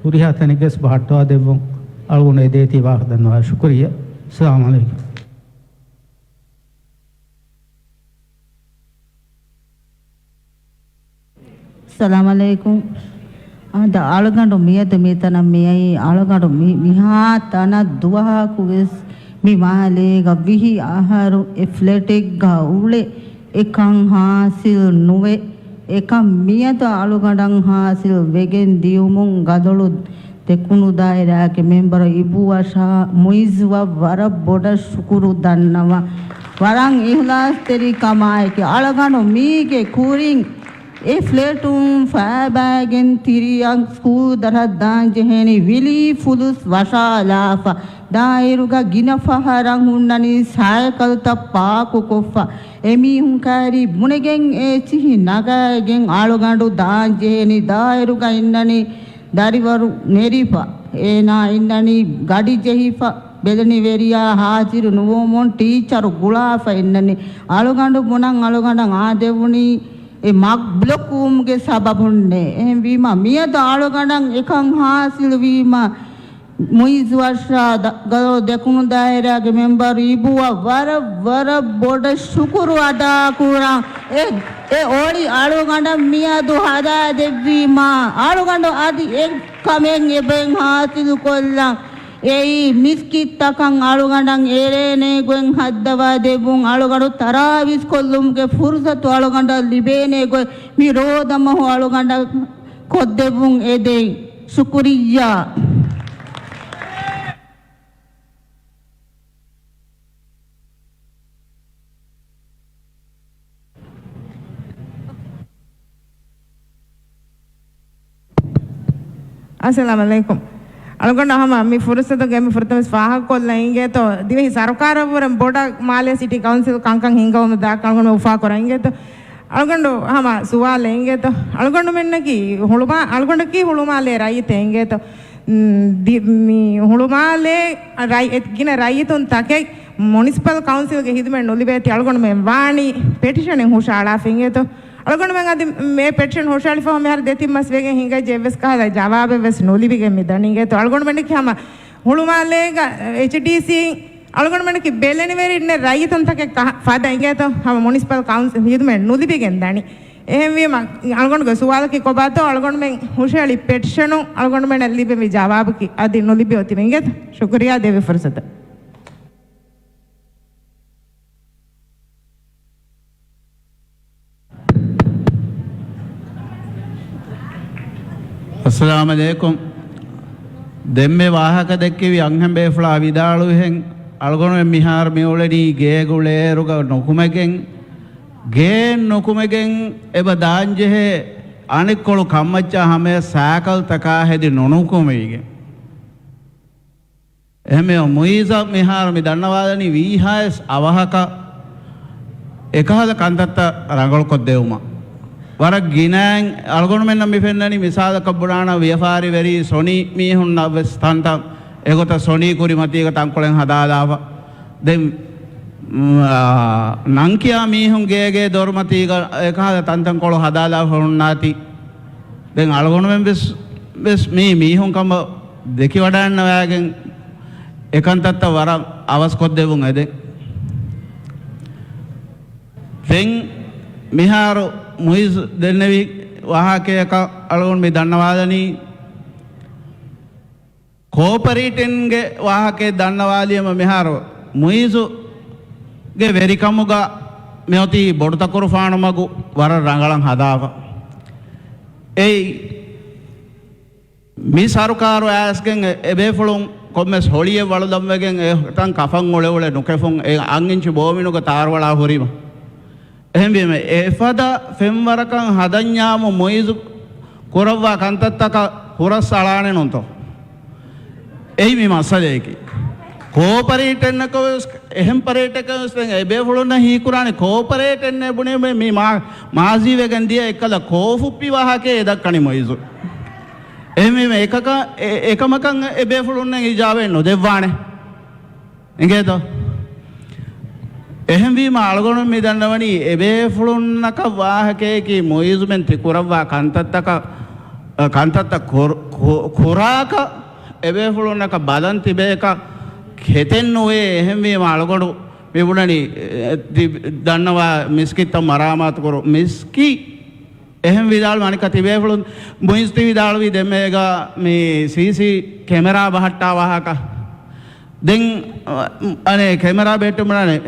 ހުރިހާ ތަނެއްގަސް ބަހައްޓަވާ ދެއްވުން އަޅުގަނޑު އެދޭތީ ވާހަކަ ދަންނަވާ. ޝުކުރިއްޔާ. އައްސަލާމު ޢަލައިކުމް. ސަލާމް ޢަލައިކުމް. އާދަ، އަޅުގަނޑު މިއަދު މިތަނަށް މިއައީ، އަޅުގަނޑު މި-، މިހާ ތަނަށް ދުވަހަކު ވެސް މި މާލޭގަ ވިހި އަހަރު އެ ފްލެޓެއްގަ އުޅެ އެކަން ހާސިލް ނުވެ، އެކަން މިއަދު އަޅުގަނޑަށް ހާސިލް ވެގެން ދިޔުމުން ގަދޮޅު ދެކުނު ދާއިރާގެ މެމްބަރު އިބޫއަށާ މުއިއްޒުއަށް ވަރަށް ބޮޑަށް ޝުކުރު ދަންނަވަން. ވަރަށް އިހްލާސްތެރިކަމާއެކީ އަޅުގަނޑު މީގެ ކުރިން އެ ފްލެޓުން ފައިބައިގެން ތިރިއަށް ސްކޫލް ދަރަށް ދާން ޖެހޭނީ ވިލީ ފުލުސް ވަށާލާފަ. ދާއިރުގަ ގިނަ ފަހަރަށް ހުންނަނީ ސައިކަލްތައް ޕާކުކޮށްފަ. އެމީހުން ކައިރީ ބުނެގެން އޭ ޗިހި ނަގައިގެން އަޅުގަނޑު ދާން ޖެހޭނީ ދާއިރުގަ އިންނަނީ ދަރިވަރު ނެރިފަ، އޭނާ އިންނަނީ ގަޑި ޖެހިފަ، ބެލެނިވެރިޔާ ހާޒިރު ނުވުމުން ޓީޗަރު ގުޅާފަ އިންނަނީ. އަޅުގަނޑު ބުނަން އަޅުގަނޑަށް އާދެވުނީ އެ މަގް ބްލޮކް ވުމުގެ ސަބަބުންނޭ. އެހެންވީމަ މިއަދު އަޅުގަނޑަށް އެކަން ހާސިލުވީމަ މުއިއްޒު އަށްރާ ދަ-، ގަލޯ ދެކުނު ދާއިރާގެ މެމްބަރު އިބޫއަށް ވަރަށް، ވަރަށް ބޮޑަށް ޝުކުރު އަދާކުރަން. އެ، އެ އޮޅި އަޅުގަނޑަށް މިއަދު ހަދާ ދެއްވީމާ، އަޅުގަނޑު އަދި އެ ކަމެއް އެބައިން ހާސިލު ކޮށްލަން. އެއީ މިސްކިތްތަކަށް އަޅުގަނޑަށް އެޅޭނޭ ގޮތް ހައްދަވާ ދެއްވުން، އަޅުގަނޑު ތަރާވީސް ކޮށްލުމުގެ ފުރުސަތު އަޅުގަނޑަށް ލިބޭނޭ ގޮތް މި ރޯދަމަހު އަޅުގަނޑަށް ކޮށްދެއްވުން އެދެން. ޝުކުރިއްޔާ. އައްސަލާމް ޢަލައިކުމް. އަޅުގަނޑު ހަމަ މި ފުރުސަތުގެ މި ފުރަތަމަ ވެސް ފާހަގަކޮށްލަން އިނގޭތޯ، ދިވެހި ސަރުކާރަށްވުރެން ބޮޑަށް މާލޭ ސިޓީ ކައުންސިލް ކަންކަން ހިންގަވުމަށް ދާކަން އަޅުގަނޑު އުފާކުރަން އިނގޭތޯ. އަޅުގަނޑު ހަމަ ސުވާލެއް އިނގޭތޯ. އަޅުގަނޑުމެންނަކީ ހުޅުމާ-، އަޅުގަނޑަކީ ހުޅުމާލޭ ރައްޔިތެއް އިނގޭތޯ. މް، ދި-، މި ހުޅުމާލޭ ރައް-، އެ-، ގިނަ ރައްޔިތުން ތަކެއް މުނިސިޕަލް ކައުންސިލްގެ ހިދުމަތް ނުލިބޭތީ އަޅުގަނޑުމެން ވާނީ ޕެޓިޝަނެއް ހުށައަޅާފަ އިނގޭތޯ. އަޅުގަނޑުމެން އަދި މި ޕެޓިޝަން ހުށައަޅިފަހު މިހާރު ދެތިން މަސް ވެގެން ހިނގައްޖެ އެއްވެސް ކަހަލަ ޖަވާބެއް ވެސް ނުލިބިގެން މި ދަނީ އިނގޭތޯ. އަޅުގަނޑުމެންނަކީ ހަމަ ހުޅުމާލޭގަ އެޗްޑީސީ އަޅުގަނޑުމެންނަކީ ބެލެނިވެރިންނެއް ރައްޔިތުންތަކެއް ކަހަ-، ފަދަ އިނގޭތޯ. ހަމަ މުނިސިޕަލް ކައުންސިލް ހިދުމަތް ނުލިބިގެން ދަނީ. އެހެންވީމަ އަޅުގަނޑުގެ ސުވާލަކީ ކޮބާތޯ؟ އަޅުގަނޑުމެން ހުށައެޅި ޕެޓިޝަނު އަޅުގަނޑުމެންނަށް ލިބެވި ޖަވާބަކީ އަދި ނުލިބި އޮތީމަ އިނގޭތޯ. ޝުކުރިއްޔާ ދެއްވި ފުރުސަތަށް. އައްސަލާމު ޢަލައިކުމް. ދެންމެ ވާހަކަ ދެއްކެވި އަންހެން ބޭފުޅާ ވިދާޅުވިހެން، އަޅުގަނޑުމެން މިހާރު މިއުޅެނީ ގޭގުޅޭއިރުގަ ނުކުމެގެން، ގޭން ނުކުމެގެން އެބަ ދާންޖެހޭ އަނެއްކޮޅު ކަންމައްޗާ ހަމަޔަށް ސައިކަލްތަކާ ހެދި ނުނުކުމެވިގެން. އެހެންވެ، މުއިޒަށް މިހާރު މި ދަންނަވާލަނީ ވީހާވެސް އަވަހަކަށް އެކަހަލަ ކަންތައްތައް ރަނގަޅުކޮށްދެވުމަށް. ވަރަށް ގިނައިން އަޅުގަނޑުމެންނަށް މި ފެންނަނީ، މިސާލަކަށް ބުނާނަ، ވިޔަފާރިވެރި ސޮނީ މީހުންނަށް ވެސް ތަންތަން އެގޮތަށް ސޮނީ ކުރިމަތީގަ ތަންކޮޅެއް ހަދާލާފަ. ދެން، އާ، ނަންކިޔާ މީހުން ގޭގޭ ދޮރުމަތީގަ އެކަހަލަ ތަންތަންކޮޅު ހަދާލާފަ ހުންނާތީ. ދެން އަޅުގަނޑުމެން ވެސް، ވެސް މީ މީހުން ކަމަށް ދެކިވަޑައިންނަވައިގެން އެކަންތައްތައް ވަރަށް އަވަސްކޮށްދެވުން އެދެން. ދެން މިހާރު މުއިޒް ދެންނެވި ވާހަކަޔަކަށް އަޅުގަނޑު މި ދަންނަވާލަނީ، ކޯޕަރޭޓިވްގެ ވާހަކައެއް ދަންނަވާލީމަ މިހާރު މުއިޒުގެ ވެރިކަމުގަ މިއޮތީ ބޮޑުތަކުރުފާނު މަގު ވަރަށް ރަނގަޅަށް ހަދާފަ. އެއީ މި ސަރުކާރު އައިސްގެން އެ-، އެބޭފުޅުން ކޮންމެސް ހޮޅިއެއް ވަޅުލަންވެގެން އެތަން ކަފަން އުޅެއުޅެ ނުކެފުން އެ އަށް އިންޗި ބޯވިނުގަ ތާރުވަޅާ ހުރީމަ. އެހެންވީމަ، އެފަދަ ފެންވަރަކަށް ހަދަންޏާމު މުއިޒު ކުރައްވާ ކަންތައްތަކަށް ހުރަސް އަޅާނެ ނޫންތޯ؟ އެއީ މި މައްސަލަޔަކީ. ކޯޕަރޭޓެއްނަކަށް ވެސް، އެހެން ޕަރޭޓެކަށް ވެސް ދެން އެބޭފުޅުންނަށް ހީކުރާނެ ކޯޕަރޭޓެއް ނެ ބުނެ މި، މި މާ-، މާޒީ ވެގެން ދިޔަ އެއްކަލަ ކޯފުއްޕި ވާހަކައެއް އެ ދައްކަނީ މުއިޒު. އެހެންވީމަ އެކަކަ-، އެ-، އެކަމަކަށް އެބޭފުޅުންނަށް އިޖާބައެއް ނުދެއްވާނެ. އިނގޭތޯ؟ އެހެންވީމަ އަޅުގަނޑު މި ދަންނަވަނީ އެބޭފުޅުންނަކަށް ވާހަކަޔަކީ މުއިޒުމެން ތި ކުރައްވާ ކަންތައްތަކަށް، އަ، ކަންތައްތައް ކުރ-، ކު-، ކުރާކަށް އެބޭފުޅުންނަކަށް ބަލަން ތިބޭކަށް ކެތެއް ނުވޭ. އެހެންވީމަ އަޅުގަނޑު މި ބުނަނީ، އެ، ތި ދަންނަވާ މިސްކިތްތައް މަރާމާތުކުރު މިސްކި އެހެން ވިދާޅުވި އަނެއްކާ ތިބޭފުޅުން މުއިޒް ތި ވިދާޅުވީ ދެންމެގަ މި ސީސީ ކެމެރާ ބަހައްޓާ ވާހަކަ. ދެން، އަ، އަނެއް ކެމެރާ ބެހެއްޓުމަށް އަނެއް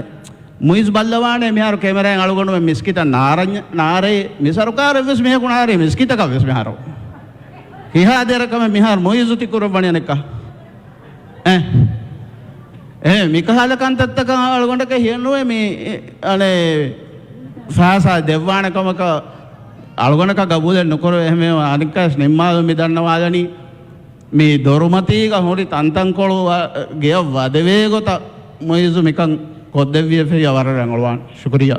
މުއިޒް ބައްލަވާނެ މިހާރު ކެމެރާއިން އަޅުގަނޑުމެން މިސްކިތަށް ނާރަން-، ނާރޭ މި ސަރުކާރެއް ވެސް މީހަކު ނާރޭ މިސްކިތަކަށް ވެސް މިހާރު. ކިހާ ދެރަކަމެއް މިހާރު މުއިޒު ތި ކުރައްވަނީ އަނެއްކާ؟ އެ، އެ، މިކަހަލަ ކަންތައްތަކަށް އަޅުގަނޑަކަށް ހިޔެއްނުވޭ މި، އަނެއް، ފައިސާ ދެއްވާނެ ކަމަކަށް އަޅުގަނޑަކަށް ގަބޫލެއް ނުކުރެވޭ. އެހެންވެ އަނެއްކާވެސް ނިންމާލުން މި ދަންނަވާލަނީ މި ދޮރުމަތީގަ ހުރި ތަންތަންކޮޅު ވަ-، ގެޔަށް ވަދެވޭ ގޮތަށް މުއިޒު މިކަން ކޮށްދެއްވިޔަފައި ވަރަށް ރަނގަޅުވާނެ. ޝުކުރިއްޔާ.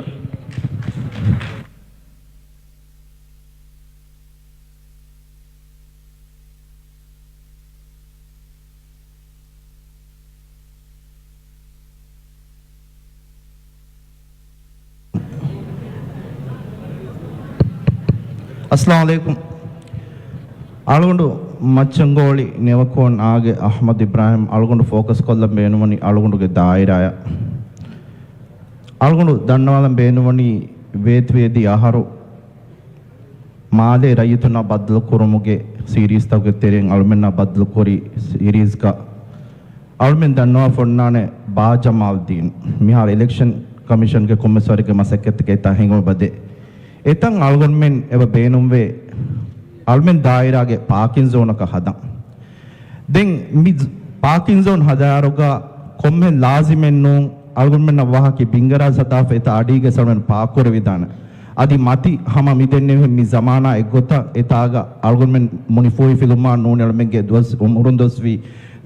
އައްސަލާމު ޢަލައިކުމް. އަޅުގަނޑު މައްޗަންގޯޅި ނެވަކޯން އާގެ އަޙްމަދު އިބްރާހިމް އަޅުގަނޑު ފޯކަސް ކޮށްލަން ބޭނުންވަނީ އަޅުގަނޑުގެ ދާއިރާއަށް. އަޅުގަނޑު ދަންނަވާލަން ބޭނުންވަނީ ވޭތުވެދި އަހަރު މާލޭ ރައްޔިތުންނާ ބައްދަލުކުރުމުގެ ސީރީޒްތަކުގެ ތެރެއިން އަޅުމެންނާ ބައްދަލުކުރި ސީރީޒްގަ އަޅުމެން ދަންނަވާފަ އޮންނާނެ ބާ ޖަމާލްދީން. މިހާރު އިލެކްޝަން ކަމިޝަންގެ ކޮންމެސް ވަރެއްގެ މަސައްކަތްތަކެއް އެތާ ހިނގުމަށް ވަދެ. އެތަން އަޅުގަނޑުމެން އެބަ ބޭނުންވޭ އަޅުމެން ދާއިރާގެ ޕާކިން ޒޯނަކަށް ހަދަން. ދެން މި ޕާކިން ޒޯން ހަދާއިރުގަ ކޮންމެހެން ލާޒިމެއްނޫން އަޅުގަނޑުމެންނަށް ވާހަކަ ބިންގަރާޒް ހަދާފަ އެތާ އަޑީގެ އަޅުމެން ޕާކުކުރެވިދާނެ. އަދި މަތި ހަމަ މިދެންނެވިހެން މި ޒަމާނާ އެއްގޮތަށް އެތާގަ އަޅުގަނޑުމެން މުނިފޫހިފިލުމާ ނޫނީ އަޅުމެންގެ ދުވަސް އުމުރުން ދުވަސްވީ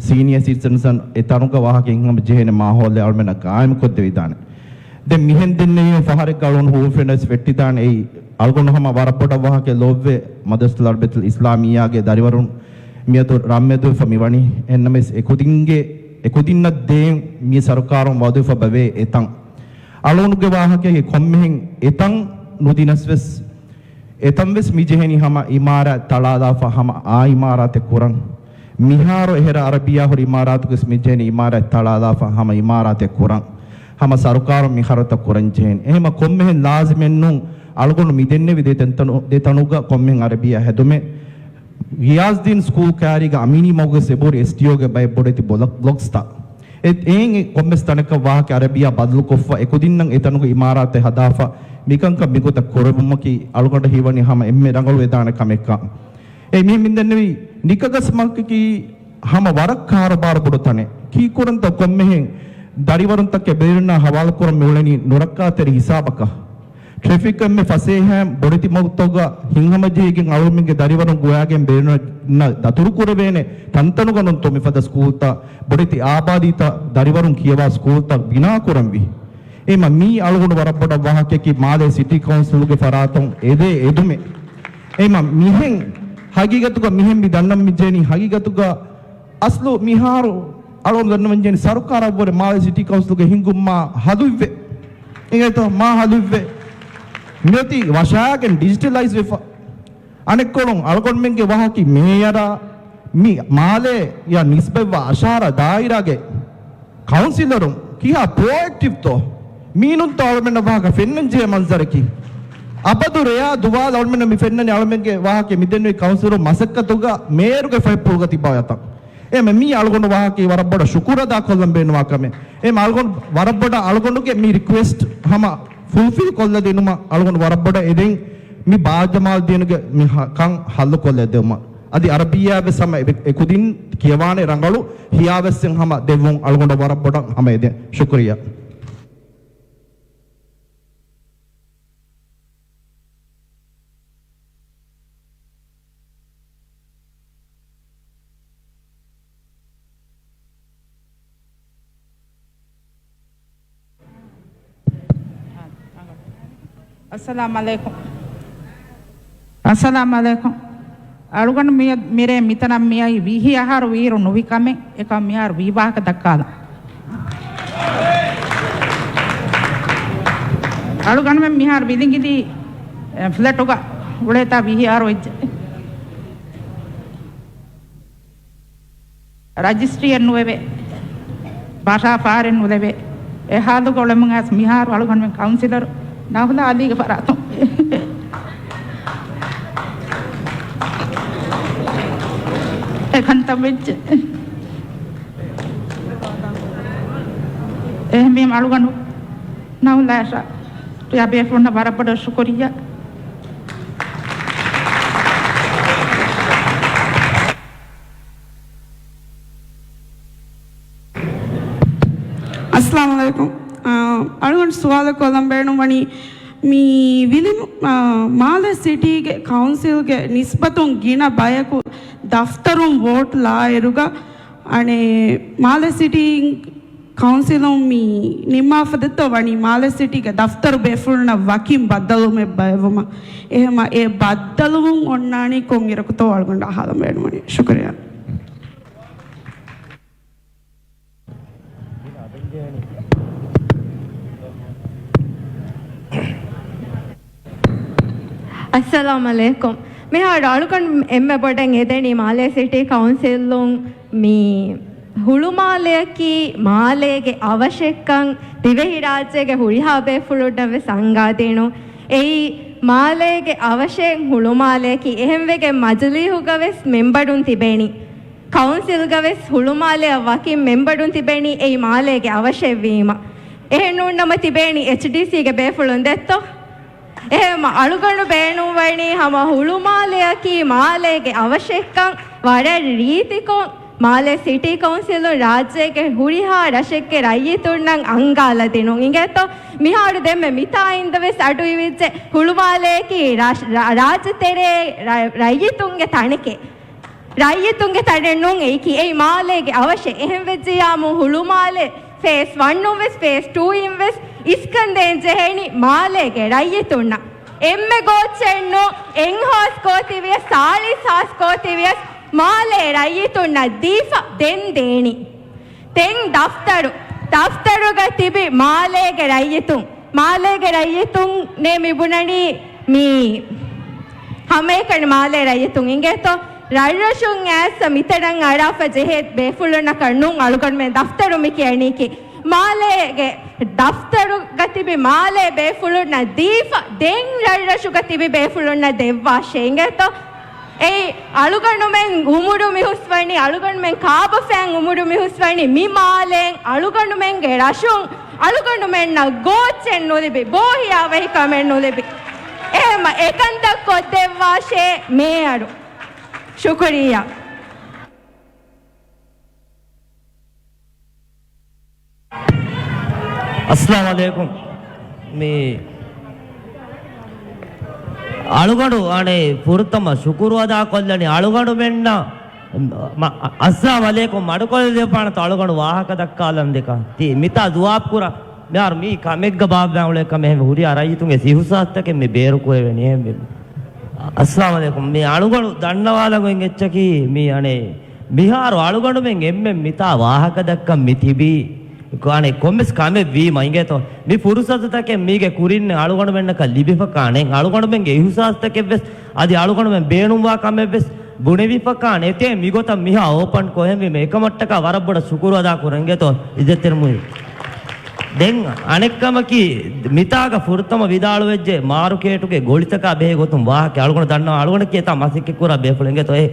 ސީނިއަ ސިޓިޒަންސް އެތަނުގަ ވާހަކަ ހިނގަމު ޖެހޭނެ މާހައުލެއް އަޅުމެންނަށް ގާއިމްކޮށްދެވިދާނެ. ދެން މިހެން ދެންނެވި ފަހަރެއްގަ އަޅުގަނޑު ހޫފެނަސް ފެއްޓިދާނެ އެއީ އަޅުގަނޑު ހަމަ ވަރަށް ބޮޑަށް ވާހަކަ ލޯބިވޭ މަދްރަސަތުލް އަރަބިއްޔަތުލް އިސްލާމިއްޔާގެ ދަރިވަރުން މިއަދު ރަންމެދުވެފަ މިވަނީ. އެހެންނަމަވެސް އެކުދިންގެ އެކުދިންނަށް ދޭން މި ސަރުކާރުން ވައުދުވެފަ ބަވޭ އެތަން. އަޅުގަނޑުގެ ވާހަކައިގެ ކޮންމެހެން އެތަން ނުދިނަސް ވެސް، އެތަން ވެސް މި ޖެހެނީ ހަމަ އިމާރާތް ތަޅާލާފަ ހަމަ އާ އިމާރާތެއް ކުރަން. މިހާރު އެހެރަ އަރަބިޔާ ހުރި އިމާރާތުގެސް މި ޖެހެނީ އިމާރާތް ތަޅާލާފަ ހަމަ އިމާރާތެއް ކުރަން. ހަމަ ސަރުކާރުން މި ޚަރަދުތައް ކުރަން ޖެހެނީ. އެހެމަ ކޮންމެހެން ލާޒިމެއްނޫން އަޅުގަނޑު މި ދެންނެވި ދެ ތަންތަނު-، ދެ ތަނުގަ ކޮންމެހެން އަރަބިޔާ ހެދުމެއް. ޣިޔާޒްދީން ސްކޫލް ކައިރީގަ އަމީނީ މަގުގެ ސެބޫރި އެސްޓީއޯގެ ބައެއް ބޮޑެތި ބްލޮކް-، ބްލޮކްސްތައް. އެ-، އެއިން އެ ކޮންމެސް ތަނަކަށް ވާހަކަ އަރަބިޔާ ބަދަލުކޮށްފަ އެކުދިންނަށް އެތަނުގެ އިމާރާތެއް ހަދާފަ މިކަންކަން މިގޮތަށް ކުރެވުމަކީ އަޅުގަނޑަށް ހީވަނީ ހަމަ އެންމެ ރަނގަޅު ވެދާނެ ކަމެއްކަން. އެ މި-، މި ދެންނެވި ނިކަގަސް މަގަކީ ހަމަ ވަރަށް ކާރުބާރު ބޮޑު ތަނެއް. ކީއްކުރަންތޯ ކޮންމެހެން ދަރިވަރުންތަކެއް ބޭރުންނާ ހަވާލުކުރަން މިއުޅެނީ ނުރައްކާތެރި ހިސާބަކަށް. ޓްރެފިކް އެންމެ ފަސޭހައިން ބޮޑެތި މަގުތަކުގަ ހިތްހަމަޖެހިގެން އަޅުގަނޑުމެންގެ ދަރިވަރުން ގޮވާގެން ބޭރުންނަށް ދަތުރުކުރެވޭނެ ތަންތަނުގަ ނޫންތޯ މިފަދަ ސްކޫލްތައް ބޮޑެތި އާބާދީތައް ދަރިވަރުން ކިޔަވާ ސްކޫލްތައް ބިނާކުރަންވީ. އެހެމަ މީ އަޅުގަނޑު ވަރަށް ބޮޑަށް ވާހަކައަކީ މާލޭ ސިޓީ ކައުންސިލުގެ ފަރާތުން އެދޭ އެދުމެއް. އެހެމަ މިހެން ހަގީގަތުގަ މިހެން މި ދަންނަން މި ޖެހެނީ ހަގީގަތުގަ އަސްލު މިހާރު އަޅުގަނޑު ދަންނަވަން ޖެހެނީ ސަރުކާރަށްވުރެ މާލޭ ސިޓީ ކައުންސިލުގެ ހިންގުން މާ ހަލުއިއްވޭ. އިނގޭތޯ މާ ހަލުއިއްވޭ. މިއޮތީ ވަށާގެން ޑިޖިޓަލައިޒް ވެފަ. އަނެއްކޮޅުން އަޅުގަނޑުމެންގެ ވާހަކަ މޭޔަރާ މި މާލޭ ޔާ ނިސްބަތްވާ އަށާރަ ދާއިރާގެ ކައުންސިލަރުން ކިހާ ޕްރޮއެކްޓިވްތޯ؟ މީނުންތޯ އަޅުމެންނަށް ވާހަކަ ފެންނަން ޖެހޭ މަންޒަރަކީ؟ އަބަދު ރެޔާ ދުވާލަށް އަޅުމެންނަށް މި ފެންނަނީ އަޅުމެންގެ ވާހަކަ މިދެންނެވި ކައުންސިލުން މަސައްކަތުގަ މޭޔަރުގެ ފަތްޕުޅުގަ ތިބާ އަތަށް. އެމެ މީ އަޅުގަނޑު ވާހަކަ ވަރަށް ބޮޑަށް ޝުކުރު އަދާ ކޮށްލަން ބޭނުންވާ ކަމެއް. އެމެ އަޅުގަނޑު ވަރަށް ބޮޑަށް އަޅުގަނޑުގެ މި ރިކުއެސްޓް ހަމަ ފުލްފިލް ކޮށްލަދިނުމަށް އަޅުގަނޑު ވަރަށް ބޮޑަށް އެދެން މި ބާއްޖަމާލްދީނުގެ މި ހަ-، ކަން ހައްލު ކޮށްލަދެވުމަށް. އަދި އަރަބިއްޔާ ވެސް ހަމަ އެ-، އެކުދިން ކިޔަވާނެ ރަނގަޅު ހިޔާވެއްސެއް ހަމަ ދެއްވުން އަޅުގަނޑަށް ވަރަށް ބޮޑަށް ހަމަ އެދެން. ޝުކުރިއްޔާ. އައްސަލާމް ޢަލައިކުމް. އައްސަލާމް ޢަލައިކުމް. އަޅުގަނޑު މި-، މިރޭ މިތަނަށް މިއައީ ވިހި އަހަރު ވީއިރު ނުވި ކަމެއް. އެކަމް މިހާރު ވީ ވާހަކަ ދައްކާލަން. އަޅުގަނޑުމެން މިހާރު ވިލިނގިލީ، އެ، ފްލެޓުގަ އުޅޭތާ ވިހި އަހަރު ވެއްޖެ. ރަޖިސްޓްރީއެއް ނުވެވޭ، ބަށާ ފާރެއް ނުލެވޭ. އެ ހާލުގަ އުޅެމުން އައިސް މިހާރު އަޅުގަނޑުމެން ކައުންސިލަރު ނަހުލާ އަލީގެ ފަރާތުން އެކަންތައް ވެއްޖެ. އެހެންވީމަ އަޅުގަނޑު ނަހުލާއަށާ ބޭފުޅުންނަށް ވަރަށް ބޮޑަށް ޝުކުރިއްޔާ. އައްސަލާމް ޢަލައިކުމް. އާ، އަޅުގަނޑު ސުވާލެއް ކޮށްލަން ބޭނުންވަނީ، މި ވިލި-، އާ، މާލެ ސިޓީގެ ކައުންސިލްގެ ނިސްބަތުން ގިނަ ބަޔަކު ދަފްތަރުން ވޯޓް ލާއިރުގަ، އަނެއް މާލެ ސިޓީ ކައުންސިލުން މި ނިންމާފަ ދެއްތޯ ވަނީ މާލެ ސިޓީގެ ދަފްތަރު ބޭފުޅުންނަށް ވަކިން ބައްދަލުވުމެއް ބައެއްވުމަށް. އެހެމަ އެ ބައްދަލުވުން އޮންނާނީ ކޮންއިރަކުތޯ އަޅުގަނޑަށް އަހާލަން ބޭނުންވަނީ. ޝުކުރިއްޔާ. އައްސަލާމް ޢަލައިކުމް. މިހާރު އަޅުގަނޑު އެންމެ ބޮޑަށް އެދެނީ މާލޭ ސިޓީ ކައުންސިލުން މި ހުޅުމާލެއަކީ މާލޭގެ އަވަށެއްކަން ދިވެހިރާއްޖޭގެ ހުރިހާ ބޭފުޅުންނަށް ވެސް އަންގާދިނުން. އެއީ މާލޭގެ އަވަށެއް ހުޅުމާލެއަކީ. އެހެންވެގެން މަޖިލީހުގަ ވެސް މެމްބަރުން ތިބޭނީ. ކައުންސިލްގަ ވެސް ހުޅުމާލެއަށް ވަކިން މެމްބަރުން ތިބޭނީ އެއީ މާލޭގެ އަވަށެއްވީމަ. އެހެންނޫންނަމަ ތިބޭނީ އެޗްޑީސީގެ ބޭފުޅުން ދެއްތޯ؟ އެހެންމަ އަޅުގަނޑު ބޭނުންވަނީ ހަމަ ހުޅުމާލެއަކީ މާލޭގެ އަވަށެއްކަން ވަރަށް ރީތިކޮށް، މާލޭ ސިޓީ ކައުންސިލުން ރާއްޖޭގެ ހުރިހާ ރަށެއްގެ ރައްޔިތުންނަށް އަންގާލަދިނުން. އިނގޭތޯ؟ މިހާރު ދެންމެ މިތާ އިންދަވެސް އަޑުއިވިއްޖެ ހުޅުމާލެއަކީ ރާ-، ރާ-، ރާއްޖެތެރޭ ރަ-، ރައްޔިތުންގެ ތަނެކޭ. ރައްޔިތުންގެ ތަނެއް ނޫން އެއީކީ. އެއީ މާލޭގެ އަވަށެއް. އެހެންވެއްޖިއްޔާމު ހުޅުމާލެ ފޭސް ވަންނުން ވެސް ފޭސް ޓޫއިން ވެސް އިސްކަންދޭން ޖެހޭނީ މާލޭގެ ރައްޔިތުންނަށް. އެންމެ ގޯއްޗެއްނު އެއްހާސް ކޯތިވިޔަސް ސާޅީސް ހާސް ކޯތިވިޔަސް މާލޭ ރައްޔިތުންނަށް ދީފަ ދެން ދޭނީ. ދެން ދަފްތަރު، ދަފްތަރުގަ ތިބި މާލޭގެ ރައްޔިތުން، މާލޭގެ ރައްޔިތުންނޭ މިބުނަނީ މީ ހަމައެކަނި މާލޭ ރައްޔިތުން އިނގޭތޯ؟ ރަށްރަށުން އައިސް މިތަނަށް އަރާފަ ޖެހޭ ބޭފުޅުންނަކަށް ނޫން އަޅުގަނޑުމެން ދަފްތަރު މި ކިޔަނީކީ. މާލޭގެ ދަފްތަރުގަ ތިބި މާލޭ ބޭފުޅުންނަށް ދީފަ، ދެން ރަށްރަށުގަ ތިބި ބޭފުޅުންނަށް ދެއްވާށޭ އިނގޭތޯ؟ އެއީ އަޅުގަނޑުމެން އުމުރު މިހުސްވަނީ، އަޅުގަނޑުމެން ކާބަފައިން އުމުރު މިހުސްވަނީ މި މާލޭން، އަޅުގަނޑުމެންގެ ރަށުން، އަޅުގަނޑުމެންނަށް ގޯއްޗެއް ނުލިބި، ބޯހިޔާވަހިކަމެއް ނުލިބި. އެހެމަ އެކަންތައް ކޮށްދެއްވާށޭ މޭޔަރު. ޝުކުރިއްޔާ. އައްސަލާމު ޢަލައިކުމް. މި އަޅުގަނޑު އަނެއް ފުރަތަމަ ޝުކުރު އަދާ ކޮށްލަނީ އަޅުގަނޑުމެންނަށް. މަ-، އައްސަލާމު ޢަލައިކުމް. މަޑުކޮށްލެވިފާނަތަ އަޅުގަނޑު ވާހަކަ ދައްކާލަން ދެކަ. ތި މިތާ ޖުވާބު ކުރާ. މިހާރު މީ ކަމެއްގަ ބާއްވާ އުޅޭ ކަމެއް ހުރިހާ ރައްޔިތުންގެ އިހުސާސްތަކެއް މި ބޭރު ކުރެވެނީ އެހެންވެ. އައްސަލާމު ޢަލައިކުމް. މި އަޅުގަނޑު ދަންނަވާލަން އޮތް އެއްޗަކީ މި އަނެއް މިހާރު އަޅުގަނޑުމެން އެންމެން މިތާ ވާހަކަ ދައްކަން މި ތިބީ، އަނެއް ކޮންމެސް ކަމެއް ވީމަ އިނގޭތޯ، މި ފުރުސަތުތަކެއް މީގެ ކުރިން އަޅުގަނޑުމެންނަކަށް ލިބިފަކާނެ، އަޅުގަނޑުމެންގެ އިހުސާސްތަކެއްވެސް، އަދި އަޅުގަނޑުމެން ބޭނުންވާ ކަމެއްވެސް ބުނެވިފަކާނެ. އެތޭ މިގޮތަށް މިހާ އޯޕަން ކޮށް އެހެންވީމަ އެކަމަށްޓަކާ ވަރަށް ބޮޑަށް ޝުކުރު އަދާ ކުރަން އިނގޭތޯ އިއްޒަތްތެރި މުހި. ދެން އަނެއްކަމަކީ، މިތާގަ ފުރަތަމަ ވިދާޅުވެއްޖެ މާރުކޭޓުގެ ގޮޅިތަކާ ބެހޭ ގޮތުން ވާހަކަ އަޅުގަނޑު ދަންނަވާ އަޅުގަނޑަކީ އެތާ މަސައްކަތް ކުރާ ބޭފުޅެއް އިނގޭތޯ އެ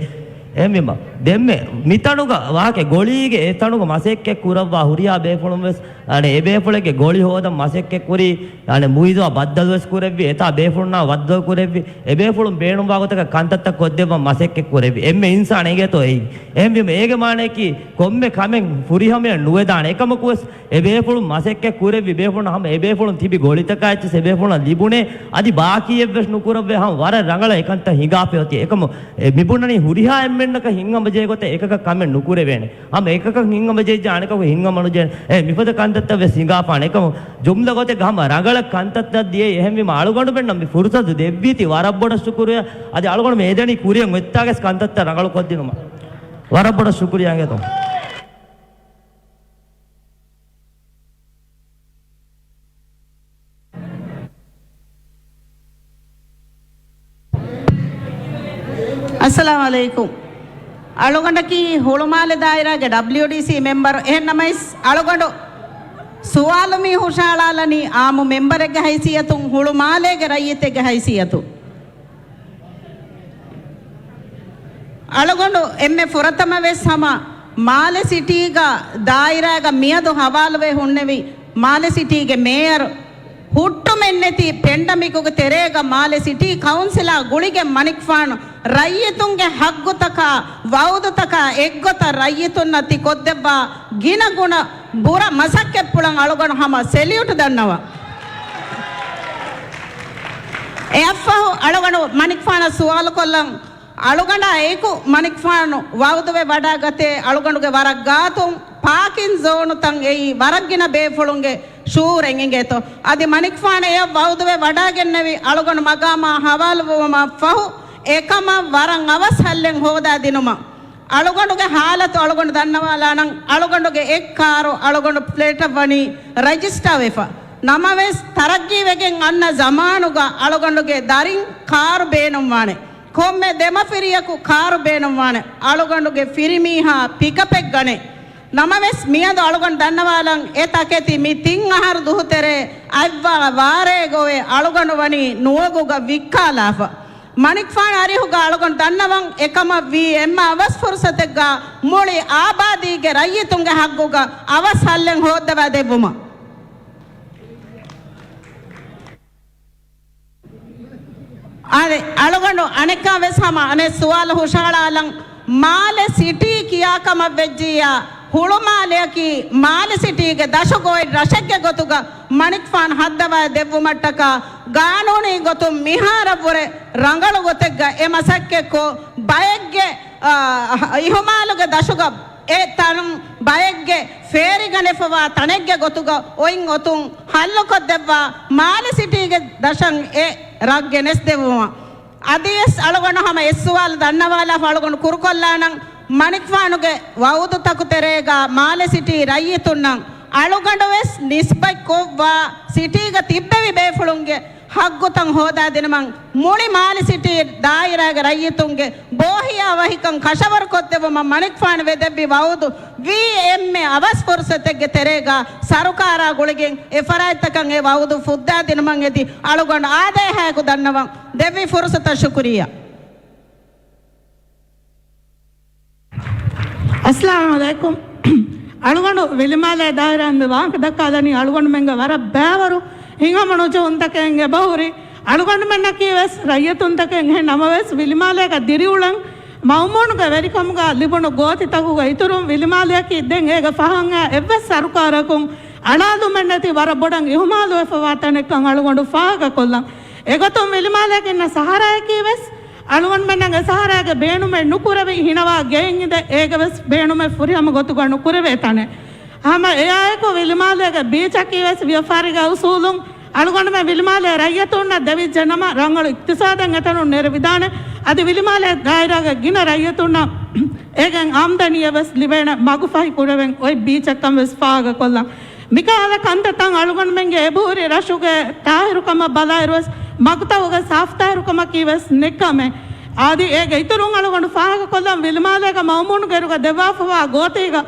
އެހެންވީމަ، ދެންމެ މިތަނުގަ ވާހަކަ ގޮޅީގެ އެތަނުގަ މަސައްކަތް ކުރައްވާ ހުރިހާ ބޭފުޅުން ވެސް، އަނެއް އެ ބޭފުޅެއްގެ ގޮޅި ހޯދަން މަސައްކަތް ކުރީ، އަނެއް މުއިޒުއާ ބައްދަލު ވެސް ކުރެއްވި، އެތާ ބޭފުޅުންނާ ބައްދަލު ކުރެއްވި، އެ ބޭފުޅުން ބޭނުންވާ ގޮތަކަށް ކަންތައްތައް ކޮށްދެއްވަން މަސައްކަތް ކުރެއްވި. އެންމެ އިންސާނެއް އިނގޭތޯ އެއީ. އެހެންވީމަ އޭގެ މާނައަކީ ކޮންމެ ކަމެއް ފުރިހަމަޔަށް ނުވެދާނެ. އެކަމަކު ވެސް އެ ބޭފުޅުން މަސައްކަތް ކުރެއްވި ބޭފުޅުން ހަމަ އެ ބޭފުޅުން ތިބި ގޮޅިތަކާ އެއްޗެސް އެ ބޭފުޅުން ލިބުނޭ. އަދި ބާކީއެއްވެސް ނުކުރެވޭ ހަމަ ވަރަށް ރަނގަޅަށް އެކަންތައް ހިނގާފަ އޮތީ. އެކަމު އެ މިބުނަނީ ހުރިހާ އެންމެންނަކަށް ހިތްހަމަޖެހޭ ގޮތަށް އެކަކަށް ކަމެއް ނުކުރެވޭނެ. ހަމަ އެކަކަށް ހިތްހަމަޖެހިއްޖެ އަނެކަކު ހިތްހަމަނުޖެހޭނެ. އެ މިފަދަ ކަންތައްތައް ވެސް ހިނގާފާނެ. އެކަމު ޖުމްލަ ގޮތެއްގަ ހަމަ ރަނގަޅަށް ކަންތައްތައް ދިޔައީ. އެހެންވީމަ އަޅުގަނޑުމެންނަށް މި ފުރުސަތު ދެއްވީތީ ވަރަށް ބޮޑަށް ޝުކުރިއްޔާ. އަދި އަޅުގަނޑުމެން އެދެނީ ކުރިއަށް އޮތްތާގަސް ކަންތައްތައް ރަނގަޅު ކޮށްދިނުމަށް. ވަރަށް ބޮޑަށް ޝުކުރިއްޔާ އިނގޭތޯ. އައްސަލާމު ޢަލައިކުމް. އަޅުގަނޑަކީ ހުޅުމާލެ ދާއިރާގެ ޑަބްލިޔުޑީސީ މެމްބަރު. އެހެން ނަމަވެސް އަޅުގަނޑު ސުވާލު މި ހުށަހަޅާލަނީ އާއްމު މެމްބަރެއްގެ ހައިސިއްޔަތުން، ހުޅުމާލޭގެ ރައްޔިތެއްގެ ހައިސިއްޔަތުން. އަޅުގަނޑު އެންމެ ފުރަތަމަ ވެސް ހަމަ މާލެ ސިޓީގަ ދާއިރާގަ މިއަދު ހަވާލުވެ ހުންނެވި މާލެ ސިޓީގެ މޭޔަރު ހުއްޓުމެއްނެތި ޕެންޑަމިކުގެ ތެރޭގަ މާލެ ސިޓީ ކައުންސިލާ ގުޅިގެން މަނިކުފާނު ރައްޔިތުންގެ ހައްގުތަކާ ވައުދުތަކާ އެއްގޮތަށް ރައްޔިތުންނަށް ތި ކޮށްދެއްވާ ގިނަ ގުނަ ބުރަ މަސައްކަތްޕުޅަށް އަޅުގަނޑު ހަމަ ސެލިއުޓް ދަންނަވަން. އެއަށްފަހު އަޅުގަނޑު މަނިކުފާނަށް ސުވާލުކޮށްލަން. އަޅުގަނޑާ އެކު މަނިކުފާނު ވައުދުވެ ވަޑާގަތޭ އަޅުގަނޑުގެ ވަރަށް ގާތުން ޕާކިން ޒޯނުތައް އެއީ ވަރަށް ގިނަ ބޭފުޅުންގެ ޝުއޫރެއް އިނގޭތޯ. އަދި މަނިކުފާނަށް އެއަށް ވައުދުވެ ވަޑާގެންނެވި އަޅުގަނޑު މަގާމާ ހަވާލުވުމަށްފަހު އެކަމަށް ވަރަށް އަވަސް ހައްލެއް ހޯދާ ދިނުމަށް. އަޅުގަނޑުގެ ހާލަތު އަޅުގަނޑު ދަންނަވާލާނަން. އަޅުގަނޑުގެ އެއް ކާރު އަޅުގަނޑު ފްލެޓަށް ވަނީ ރަޖިސްޓާވެފަ. ނަމަވެސް ތަރައްގީވެގެން އަންނަ ޒަމާނުގަ އަޅުގަނޑުގެ ދަރިން ކާރު ބޭނުންވާނެ. ކޮންމެ ދެމަފިރިޔަކު ކާރު ބޭނުންވާނެ. އަޅުގަނޑުގެ ފިރިމީހާ ޕިކަޕެއް ގަނެ. ނަމަވެސް މިއަދު އަޅުގަނޑު ދަންނަވާލަން އެ ތަކެތި މި ތިން އަހަރު ދުހުތެރޭ އަތްވާ ވާރޭގަ އޮވެ އަޅުގަނޑު ވަނީ ނުވަގުގަ ވިއްކާލާފަ. މަނިކުފާނު އަރިހުގަ އަޅުގަނޑު ދަންނަވަން އެކަމަށް ވީ އެންމެ އަވަސް ފުރުސަތެއްގަ މުޅި އާބާދީގެ ރައްޔިތުންގެ ހައްގުގަ އަވަސް ހައްލެއް ހޯއްދަވާ ދެއްވުމަށް. އަދި އަޅުގަނޑު އަނެއްކާ ވެސް ހަމަ އަނެއް ސުވާލު ހުށަހަޅާލަން. މާލެ ސިޓީ ކިޔާ ކަމަށް ވެއްޖިއްޔާ، ހުޅުމާލެއަކީ މާލެ ސިޓީގެ ދަށުގަ އޮތް ރަށެއްގެ ގޮތުގަ މަނިކުފާނު ހައްދަވާ ދެއްވުމަށްޓަކާ، ގާނޫނީ ގޮތުން މިހާރަށްވުރެ ރަނގަޅު ގޮތެއްގަ އެ މަސައްކަތްކޮށް، ބައެއްގެ، އާ، އިހުމާލުގެ ދަށުގަ އެ ތަނުން ބައެއްގެ ފޭރިގަނެފަވާ ތަނެއްގެ ގޮތުގަ އޮތް އޮތުން ހައްލުކޮށްދެއްވާ، މާލެ ސިޓީގެ ދަށަށް އެ ރަށް ގެނެސްދެއްވުމަށް. އަދިވެސް އަޅުގަނޑު ހަމަ އެއް ސުވާލު ދަންނަވާލާފަ އަޅުގަނޑު ކުރުކޮށްލާނަން. މަނިކުފާނުގެ ވައުދުތަކު ތެރޭގަ މާލެ ސިޓީ ރައްޔިތުންނަށް އަޅުގަނޑުވެސް ނިސްބަތްކޮށްވާ ސިޓީގަ ތިއްބެވި ބޭފުޅުންގެ ހައްގުތައް ހޯދާދިނުމަށް މުޅި މާލެ ސިޓީ ދާއިރާގެ ރައްޔިތުންގެ ބޯހިޔާވަހިކަން ކަށަވަރުކޮށްދެއްވުމަށް މަނިކުފާނު ވެދެއްވި ވައުދު ވީ އެންމެ އަވަސް ފުރުސަތެއްގެ ތެރޭގަ ސަރުކާރާ ގުޅިގެން އެ ފަރާތްތަކަށް އެ ވައުދު ފުއްދާދިނުމަށް އެދި އަޅުގަނޑު އާދޭހާއެކު ދަންނަވަން ދެއްވި ފުރުސަތަށް ޝުކުރިއްޔާ. އައްސަލާމު ޢަލައިކުމް. އަޅުގަނޑު ވިލިމާލޭ ދާއިރާއިން މި ވާހަކަ ދައްކާލަނީ އަޅުގަނޑުމެންގެ ވަރަށް ބައިވަރު ހިތްހަމަނުޖެހުންތަކެއް އެބަހުރި. އަޅުގަނޑުމެންނަކީ ވެސް ރައްޔިތުންތަކެއް ހެން ނަމަވެސް، ވިލިމާލޭގަ ދިރިއުޅެން މައުމޫނުގެ ވެރިކަމުގަ ލިބުނު ގޯތިތަކުގަ އިތުރުން ވިލިމާލެއަކީ ދެން އޭގެ ފަހަން އެއްވެސް ސަރުކާރަކުން އަޅާލުމެއް ނެތި ވަރަށް ބޮޑަށް އިހުމާލުވެފަވާ ތަނެއްކަން އަޅުގަނޑު ފާހަގަކޮށްލަން. އެގޮތުން ވިލިމާލޭގަ އިންނަ ސަހަރާއަކީ ވެސް އަޅުގަނޑުމެންނަށް އެ ސަހަރާގެ ބޭނުމެއް ނުކުރެވި ހިނަވާ ގެއެއް އިނދެ އޭގެ ވެސް ބޭނުމެއް ފުރިހަމަ ގޮތުގަ ނުކުރެވޭ ތަނެއް. ހަމަ އެއާއެކު ވިލިމާލޭގެ ބީޗަކީ ވެސް ވިޔަފާރިގެ އުސޫލުން އަޅުގަނޑުމެން ވިލިމާލޭ ރައްޔިތުންނަށް ދެވިއްޖެ ނަމަ، ރަނގަޅު އިޤްތިޞާދެއް އެތަނުން ނެރެވިދާނެ. އަދި ވިލިމާލޭ ދާއިރާގެ ގިނަ ރައްޔިތުންނަށް އޭގެން އާމްދަނީއެއް ވެސް ލިބޭނެ މަގުފަހި ކުރެވެން އޮތް ބީޗެއްކަން ވެސް ފާހަގަކޮށްލަން. މިކަހަލަ ކަންތައްތައް އަޅުގަނޑުމެންގެ އެބަހުރި ރަށުގެ ތާހިރުކަމަށް ބަލާއިރުވެސް، މަގުތަކުގެ ސާފުތާހިރުކަމަކީ ވެސް ނެއްކަމެއް. އަދި އޭގެ އިތުރުން އަޅުގަނޑު ފާހަގަކޮށްލަން، ވިލިމާލޭގަ މައުމޫނުގެ އިރުގަ ދެއްވާފަވާ ގޯތީގަ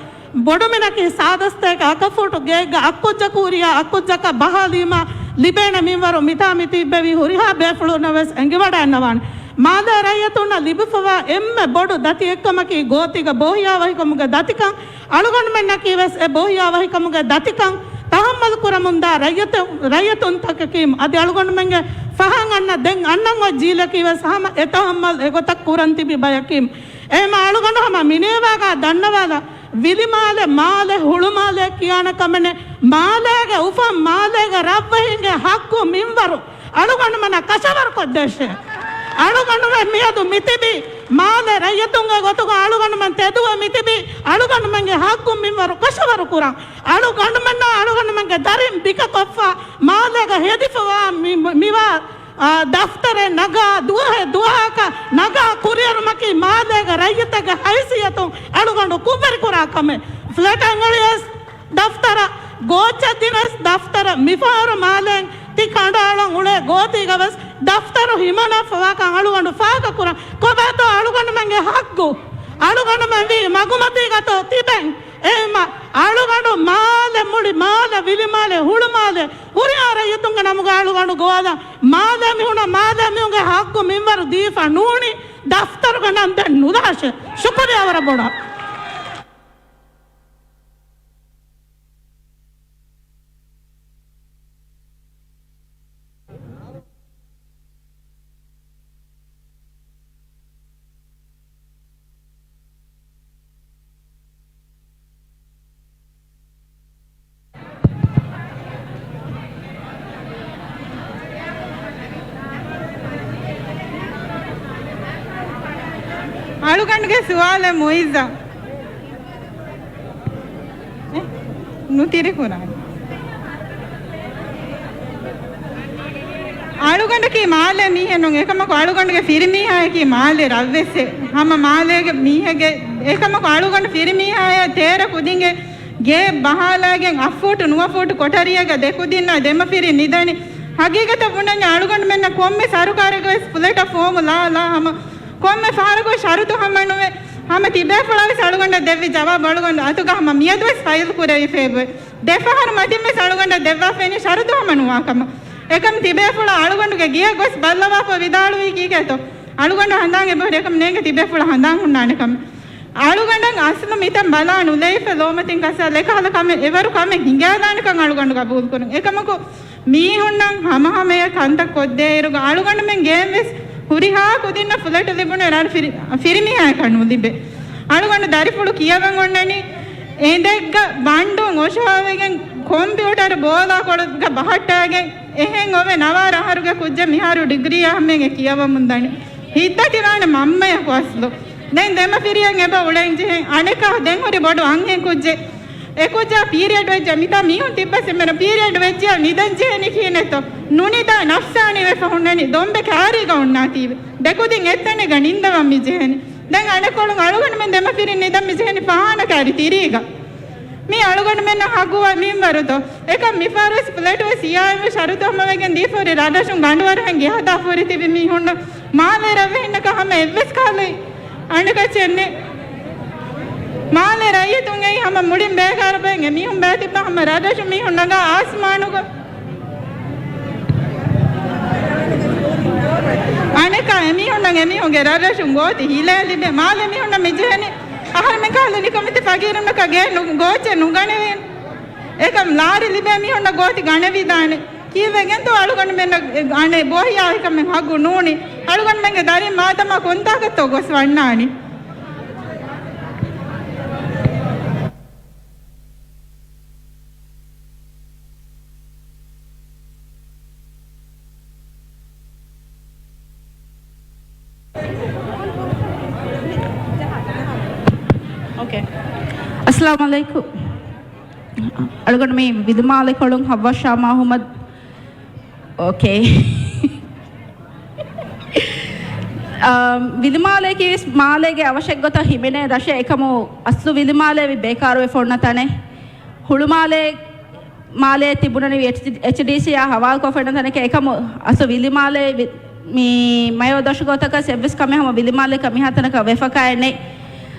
ބޮޑުމިނަކީ ސާދަސްތައެއްގަ އަކަށް ފޫޓު ގެއެއްގަ އަށްކުއްޖަކު ހުރިހާ އަށްކުއްޖަކަށް ބަހާލީމާ ލިބޭނެ މިންވަރު މިތާ މި ތިއްބެވި ހުރިހާ ބޭފުޅުންނަށް ވެސް އެނގިވަޑައިގަންނަވާނެ. މާލޭ ރައްޔިތުންނަށް ލިބިފަވާ އެންމެ ބޮޑު ދަތި އެއްކަމަކީ ގޯތީގަ ބޯހިޔާވަހިކަމުގެ ދަތިކަން. އަޅުގަނޑުމެންނަކީ ވެސް އެ ބޯހިޔާވަހިކަމުގެ ދަތިކަން ތަހައްމަލް ކުރަމުންދާ ރައްޔިތު-، ރައްޔިތުންތަކަކީ. އަދި އަޅުގަނޑުމެންގެ ފަހަން އަންނަ ދެން އަންނަން އޮތް ޖީލަކީ ވެސް ހަމަ އެ ތަހައްމަލް އެގޮތަށް ކުރަން ތިބި ބަޔަކީ. އެހެންމަ އަޅުގަނޑު ހަމަ މިނޭވާގާ ދަންނަވާލާ، ވިލިމާލެ، މާލެ، ހުޅުމާލެ ކިޔާނެ ކަމެއް ނެތް. މާލޭގެ އުފަން، މާލޭގެ ރަށްވެހިންގެ ހައްގު މިންވަރު އަޅުގަނޑުމެންނަށް ކަށަވަރުކޮށްދޭށޭ. އަޅުގަނޑުމެން މިއަދު މިތިބީ، މާލެ ރައްޔިތުންގެ ގޮތުގަ އަޅުގަނޑުމެން ތެދުވެ މިތިބީ، އަޅުގަނޑުމެންގެ ހައްގު މިންވަރު ކަށަވަރު ކުރަން. އަޅުގަނޑުމެންނާ އަޅުގަނޑުމެންގެ ދަރިން ބިކަކޮށްފަ، މާލޭގަ ހެދިފަވާ މި-، މިވާ، އާ، ދަފްތަރެއް ނަގާ، ދުވަހެއް ދުވަހަކަށް ނަގާ ކުރިއެރުމަކީ މާލޭގެ ރައްޔިތެއްގެ ހައިސިއްޔަތުން އަޅުގަނޑު ކުށްވެރިކުރާ ކަމެއް. ފްލެޓް އަނގަޅިޔަސް ދަފްތަރަށް، ގޯއްޗަށް ދިނަސް ދަފްތަރަށް، މިފަހަރު މާލޭން ތި ކަނޑައަޅަން އުޅޭ ގޯތީގަވެސް ދަފްތަރު ހިމަނާފަވާކަން އަޅުގަނޑު ފާހަގަކުރަން. ކޮބާތޯ އަޅުގަނޑުމެންގެ ހައްގު؟ އަޅުގަނޑުމެން ވީ މަގުމަތީގަތޯ ތިބެން؟ އެހެންމަ އަޅުގަނޑު މާލެ މުޅި މާލެ ވިލިމާލެ ހުޅުމާލެ ހުރިހާ ރައްޔިތުންގެ ނަމުގަ އަޅުގަނޑު ގޮވާލަން. މާލެ މީހުނަށް މާލެ މީހުންގެ ހައްގު މިންވަރު ދީފަ ނޫނީ ދަފްތަރުގެ ނަން ދެން ނުލާށޭ. ޝުކުރިއްޔާ ވަރަށް ބޮޑަށް. އަޅުގަނޑުގެ ސުވާލެއް މުއިއްޒާ. އެ، ނުތިރިކުރާނެ. އަޅުގަނޑަކީ މާލޭ މީހެއް ނޫން. އެކަމަކު އަޅުގަނޑުގެ ފިރިމީހާޔަކީ މާލޭ ރަށްވެސް. ހަމަ މާލޭގެ މީހެއްގެ، އެކަމަކު އަޅުގަނޑު ފިރިމީހާޔާ ތޭރަ ކުދިންގެ ގޭ ބަހާލާގެން އަށް ފޫޓު ނުވަ ފޫޓު ކޮޓަރިއެއްގަ ދެ ކުދިންނާ ދެމަފިރިން ނިދަނީ. ހަގީގަތަށް ބުނަންޏާ އަޅުގަނޑުމެންނަށް ކޮންމެ ސަރުކާރެއްގަވެސް ފުލެޓަށް ފޯމު ލާ ލާ ހަމަ ކޮންމެ ފަހަރަކު ޝަރުތު ހަމަނުވެ، ހަމަ ތިބޭފުޅާވެސް އަޅުގަނޑަށް ދެއްވި ޖަވާބު އަޅުގަނޑު އަތުގަ ހަމަ މިއަދުވެސް ފައިލް ކުރެވިފައެވެ. ދެފަހަރު މަތިންވެސް އަޅުގަނޑަށް ދެއްވާފައިނީ ޝަރުތު ހަމަނުވާކަމަށް. އެކަމް ތިބޭފުޅާ އަޅުގަނޑުގެ ގެޔަށް ގޮސް ބައްލަވާފަ ވިދާޅުވީ ކީކޭތޯ؟ އަޅުގަނޑަށް ހަނދާން އެބަހުރި އެކަމް ނޭނގެ ތިބޭފުޅަށް ހަނދާން ހުންނާނެ ކަމެއް. އަޅުގަނޑަށް އަސްލު މިތަން ބަލާ ނުލައިފަ ލޯމަތިން ކަސާ އެކަހަލަ ކަމެއް އެވަރު ކަމެއް ހިނގާލާނެކަން އަޅުގަނޑު ގަބޫލުކުރަން. އެކަމަކު މީހުންނަށް ހަމަހަމަޔަށް ކަންތައް ކޮށްދޭއިރުގަ އަޅުގަނޑުމެން ގޭންވެސް ހުރިހާ ކުދިންނަށް ފުލެޓު ލިބުނު އެރާ ފިރި-، ފިރިމީހާޔަކަށް ނުލިބޭ. އަޅުގަނޑު ދަރިފުޅު ކިޔަވަން އޮންނަނީ އެނދެއްގަ ބަންޑުން އޮށޯވެގެން ކޮމްޕިއުޓަރު ބޯލާކޮޅުގަ ބަހައްޓާގެން އެހެން އޮވެ ނަވާރަ އަހަރުގެ ކުއްޖެއް މިހާރު ޑިގްރީއާ ހަމައިން ކިޔަވަމުން ދަނީ. ހިތްދަތިވާނެ މަންމަޔަކު އަސްލު. ދެން ދެމަފިރިއަށް އެބަ އުޅެން ޖެހެން. އަނެއްކާ ދެން ހުރި ބޮޑު އަންހެން ކުއްޖެއް. އެ ކުއްޖާ ޕީރިއަޑް ވެއްޖެ. މިތާ މީހުން ތިއްބަސް އެންމެނަށް ޕީރިއަޑް ވެއްޖިޔާ ނިދަން ޖެހެނީ ކިހިނެއްތޯ؟ ނުނިދާ ނަފްސާނީ ވެފަ ހުންނަނީ. ދޮންބެ ކާރީގަ އޮންނާތީވެ. ދެކުދިން އެއްތަނެއްގަ ނިންދަވަން މި ޖެހެނީ. ދެން އަނެއްކޮޅުން އަޅުގަނޑުމެން ދެމަފިރިން ނިދަން މިޖެހެނީ ފާހާނަ ކައިރި ތިރީގަ. މީ އަޅުގަނޑުމެންނަށް ހައްގުވާ މިންވަރުތޯ؟ އެކަމް މިފަހަރުވެސް ފްލެޓުވެސް އިއާއެމް ޝަރުތު ހަމަވެގެން ދީފަހުރި ރަށްރަށުން ގަނޑުވަރުހެން ގިހަދާފަހުރި ތިބި މީހުންނަށް މާލޭ ރަށްވެހިންނަކަށް ހަމަ އެއްވެސް ކަހަލަ އަނެކައްޗެއް ނެތް. މާލޭ ރައްޔިތުން އެއީ ހަމަ މުޅިން ބޭކާރުބައެއް. އެމީހުން ބައިތިއްބާ ހަމަ ރަށްރަށު މީހުން ނަގާ އާސްމާނުގަ. އަނެއްކާ އެމީހުންނަށް އެމީހުންގެ ރަށްރަށުން ގޯތި ހިލޭ ލިބޭ. މާލޭ މީހުންނަށް މިޖެހެނީ އަހަރުމެން ކަހަލަ ނިކަމެތި ފަގީރުންނަކަށް ގޭ ނު-، ގޯއްޗެއް ނުގަނެވޭނެ. އެކަމް ލާރި ލިބޭ މީހުންނަށް ގޯތި ގަނެވިދާނެ. ކީއްވެގެންތޯ އަޅުގަނޑުމެންނަށް އަނެއް ބޯހިޔާ ހިކަމެއް ހައްގު ނޫނީ؟ އަޅުގަނޑުމެންގެ ދަރިން މާދަމާ ކޮންތާކަށްތޯ ގޮސް ވަންނާނީ؟ އޯކޭ. އައްސަލާމު ޢަލައިކުމް. އަޅުގަނޑު މި ވިލުމާލެ ކޮޅުން ހައްވާ ޝާމް އަޙްމަދު. އޯކޭ. އާ، ވިލުމާލެއަކީ ވެސް މާލޭގެ އަވަށެއްގޮތަށް ހިމެނޭ ރަށެއް. އެކަމު އަސްލު ވިލުމާލެ ވި ބޭކާރުވެ ފޮންނަ ތަނެއް. ހުޅުމާލެ މާލެ ތިބުނަނީ އެޗް-، އެޗްޑީސީއާ ހަވާލުކޮށް ފެންނަ ތަނެކޭ. އެކަމު އަސްލު ވިލިމާލެ ވި-، މި މަޔޯ ދަށުގޮތަކަސް އެއްވެސް ކަމެއް ހަމަ ވިލިމާލެކަށް މިހާ ތަނަކަށް ވެފަކާއެއް ނެތް.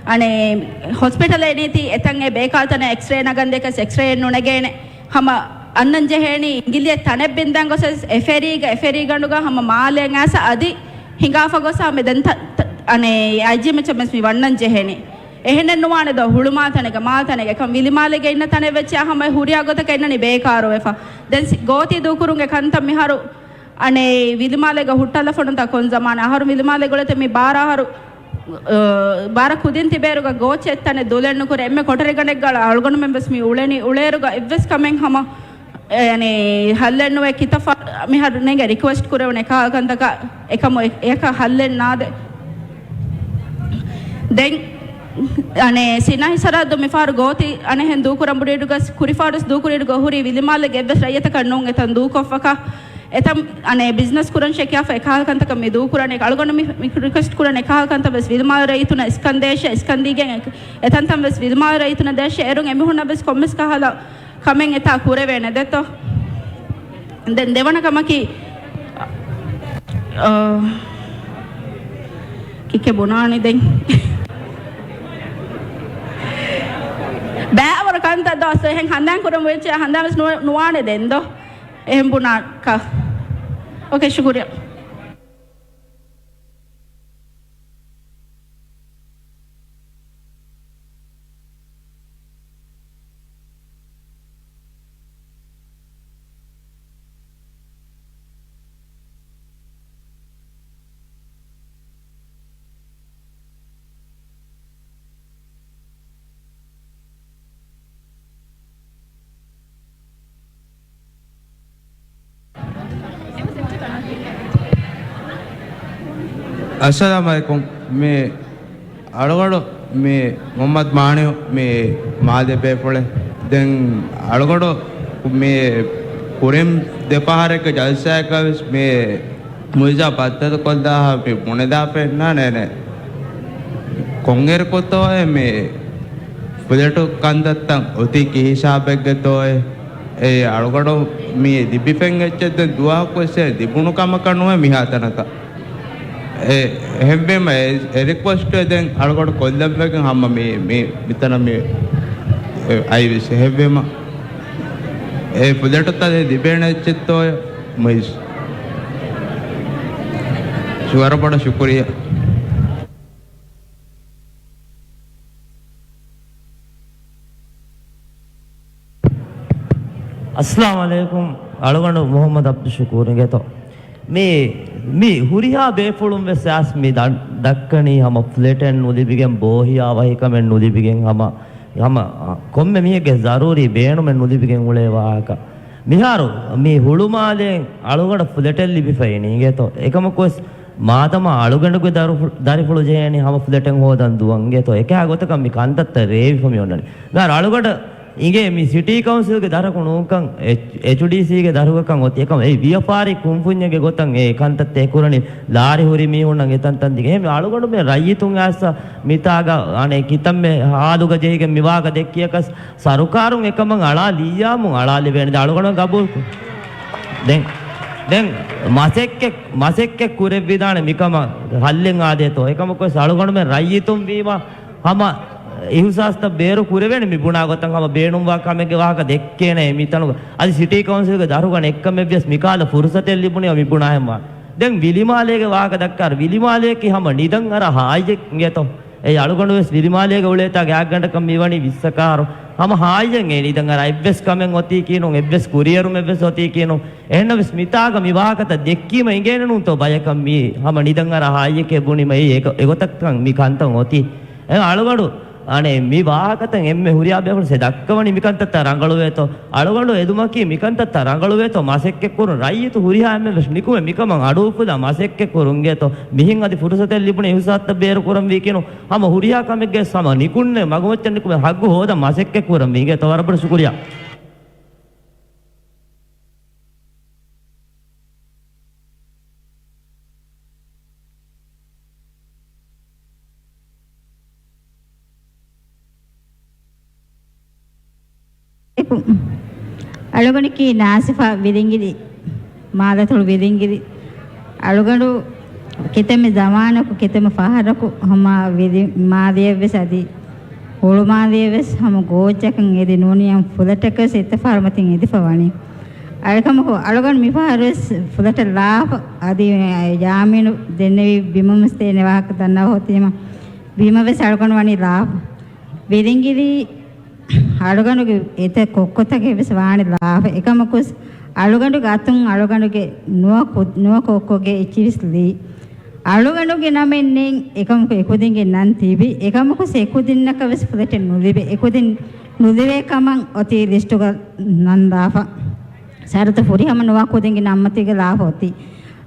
އަނެއް ހޮސްޕިޓަލެއް ނީތީ އެތަން އެ ބޭކާލް ތަނެއް އެކްސްރޭ ނަގަން ދޭކަސް އެކްސްރޭއެއް ނުނެގޭނެ. ހަމަ އަންނަން ޖެހޭނީ އިނގިލިއެއް ތަނެއް ބިންދަން ގޮސް އެ ފެރީގަ، އެ ފެރީގަނޑުގަ ހަމަ މާލެއަށް އައިސް އަދި ހިނގާފަ ގޮސް ހަމަ ދެން ތަ-، ތަ-، އަނެއް އައިޖީއެމްއެޗްއަށް ވެސް މި ވަންނަން ޖެހޭނީ. އެހެނެއް ނުވާނެ ދޯ ހުޅުމާލެ ތަނެއްގަ، މާލެ ތަނެއްގަ. އެކަމް ވިލިމާލެގެ އިންނަ ތަނެއް ވެއްޗާ ހަމަ ހުރިހާ ގޮތަކަށް އިންނަނީ ބޭކާރުވެފަ. ދެން ސި-، ގޯތި ދޫކުރުމުގެ ކަންތައް މިހާރު އަނެއް ވިލިމާލެގަ ހުއްޓަލަފަ ނުތާ ކޮން ޒަމާނެއް. އަހަރު ވިލިމާލެ ގުޅޭތަ މި ބާރަ އަހަރު، އަ، ބާރަ ކުދިން ތިބޭރުގަ ގޯއްޗެއް ތަނެއް ދުލެއް ނުކުރެ އެންމެ ކޮޓަރިގަނޑެއްގަ އަޅުގަނޑުމެން ވެސް މި އުޅެނީ. އުޅޭރުގަ އެއްވެސް ކަމެއް ހަމަ އެ، އަނެއް ހައްލެއް ނުވެ ކިތައް ފަ-، މިހާރު ނޭނގެ ރިކުއެސްޓް ކުރެވުނެ ކާ ކަންތަކަށް އެކަމު އެ-، އެކަށް ހައްލެއް ނާދެ. ދެން، އަނެއް ސިނާހި ސަރަހައްދު މިފަހަރު ގޯތި އަނެއްހެން ދޫކުރަން ބުޑީޑުގަ ކުރިފަހަރުސް ދޫކުރީޑުގަ ހުރީ ވިލިމާލެގެ އެއްވެސް ރައްޔިތަކަށް ނޫން އެތަން ދޫކޮށްފަކަ. އެތަން އަނެއް ބިޒްނަސް ކުރަން ޝެކިޔާފަ އެކަހަލަ ކަންތަކަށް މި ދޫކުރަނީ. އަޅުގަނޑު މި، މި ރިކުއެސްޓް ކުރަން އެކަހަލަ ކަންތައް ވެސް ވިލިމާލެ ރައްޔިތުނަށް އިސްކަން ދޭށޭ، އިސްކަން ދީގެން އެ-، އެތަންތަން ވެސް ވިލިމާލެ ރައްޔިތުނަށް ދޭށޭ. އޭރުން އެމީހުންނަށް ވެސް ކޮންމެސް ކަހަލަ ކަމެއް އެތާ ކުރެވޭނެ ދެއްތޯ؟ ދެން ދެވަނަ ކަމަކީ، އަ، ކިކެ ބުނާނެ ދެން. ބައިވަރު ކަންތައް ދޯ އަސްލު އެހެން ހަނދާން ކުރަން ވެއްޖެ ހަނދާން ވެސް ނު-، ނުވާނެ ދެން ދޯ. އެހެން ބުނާކަށް. އޯކޭ، ޝުކުރިއްޔާ. އައްސަލާމު ޢަލައިކުމް. މި އަޅުގަނޑު މި މުޙައްމަދު މާނިޢު މި މާލެ ބޭފުޅެއް. ދެން އަޅުގަނޑު މި ކުރިން ދެ ފަހަރެއްގެ ޖަލްސާއަކަށް ވެސް މި މުއިޒާ ބައްދަލުކޮށްލާ މި ބުނެލާފައި ނާނޭނެ. ކޮންއިރުކޮށްތޯއޭ މި ފުލެޓު ކަންތައްތައް އޮތީ ކިހިސާބެއްގެތޯއޭ؟ އެ އަޅުގަނޑު މި ލިބިފެން އެއްޗެއް ދެން ދުވަހަކުވެސް ލިބުނު ކަމަކަށް ނުވޭ މިހާތަނަކަށް. އެ، އެހެންވީމަ އެ، އެ ރިކުއެސްޓް ދެން އަޅުގަނޑު ކޮށްލަންވެގެން ހަމަ މި، މި، މިތަނަށް މި، އެ، އައިވެސް. އެހެންވީމަ އެ ފުލެޓުތައް ލިބޭނެ އެއްޗެއްތޯ މުއިޒް. ވަރަށް ބޮޑަށް ޝުކުރިއްޔާ. އައްސަލާމު ޢަލައިކުމް. އަޅުގަނޑު މުޙައްމަދު ޢަބްދުއްޝުކޫރު އިނގޭތޯ. މި، މި ހުރިހާ ބޭފުޅުން ވެސް އައިސް މި ދަ-، ދައްކަނީ ހަމަ ފްލެޓެއް ނުލިބިގެން، ބޯހިޔާ ވަހިކަމެއް ނުލިބިގެން، ހަމަ، ހަމަ ކޮންމެ މީހެއްގެ ޒަރޫރީ ބޭނުމެއް ނުލިބިގެން އުޅޭ ވާހަކަ. މިހާރު މި ހުޅުމާލޭން އަޅުގަނޑަށް ފްލެޓެއް ލިބިފައި ނީނގޭތޯ. އެކަމަކުވެސް މާދަމާ އަޅުގަނޑުގެ ދަރިފު-، ދަރިފުޅު ޖެހޭނީ ހަމަ ފްލެޓެއް ހޯދަން ދުވަން އިނގޭތޯ. އެކަހަ ގޮތަކަށް މި ކަންތައްތައް ރޭވިފަ މި އޮންނަނީ. މިހާރު އަޅުގަނޑަށް އިނގޭ މި ސިޓީ ކައުންސިލްގެ ދަރަކު ނޫންކަން، އެޗްޑީސީގެ ދަރުގަކަން އޮތީ އެކަމަށް އެ ވިޔަފާރި ކުންފުންޏެއްގެ ގޮތަށް އެ ކަންތައްތައް ކުރަނީ ލާރި ހުރި މީހުންނަށް އެތަންތަން ދިގެ. އެހެން އަޅުގަނޑުމެން ރައްޔިތުން އައިސް މިތާގަ އަނެއް ކިތަންމެ ހާލުގަ ޖެހިގެން މި ވާހަކަ ދެއްކިޔަކަސް ސަރުކާރުން އެކަމަށް އަޅާ ލިއްޔާމުން އަޅާލެވޭނެ. ދެން އަޅުގަނޑު ގަބޫލު ދެން، ދެން މަސެއްކެ، މަސެއްކެ ކުރެއްވިދާނެ މިކަމަށް ހައްލެއް އާދޭތޯ. އެކަމަކުވެސް އަޅުގަނޑުމެން ރައްޔިތުން ވީމަ ހަމަ އިހުސާސްތައް ބޭރު ކުރެވޭނެ މި ބުނާ ގޮތަށް ހަމަ ބޭނުންވާ ކަމެއްގެ ވާހަކަ ދެއްކޭނެ މިތަނުގަ. އަދި ސިޓީ ކައުންސިލްގެ ދަރުގަ ނެއްކަމެއްވިޔަސް މިކާލަ ފުރުސަތެއް ލިބުނީ މި ބުނާހެންވާ. ދެން ވިލިމާލޭގެ ވާހަކަ ދައްކާ ވިލިމާލޭއަކީ ހަމަ ނިދަން އަރާ ހާއްޔެއް އިނގޭތޯ. އެ އަޅުގަނޑުވެސް ވިލިމާލޭގަ އުޅޭތާ ގާތްގަނޑަކަށް މިވަނީ ވިއްސަކާރު. ހަމަ ހާއްޔަށް އެ ނިދަން އަރާ އެއްވެސް ކަމެއް އޮތީކީނު، އެއްވެސް ކުރިއެރުމެއްވެސް އޮތީކީނު. އެހެންނަމަވެސް މިތާގަ މި ވާހަކަތައް ދެއްކީމަ އިނގޭނެ ނޫންތޯ ބަޔަކަށް މީ ހަމަ ނިދަން އަރާ ހާއްޔެކޭ ބުނީމަ އެ އެގޮ-، އެގޮތަކަށް މި ކަންތައް އޮތީ. އެ އަޅުގަނޑު އަނެއް މި ވާހަކަތައް އެންމެ ހުރިހާ ބޭފުޅުން ދައްކަވަނީ މިކަންތައްތައް ރަނގަޅުވޭތޯ. އަޅުގަނޑު އެދުމަކީ މިކަންތައްތައް ރަނގަޅުވޭތޯ މަސައްކަތްކުރުން. ރައްޔިތު ހުރިހާ އެންމެންވެސް ނިކުމެ މިކަމަށް އަޑުއުފުލާ މަސައްކަތްކުރުން އިނގޭތޯ. މިހެން އަދި ފުރުސަތެއް ލިބުނީ އިހުސާސްތައް ބޭރު ކުރަން ވީކީނު. ހަމަ ހުރިހާ ކަމެއްގެ ހަމަ ނިކުންނެ މަގުމައްޗަށް ނިކުމެ ހައްގު ހޯދަން މަސައްކަތްކުރަން ވީ އިނގޭތޯ. ވަރަށް ބޮޑަށް ޝުކުރިއްޔާ. އަޅުގަނޑަކީ ނާސިފާ ވިލިނގިރި، މާދަތޮޅު ވިލިނގިރި. އަޅުގަނޑު ކިތަންމެ ޒަމާނަކު، ކިތަންމެ ފަހަރަކު ހަމަ ވިލި-، މާލެއަށްވެސް އަދި ހުޅުމާލެއަށްވެސް ހަމަ ގޯއްޗަކަށް އެދި ނޫނިއްޔާމު ފުލެޓަކަށް އިއްތިފާރު މަތިން އެދިފަ ވަނީ. އަޅެކަމަކު އަޅުގަނޑު މިފަހަރުވެސް ފުލެޓަށް ލާފަ އަދި ޖާމީނު ދެންނެވި ބިމުންވެސް ދޭނެ ވާހަކަ ދަންނަވަ ހޮތީމަ ބިމަށްވެސް އަޅުގަނޑު ވަނީ ލާފަ. ވިލިނގިރީ އަޅުގަނޑުގެ އެތައް ކޮއްކޮތަކެއް ވެސް ވާނެ ލާފަ. އެކަމަކުސް އަޅުގަނޑުގެ އަތުން އަޅުގަނޑުގެ ނުވަ ކު-، ނުވަ ކޮއްކޮގެ އެއްޗިވެސް ލީ. އަޅުގަނޑުގެ ނަމެއް ނެތް. އެކަމަކު އެކުދިންގެ ނަން ތިބި. އެކަމަކުސް އެކުދިންނަކަށް ވެސް ފުލެޓެއް ނުލިބޭ. އެކުދިން ނުލިބޭ ކަމަށް އޮތީ ލިސްޓުގަ ނަން ލާފަ. ޝަރުތު ފުރިހަމަ ނުވާ ކުދިންގެ ނަންމަތީގަ ލާފަ އޮތީ.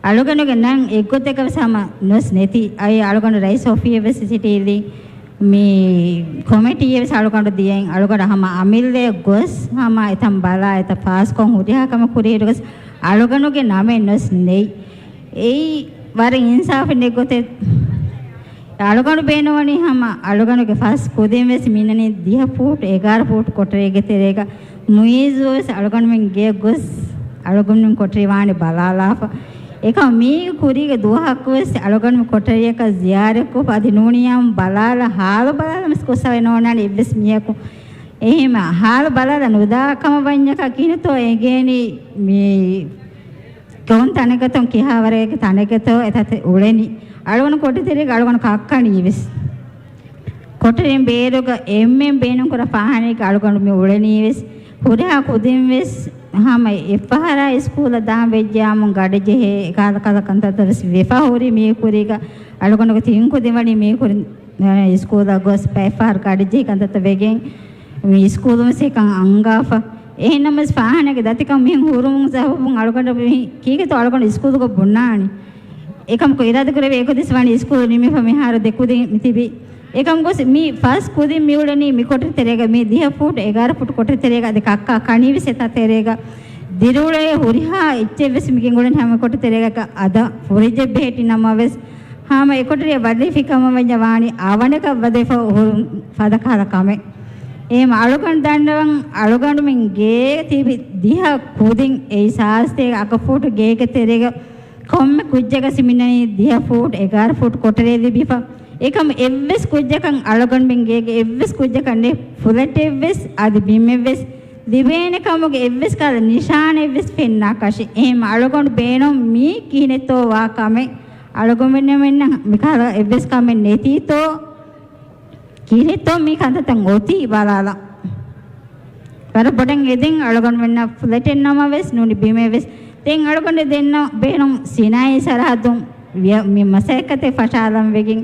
އަޅުގަނޑުގެ ނަން އެއްގޮތަކަށް ވެސް ހަމަ ނުވެސް ނެތި. އައި އަޅުގަނޑު ރައީސް އޮފީހަށް ވެސް ސިޓީލީ. މި ކޮމިޓީއެއް ވެސް އަޅުގަނޑު ދިޔައިން އަޅުގަނޑު ހަމަ އަމިއްލައަށް ގޮސް ހަމަ އެތަން ބަލާ އެތައް ފާސްކޮށް ހުރިހާ ކަމެއް ކުރިއިރު ގޮސް އަޅުގަނޑުގެ ނަމެއް ނުވެސް ނެތް. އެއީ ވަރަށް އިންސާފެއް ނެތް ގޮތެއް. އަޅުގަނޑު ބޭނުންވަނީ ހަމަ އަޅުގަނޑުގެ ފަސް ކުދިން ވެސް މިނަނީ ދިހަ ފޫޓް އެގާރަ ފޫޓް ކޮޓަރީގެ ތެރޭގަ މުއިއްޒު ވެސް އަޅުގަނޑުމެން ގެޔަށް ގޮސް އަޅުގަނޑުމެން ކޮޓަރި ވާނެ ބަލާލާފަ. އެކަމް މީގެ ކުރީގެ ދުވަހަކު ވެސް އަޅުގަނޑުމެން ކޮޓަރިއަކަށް ޒިޔާރަތްކޮށްފަ އަދި ނޫނިއްޔާމު ބަލާލާ ހާލު ބަލާލަން ވެސް ގޮސް އަވެ ނޯންނާނެ އެއްވެސް މީހަކު. އެހެން ހާލު ބަލާލަ ނުދާ ކަމަށް ވަންޏަކާ ކިހިނެއްތޯ އެނގޭނީ މީ ކޮން ތަނެއްގަތޯ ކިހާވަރެއްގެ ތަނެއްގަތޯ އެތަތެއް އުޅެނީ. އަޅުގަނޑު ކޮޓަރި ތެރޭގަ އަޅުގަނޑު ކައްކަނީ ވެސް. ކޮޓަރިން ބޭރުގަ އެންމެން ބޭނުންކުރާ ފާހާނައެއްގަ އަޅުގަނޑު މި އުޅެނީ ވެސް. ހުރިހާ ކުދިން ވެސް ހަމަ އެއްފަހަރާ ސްކޫލަށް ދާން ވެއްޖެއްޔާމު ގަޑި ޖެހޭ ކަހަލަ ކަހަލަ ކަންތައްތައް ވެސް ވެފަ ހުރި މީ ކުރީގަ އަޅުގަނޑުގެ ތިން ކުދިން ވަނީ މީ ކުރިން ސްކޫލަށް ގޮސް ބައެއްފަހަރު ގަޑި ޖެހި ކަންތައްތައް ވެގެން މި ސްކޫލުން ވެސް އެކަން އަންގާފަ. އެހެންނަމަވެސް ފާހާނަގެ ދަތިކަން މިހެން ހުރުމުން ސަބަބުން އަޅުގަނޑަށް މި ކީކޭތޯ އަޅުގަނޑު ސްކޫލުގަ ބުނާނީ. އެކަމަކު އިރާދަކުރެވޭ އެކުދިން ވަނީ ސްކޫލު ނިމިފަ މިހާރު ދެ ކުދިން މި ތިބީ. އެކަމަކު މި ފަސް ކުދިން މި އުޅެނީ މި ކޮޓަރި ތެރޭގަ މި ދިހަ ފޫޓް އެގާރަ ފޫޓް ކޮޓަރި ތެރޭގަ އަދި ކައްކާ ކަނީ ވެސް އެތާ ތެރޭގަ. ދިރިއުޅޭ ހުރިހާ އެއްޗެއް ވެސް މި ގެންގުޅެނީ ހަމަ ކޮޓަރި ތެރޭގަ އަދަ ފުރިޖެއް ބެހެއްޓި ނަމަވެސް ހަމަ އެކޮޓަރިއަށް ވަދެފި ކަމަށް ވަންޏާ ވާނީ އަވަނަކަށް ވަދެފަ ހުރުން ފަދަ ކަހަލަ ކަމެއް. އެހެން އަޅުގަނޑު ދަންނަވަން އަޅުގަނޑުމެން ގޭގަ ތިބި ދިހަ ކުދިން އެއީ ސާސްތޭ އަކަ ފޫޓު ގޭގެ ތެރޭގަ ކޮންމެ ކުއްޖަކަށް ސިމިނަނީ ދިހަ ފޫޓް އެގާރަ ފޫޓް ކޮޓަރޭ ލިބިފަ. އެކަމު އެއްވެސް ކުއްޖަކަށް އަޅުގަނޑުމެން ގޭގެ އެއްވެސް ކުއްޖަކަށް ނެތް ފުލެޓެއްވެސް އަދި ބިމެއްވެސް ލިބޭނެ ކަމުގެ އެއްވެސް ކަހަލަ ނިޝާނެއްވެސް ފެންނާކަށެއް. އެހެން އަޅުގަނޑު ބޭނުން މީ ކިހިނެއްތޯ ވާ ކަމެއް. އަޅުގަނޑުމެންނަށް މިކަހަލަ އެއްވެސް ކަމެއް ނެތީތޯ؟ ކިހިނެއްތޯ މި ކަންތައްތައް އޮތީ ބަލާލަ. ވަރަށް ބޮޑަށް އެދެން އަޅުގަނޑުމެންނަށް ފުލެޓެއް ނަމަވެސް ނޫނީ ބިމެއްވެސް. ދެން އަޅުގަނޑު ދެންނަ ބޭނުން ސިނާއީ ސަރަހައްދުން ވިޔަ-، މި މަސައްކަތެއް ފަށާލަން ވެގެން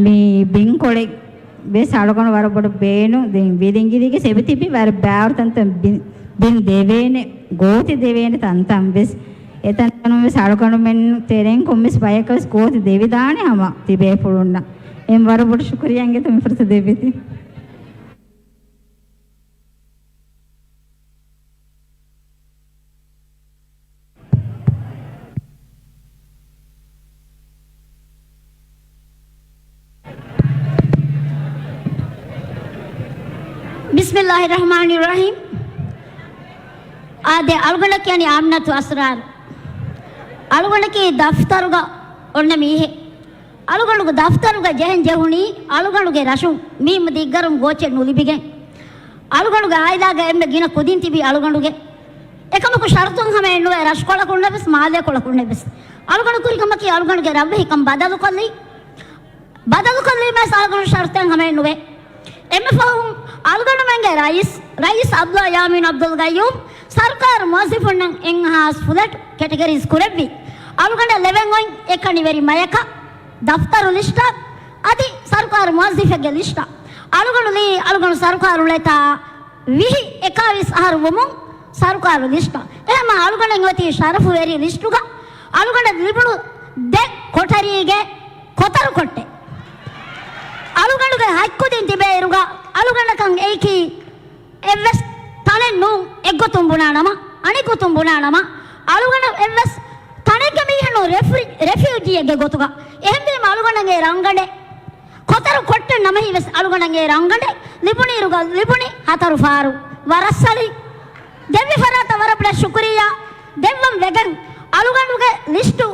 މި ބިންކޮޅެއް ވެސް އަޅުގަނޑު ވަރަށް ބޮޑު ބޭނުން. ދެން ވިލިނގިރީގެ ސެބިތިބި ވަރަށް ބާރު ތަންތަން ބިން، ބިން ދެވޭނެ، ގޯތި ދެވޭނެ ތަންތަން ވެސް. އެތަންތަނުން ވެސް އަޅުގަނޑުމެން ތެރެއިން ކޮންމެސް ބަޔަކަށް ވެސް ގޯތި ދެވިދާނެ ހަމަ ތިބޭފުޅުންނަށް. އެހެން ވަރަށް ބޮޑު ޝުކުރިއްޔާ އިނގޭތޯ މި ފުރުސަތު ދެއްވީތީ. ބިސްމިއްލާހި ރަޙްމާނި ރަޙީމް. އާދެ، އަޅުގަނޑަށް ކިޔަނީ އާމިނަތު އަސްރާރު. އަޅުގަނޑަކީ ދަފްތަރުގަ އޮންނަ މީހެއް. އަޅުގަނޑުގެ ދަފްތަރުގަ ޖެހެން ޖެހުނީ އަޅުގަނޑުގެ ރަށުން މީމު ދިއްގަރުން ގޯއްޗެއް ނުލިބިގެން. އަޅުގަނޑުގެ އާއިލާގަ އެންމެ ގިނަ ކުދިން ތިބި އަޅުގަނޑުގެ. އެކަމަކު ޝަރުތުން ހަމައެއްނުވޭ، ރަށްކޮޅަކުންނެއްވެސް މާލޭކޮޅަކުންނެއްވެސް. އަޅުގަނޑު ކުރި ކަމަކީ އަޅުގަނޑުގެ ރަށްވެހިކަން ބަދަލުކޮށްލީ. ބަދަލުކޮށްލީމަސް އަޅުގަނޑު ޝަރުތެއް ހަމައެއްނުވޭ. އެންމެ ފަހުން އަޅުގަނޑުމެންގެ ރައީސް، ރައީސް އަބްދުﷲ ޔާމީން އަބްދުލް ގައްޔޫމް ސަރުކާރު މުވައްޒަފުންނަށް އެއްހާސް ފުލެޓް ކެޓަގަރީޒް ކުރެއްވި. އަޅުގަނޑަށް ލެވެން އޮތް އެކަނިވެރި މަޔަކަށް ދަފްތަރު ލިސްޓަށް އަދި ސަރުކާރު މުވައްޒަފެއްގެ ލިސްޓަށް. އަޅުގަނޑު ލީ އަޅުގަނޑު ސަރުކާރު އުޅޭތާ ވިހި އެކާވީސް އަހަރު ވުމުން ސަރުކާރު ލިސްޓަށް. އެހެންމަ އަޅުގަނޑަށް އޮތީ ޝަރަފުވެރި ލިސްޓުގަ އަޅުގަނޑަށް ލިބުނު ދެ ކޮޓަރީގެ ކޮތަރު ކޮށްޓެއް. އަޅުގަނޑުގެ ހަތްކުދިން ތިބޭއިރުގަ އަޅުގަނޑަކަށް އެއީކީ އެއްވެސް ތަނެއް ނޫން. އެއްގޮތުން ބުނާނަމަ، އަނެއްގޮތުން ބުނާނަމަ، އަޅުގަނޑަށް އެއްވެސް ތަނެއްގެ މީހެއް ނޫން، ރެފްރި-، ރެފިއުޖީއެއްގެ ގޮތުގަ. އެހެންވީމަ އަޅުގަނޑަށް އެ ރަނގަނޑެއް ކޮތަރު ކޮށްޓެއް ނަމަ ހީވެސް އަޅުގަނޑަށް އެ ރަނގަނޑެއް ލިބުނީއިރުގަ ލިބުނީ ހަތަރު ފާރު. ވަރަށް ސަޅި. ދެއްވި ފަރާތަށް ވަރަށް ބޮޑަށް ޝުކުރިއްޔާ. ދެއްވަން ވެގެން އަޅުގަނޑުގެ ލިސްޓު،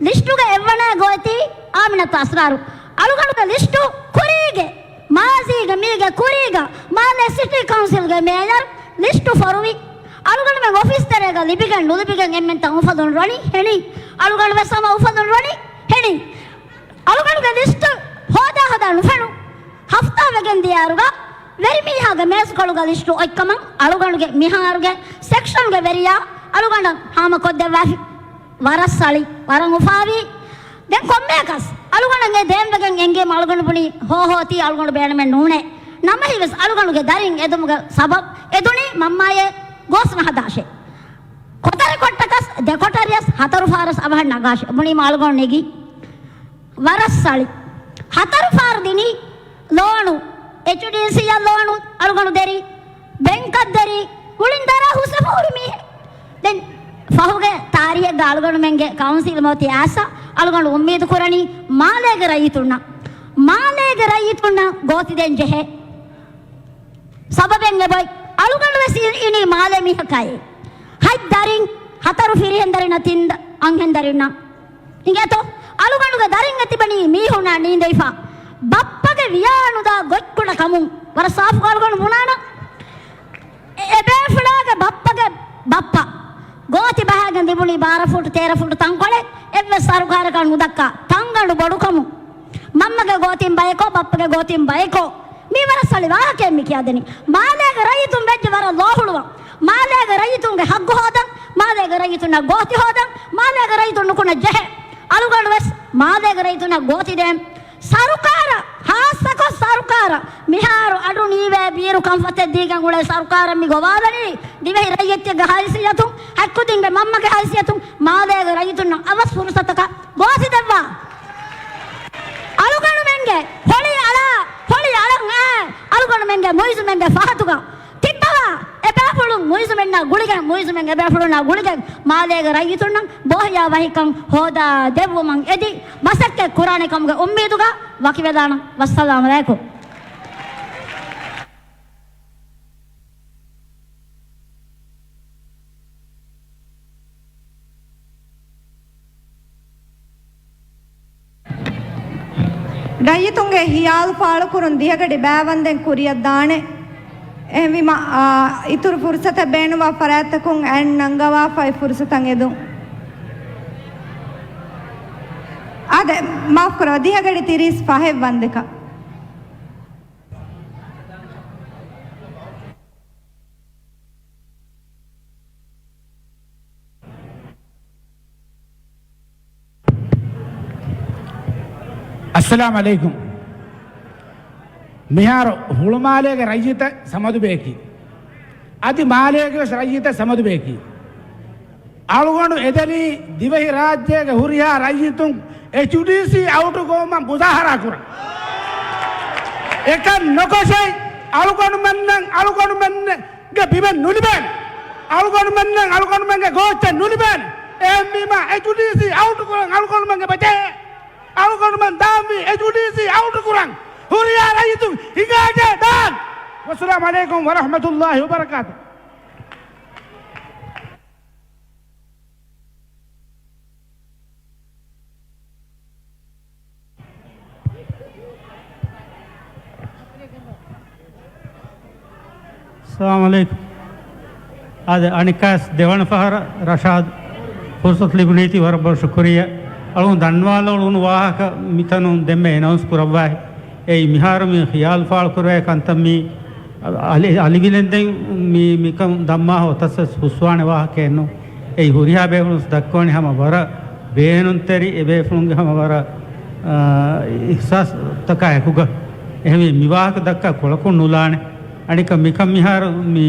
ލިސްޓުގެ އެއްވަނަ ގޮތީ އާމިނަތު އަސްރާރު. އަޅުގަނޑުގެ ލިސްޓު ކުރީގެ މާޒީގެ މީގެ ކުރީގަ މާލޭ ސިޓީ ކައުންސިލްގެ މޭޔަރު ލިސްޓު ފޮރުވި. އަޅުގަނޑުމެން އޮފީސް ތެރޭގަ ލިބިގެން ނުލިބިގެން އެންމެންތައް އުފަލުން ރޮނި ހެނި. އަޅުގަނޑު ވެސް ހަމަ އުފަލުން ރޮނި ހެނި. އަޅުގަނޑުގެ ލިސްޓު ހޯދާ ހޯދާ ނުފެނު. ހަފްތާ ވެގެން ދިޔައިރުގަ ވެރިމީހާގެ މޭޒުކޮޅުގަ ލިސްޓު އޮތްކަމަށް އަޅުގަނޑުގެ މިހާރުގެ ސެކްޝަންގެ ވެރިޔާ އަޅުގަނޑަށް ހާމަކޮށްދެއްވާފި. ވަރަށް ސަޅި، ވަރަށް އުފާވީ. ދެން ކޮންމެއަކަސް އަޅުގަނޑަށް އެ ދޭންވެގެން އެނގީމަ އަޅުގަނޑު ބުނީ، ހޯ ހޯ، ތީ އަޅުގަނޑު ބޭނުމެއް ނޫނޭ. ނަމަ ހީވެސް އަޅުގަނޑުގެ ދަރިން އެދުމުގެ ސަބަބް އެދުނީ މަންމާއޭ ގޯސް ނަހަދާށޭ. ކޮތަރި ކޮށްޓަކަސް ދެ ކޮޓަރިޔަސް ހަތަރު ފާރަސް އަވަހަށް ނަގާށޭ. ބުނީމަ އަޅުގަނޑު ނެގީ. ވަރަށް ސަޅި. ހަތަރު ފާރު ދިނީ ލޯނު، އެޗްޑީސީއަށް ލޯނު އަޅުގަނޑު ދެރި، ބެންކަށް ދެރި، ކުޅިން ދަރާ ހުސްވެފަ ހުރި މީހެއް. ދެން ފަހުގެ ތާރީހެއްގަ އަޅުގަނޑުމެންގެ ކައުންސިލް މައުތި އައިސް އަޅުގަނޑު އުއްމީދު ކުރަނީ މާލޭގެ ރައްޔިތުންނަށް، މާލޭގެ ރައްޔިތުންނަށް ގޯތި ދޭން ޖެހޭ. ސަބަބެއް އެބައޮތް. އަޅުގަނޑު ވެސް އި-، އިނީ މާލޭ މީހަކާއި. ހަތް ދަރިން، ހަތަރު ފިރިހެން ދަރިންނަށް ތިން ދަ-، އަންހެން ދަރިންނަށް. އިނގޭތޯ؟ އަޅުގަނޑުގެ ދަރިންގަ ތިބެނީ މީހުންނާ ނީނދެވިފަ. ބައްޕަގެ ވިޔާނުދާ ގޮތްކުޑަ ކަމުން. ވަރަށް ސާފު އަޅުގަނޑު ބުނާނަ. އެ-، އެބޭފުޅާގެ ބައްޕަގެ ބައްޕަ ގޯތި ބަހައިގެން ލިބުނީ ބާރަ ފުޓް، ތޭރަ ފުޓް ތަންކޮޅެއް. އެއްވެސް ސަރުކާރަކަށް ނުދައްކާ ތަންގަނޑު ބޮޑުކަމުން. މަންމަގެ ގޯތިން ބަޔަކޯ، ބައްޕަގެ ގޯތިން ބަޔަކޯ. މީ ވަރަށް ސަޅި ވާހަކައެއް މި ކިޔަދެނީ. މާލޭގެ ރައްޔިތުން ވެއްޖެ ވަރަށް ލޯހުޅުވަން. މާލޭގެ ރައްޔިތުންގެ ހައްގު ހޯދަން، މާލޭގެ ރައްޔިތުންނަށް ގޯތި ހޯދަން، މާލޭގެ ރައްޔިތުން ނުކުނެ ޖެހޭ. އަޅުގަނޑު ވެސް މާލޭގެ ރައްޔިތުންނަށް ގޯތި ދޭން. ސަރުކާރަށް، ހާއްސަކޮށް ސަރުކާރަށް، މިހާރު އަޑު ނީވޭ ބީރު ކަންފަތެއް ދީގެން އުޅޭ ސަރުކާރަށް މި ގޮވާލަނީ، ދިވެހި ރައްޔިތެއްގެ ހައިސިއްޔަތުން، ހަތްކުދިންގެ މަންމަގެ ހައިސިއްޔަތުން މާލޭގެ ރައްޔިތުންނަށް އަވަސް ފުރުސަތަކަށް ގޯސި ދެއްވާ. އަޅުގަނޑުމެންގެ ހޮޅި އަޅާ، ހޮޅި އަޅަން އާ، އަޅުގަނޑުމެންގެ މުއިޒުމެންގެ ފަހަތުގަ ތިއްބަވާ، އެބޭފުޅުން މުއިޒުމެންނާ ގުޅިގެން، މުއިޒުމެން އެބޭފުޅުންނާ ގުޅިގެން މާލޭގެ ރައްޔިތުންނަށް ބޯހިޔާ ވަހިކަން ހޯދާ ދެއްވުމަށް އެދި މަސައްކަތް ކުރާނެ ކަމުގެ އުއްމީދުގަ ވަކިވެލާނަން. ވައްސަލާމު ޢަލައިކުމް. ރައްޔިތުންގެ ހިޔާލު ފާޅުކުރުން ދިހަގަޑި ބައިވަންދެން ކުރިއަށްދާނެ. އެހެންވީމަ، އާ، އިތުރު ފުރުސަތެއް ބޭނުންވާ ފަރާތްތަކުން އަތް ނަންގަވާފައި ފުރުސަތަށް އެދުން. އާދެ، މާފް ކުރައްވާ، ދިހަގަޑި ތިރީސް ފަހެއް ވަންދެކަށް. އައްސަލާމް ޢަލައިކުމް. މިހާރު ހުޅުމާލޭގެ ރައްޔިތަށް ސަމަދުބަޔަކީ، އަދި މާލޭގެ ވެސް ރައްޔިތަށް ސަމަދުބަޔަކީ، އަޅުގަނޑު އެދެނީ ދިވެހިރާއްޖޭގެ ހުރިހާ ރައްޔިތުން އެޗްޑީސީ އައުޓު ކޮށްމަށް މުޒާހަރާ ކުރަން. އެކަން ނޮކޮށެއް އަޅުގަނޑުމެންނަށް، އަޅުގަނޑުމެންގެ ބިމެއް ނުލިބޭނެ. އަޅުގަނޑުމެންނަށް އަޅުގަނޑުމެންގެ ގޯއްޗެއް ނުލިބޭނެ. އެހެންވީމަ އެޗްޑީސީ އައުޓު ކުރަން އަޅުގަނޑުމެންގެ ބަޖެހޭ. އަޅުގަނޑުމެން ދާންވީ އެޗްޑީސީ އައުޓު ކުރަން. ހުރިހާ ރައްޔިތުން ހިނގާއްޖެ ދާން. والسلام عليكم ورحمة الله وبركاته. އައްސަލާމު ޢަލައިކުމް. އާދެ، އަނެއްކާވެސް ދެވަނަ ފަހަރަށް ރަޝާދު ފުރުސަތު ލިބުނީތީ ވަރަށް ބޮޑަށް ޝުކުރިއްޔާ. އަޅުގަނޑު ދަންނަވާލަން އުޅުނު ވާހަކަ މިތަނުން ދެންމެ އެނައުންސް ކުރައްވާހެން. އެއީ މިހާރު މި ޚިޔާލު ފާޅުކުރެވޭ ކަންތައް މީ އަލި-، އަލިވިލެންދެން މި-، މިކަން ދައްމާ އޮތަސްވެސް ހުސްވާނެ ވާހަކައެއް ނޫން. އެއީ ހުރިހާ ބޭފުޅުން ދައްކަވަނީ ހަމަ ވަރަށް ބޭނުންތެރި އެބޭފުޅުންގެ ހަމަ ވަރަށް، އާ، އިޙްސާސްތަކާ އެކުގަ. އެހެންވެ މި ވާހަކަ ދައްކާ ކޮޅަކުން ނުލާނެ. އަނެއްކާ މިކަން މިހާރު މި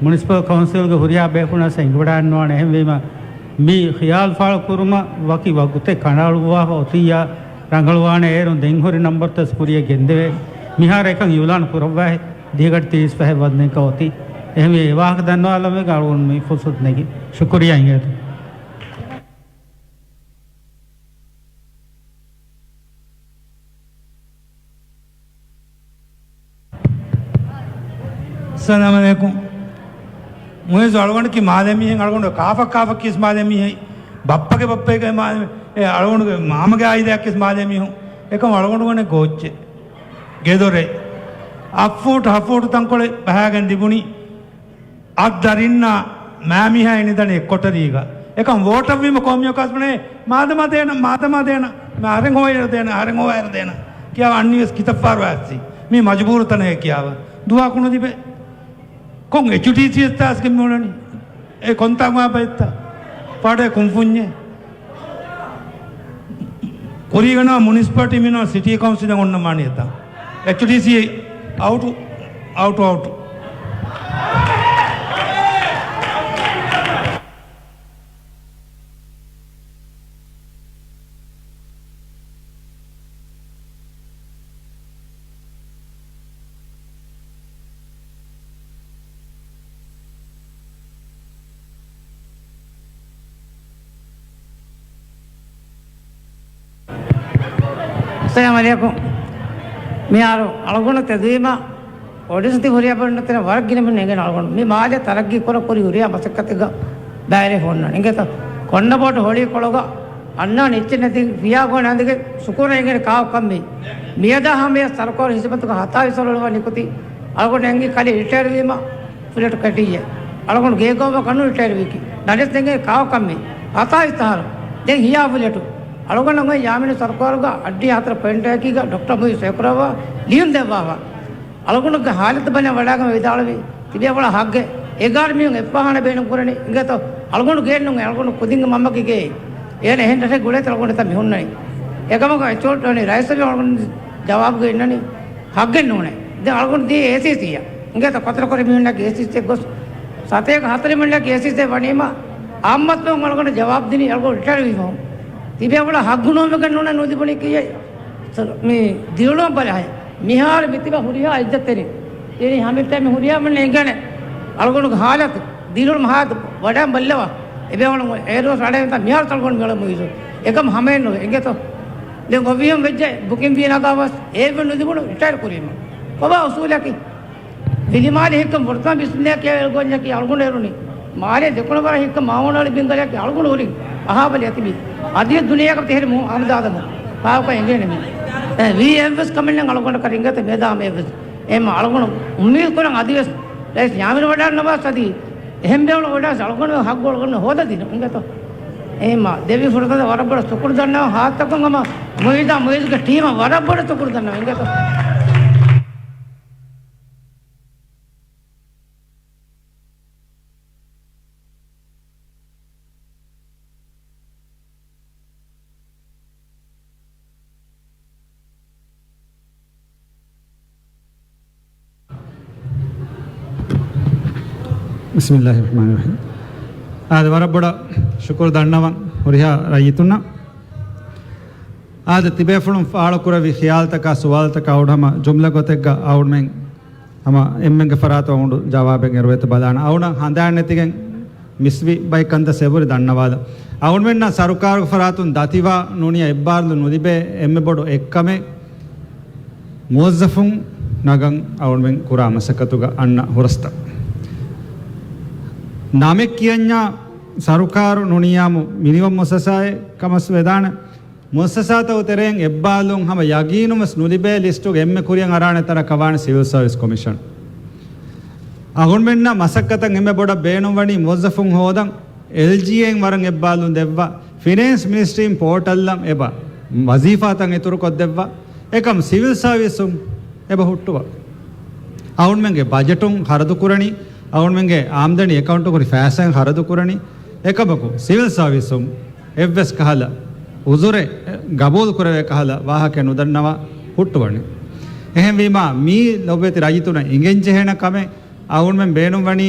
މުނިސިޕަލް ކައުންސިލްގެ ހުރިހާ ބޭފުޅުންނަށް އެނގިވަޑައިގަންނަވާނެ. އެހެންވީމަ މި ޚިޔާލު ފާޅު ކުރުމަށް ވަކި ވަގުތެއް ކަނޑައަޅުއްވާފަ އޮތިއްޔާ ރަނގަޅުވާނެ. އޭރުން ދެން ހުރި ނަންބަރުތައް ކުރިއަށް ގެންދެވޭ. މިހާރު އެކަން އިއުލާން ކުރައްވާހެން. ދިހަގަޑި ތިރީސް ފަހެއް ވަންދެންކަ އޮތީ. އެހެންވެ އެ ވާހަކަ ދަންނަވާލަމޭ އަޅުގަނޑު މި ފުރުސަތު ނެގި. ޝުކުރިއްޔާ އިނގޭތޯ. އައްސަލާމު ޢަލައިކުމް. މުއިއްޒު އަޅުގަނޑަކީ މާލޭ މީހެއް، އަޅުގަނޑު ކާފަ ކާފަ ކީސް މާލޭ މީހެއް، ބައްޕަގެ ބައްޕައެއްގެ މާލޭ، އެ އަޅުގަނޑުގެ މާމަގެ އާއިލާއަކީސް މާލޭ މީހުން، އެކަމް އަޅުގަނޑުގަނެ ގޯއްޗެއް. ގެދޮރެއް. އަށް ފޫޓް ހަ ފޫޓް ތަންކޮޅެއް ބަހާގެން ލިބުނީ. އަށް ދަރިންނާ މާމީހާ އެ ނިދަނީ އެއްކޮޓަރީގަ. އެކަން ވޯޓަށްވީމަ ކޮންމެއަކަސް ބުނޭ، މާދަމާ ދޭނަ، މާދަމާ ދޭނަ، މާ އަހަރެން ހޮވައިރަ ދޭނަ، އަހަރެން ހޮވައިރަ ދޭނަ ކިޔާ އަންނިވެސް ކިތައް ފާރު އައްސި. މީ މަޖުބޫރު ތަނެއް ކިޔާވަ. ދުވާކު ނުލިބޭ. ކޮން އެޗްޑީސީ އެއްތާސްގެ މިއުޅެނީ؟ އެ ކޮންތާ މާބައްތާ؟ ފާޑޭ ކުންފުންޏެއް. ކުރީގަނާ މުނިސިޕާލިޓީ މިނާ ސިޓީ ކައުންސިލެއް އޮންނަ މާނިއަތާ. އެޗްޑީސީ އައުޓު، އައުޓު، އައުޓު. އައްސަލާމު ޢަލައިކުމް. މިހާރު އަޅުގަނޑު ތެދުވީމަ، އޮޑިންސް ތި ހުރިހާ ބައްޓަ ތެރެ ވަރަށް ގިނަ މީހުން އެނގޭނެ އަޅުގަނޑު. މި މާލެ ތަރައްގީ ކުރަ ކުރި ހުރިހާ މަސައްކަތެއްގަ ބައިވެރި ހުންނަން. އިނގޭތޯ؟ ކޮންނަ ބޯޓު ހޮޅީ ކޮޅުގަ އަންނާނެ އެއްޗެއް ނެތި ފިޔާގޯނެ އަނދިގެ ސުކޫރަށް އެނގޭނެ ކާކު ކަންމި. މިއަދާ ހަމަޔަށް ސަރުކާރު ހިސަބަތުގަ ހަތާވީސް ވަރު ނިކުތީ. އަޅުގަނޑު އެނގި ކަލޭ ރިޓަޔަރ ވީމަ ފުލެޓު ކެޓިއްޔެ. އަޅުގަނޑު ގޭގައުމަކަށް ނޫން ރިޓަޔަރ ވީކީ. ނަޑެސް ދެނގޭ ކާކު ކަންމި. ހަތާވީސް އަހަރު. ދެން ހިޔާ ފުލެޓު. އަޅުގަނޑަށް އޮތް ޔާމިނު ސަރުކާރުގަ އައްޑި ހަތަރު ޕޮއިންޓަކީގަ ޑޮކްޓަރ މުއިއްޒު ސައިކުރައްވާ ލިޔުން ދެއްވާފަ. އަޅުގަނޑުގެ ހާލަތު ބަލަން ވަޑާގެން ވިދާޅުވީ، ތިބޭފުޅާ ހައްގެއް އެގާރަ މީހުން އެއްފާހާނަ ބޭނުން ކުރަނީ. އިނގޭތޯ؟ އަޅުގަނޑު ގެއެއް ނޫން، އަޅުގަނޑު ކުދިންގެ މަންމަގެ ގެއެއް. އޭނަ އެހެން ރަށެއް ގުޅޭތޯ އަޅުގަނޑު ތަ މި ހުންނަނީ. އެކަމަކު އެޗޯޓް ވަނީ ރައީސް އަޅުގަނޑު ޖަވާބުގަ އިންނަނީ ހައްގެއް ނޫނޭ. ދެން އަޅުގަނޑު ދިޔަ އޭސީސީއަށް. އިނގޭތޯ ކޮތަރަ ކުރި މީހުންނަކީ އޭސީސީއަށް ގޮސް ސަތޭކަ ހަތަރެއް މިންނަކީ އޭސީސީ ވަނީމަ އާއްމަތުން އަޅުގަނޑު ޖަވާބު ދިނީ އަޅުގަނޑު ރިޓަޔަރ ވީމަ. ތިބޭފުޅާ ހައްގު ނުވެގެން ނޫނޭ ނުލިބުނީ ކިޔޭ. މި ދިރިއުޅުމަށް ބަލަހައި. މިހާރު މިތިބާ ހުރިހާ އިއްޒަތްތެރިން އިނީ ހަމައެއް މި ހުރިހާ މީހުންނަށް އެނގޭނެ. އަޅުގަނޑުގެ ހާލަތު، ދިރިއުޅުމު ހާލަތު ވަޑައިން ބައްލަވާ. އެބޭފުޅުން އޭރުވެސް އަޑައިގަތް މިހާރު އަޅުގަނޑު މިއުޅެމު އިސު. އެކަމް ހަމައެއް ނުވޭ. އިނގޭތޯ؟ ދެން އޮވީހުން ވެއްޖެ ބުކިން ފީ ނަގާ ވެސް އެއެއްވެސް ނުލިބުނު ރިޓަޔަރ ކުރީމަ. ކޮބާ އުސޫލަކީ؟ ވިލިމާލެ ހިއްކަން ފުރަތަމަ ބިސްމިއްލާ ކިޔާ އެޅުގަންޏަކީ އަޅުގަނޑު އެރުނީ. މާލޭ ދެކުނު ވަރަށް ހިއްކަ މާވަނައަޅި ބިންގަލެއް އަޅުގަނޑު ހުރި އަހާބަލި އަތިބި. އަދި ދުނިޔޭގަ ތެހެރި މު އަމްދާދަމު. ކާކު އެނގޭނެ މީ. އެ، ވީ އެއްވެސް ކަމެއް ނެތް އަޅުގަނޑަކަށް އިނގޭތަ މޭދާ ހަމަ އެއްވެސް. އެމަ އަޅުގަނޑު އުއްމީދު ކުރަން އަދިވެސް ރައީސް ޔާމިން ވަޑާން ނަމާސް އަދި އެހެން ބޭފުޅުން ވަޑާސް އަޅުގަނޑު ހައްގު އަޅުގަނޑު ހޯދަދިނު އިނގޭތޯ. އެމަ ދެވި ފުރަތަމަ ވަރަށް ބޮޑަށް ޝުކުރު ދަންނަވަން ހާއްސަކޮށް ހަމަ މުއިއްޒާ މުއިއްޒުގެ ޓީމަށް ވަރަށް ބޮޑަށް ޝުކުރު ދަންނަވަން އިނގޭތޯ. ބިސްމިއްލާހި ރަޙްމާނި ރަޙީމް. އާދެ، ވަރަށް ބޮޑަށް ޝުކުރު ދަންނަވަން ހުރިހާ ރައްޔިތުންނަށް. އާދެ، ތިބޭފުޅުން ފާޅުކުރެއްވި ޚިޔާލުތަކާ ސުވާލުތަކާ އަޅުގަނޑު ހަމަ ޖުމްލަ ގޮތެއްގަ އަޅުގަނޑުމެން ހަމަ އެންމެންގެ ފަރާތުން އަޅުގަނޑު ޖަވާބެއް އެރުވޭތޯ ބަލާނަން. އަޅުގަނޑަށް ހަނދާން ނެތިގެން މިސްވި ބައެއް ކަންތައް އެބަހުރި ދަންނަވާލަން. އަޅުގަނޑުމެންނަށް ސަރުކާރުގެ ފަރާތުން ދަތިވާ ނޫނީ އެއްބާރުލުން ނުލިބޭ އެންމެ ބޮޑު އެއްކަމެއް، މުވައްޒަފުން ނަގަން އަޅުމެން ކުރާ މަސައްކަތުގަ އަންނަ ހުރަސްތައް. ނަމެއް ކިޔަންޏާ ސަރުކާރު ނުނިޔާމު މިނިވަން މުއައްސަސާއެއް ކަމަސް ވެދާނެ. މުއައްސަސާތަކު ތެރެއިން އެއްބާލުން ހަމަ ޔަގީނުން ވެސް ނުލިބޭ ލިސްޓުގެ އެންމެ ކުރިއަށް އަރާނެ ތަނަކަށް ވާނެ ސިވިލް ސާވިސް ކޮމިޝަން. އަޅުމެންނަށް މަސައްކަތަށް އެންމެ ބޮޑަށް ބޭނުންވަނީ މުވައްޒަފުން ހޯދަން. އެލްޖީއޭއިން ވަރަށް އެއްބާލުން ދެއްވާ، ފިނޭންސް މިނިސްޓްރީން ޕޯޓަލްއަށް އެބަ ވަޒީފާތައް އިތުރުކޮށްދެއްވާ، އެކަމް ސިވިލް ސާވިސުން އެބަ ހުއްޓުވާ. އަޅުމެންގެ ބަޖެޓުން ޚަރަދުކުރަނީ، އަޅުމެންގެ އާމްދަނީ އެކައުންޓު ކުރި ފައިސާއިން ޚަރަދުކުރަނީ، އެކަމަކު ސިވިލް ސާވިސުން އެއްވެސް ކަހަލަ އުޒުރެއް ގަބޫލު ކުރެވޭ ކަހަލަ ވާހަކައެއް ނުދަންނަވާ ހުއްޓުވަނީ. އެހެންވީމާ، މީ ލޮބުވެތި ރައްޔިތުންނަށް އިނގެން ޖެހޭނެ ކަމެއް. އަޅުމެން ބޭނުންވަނީ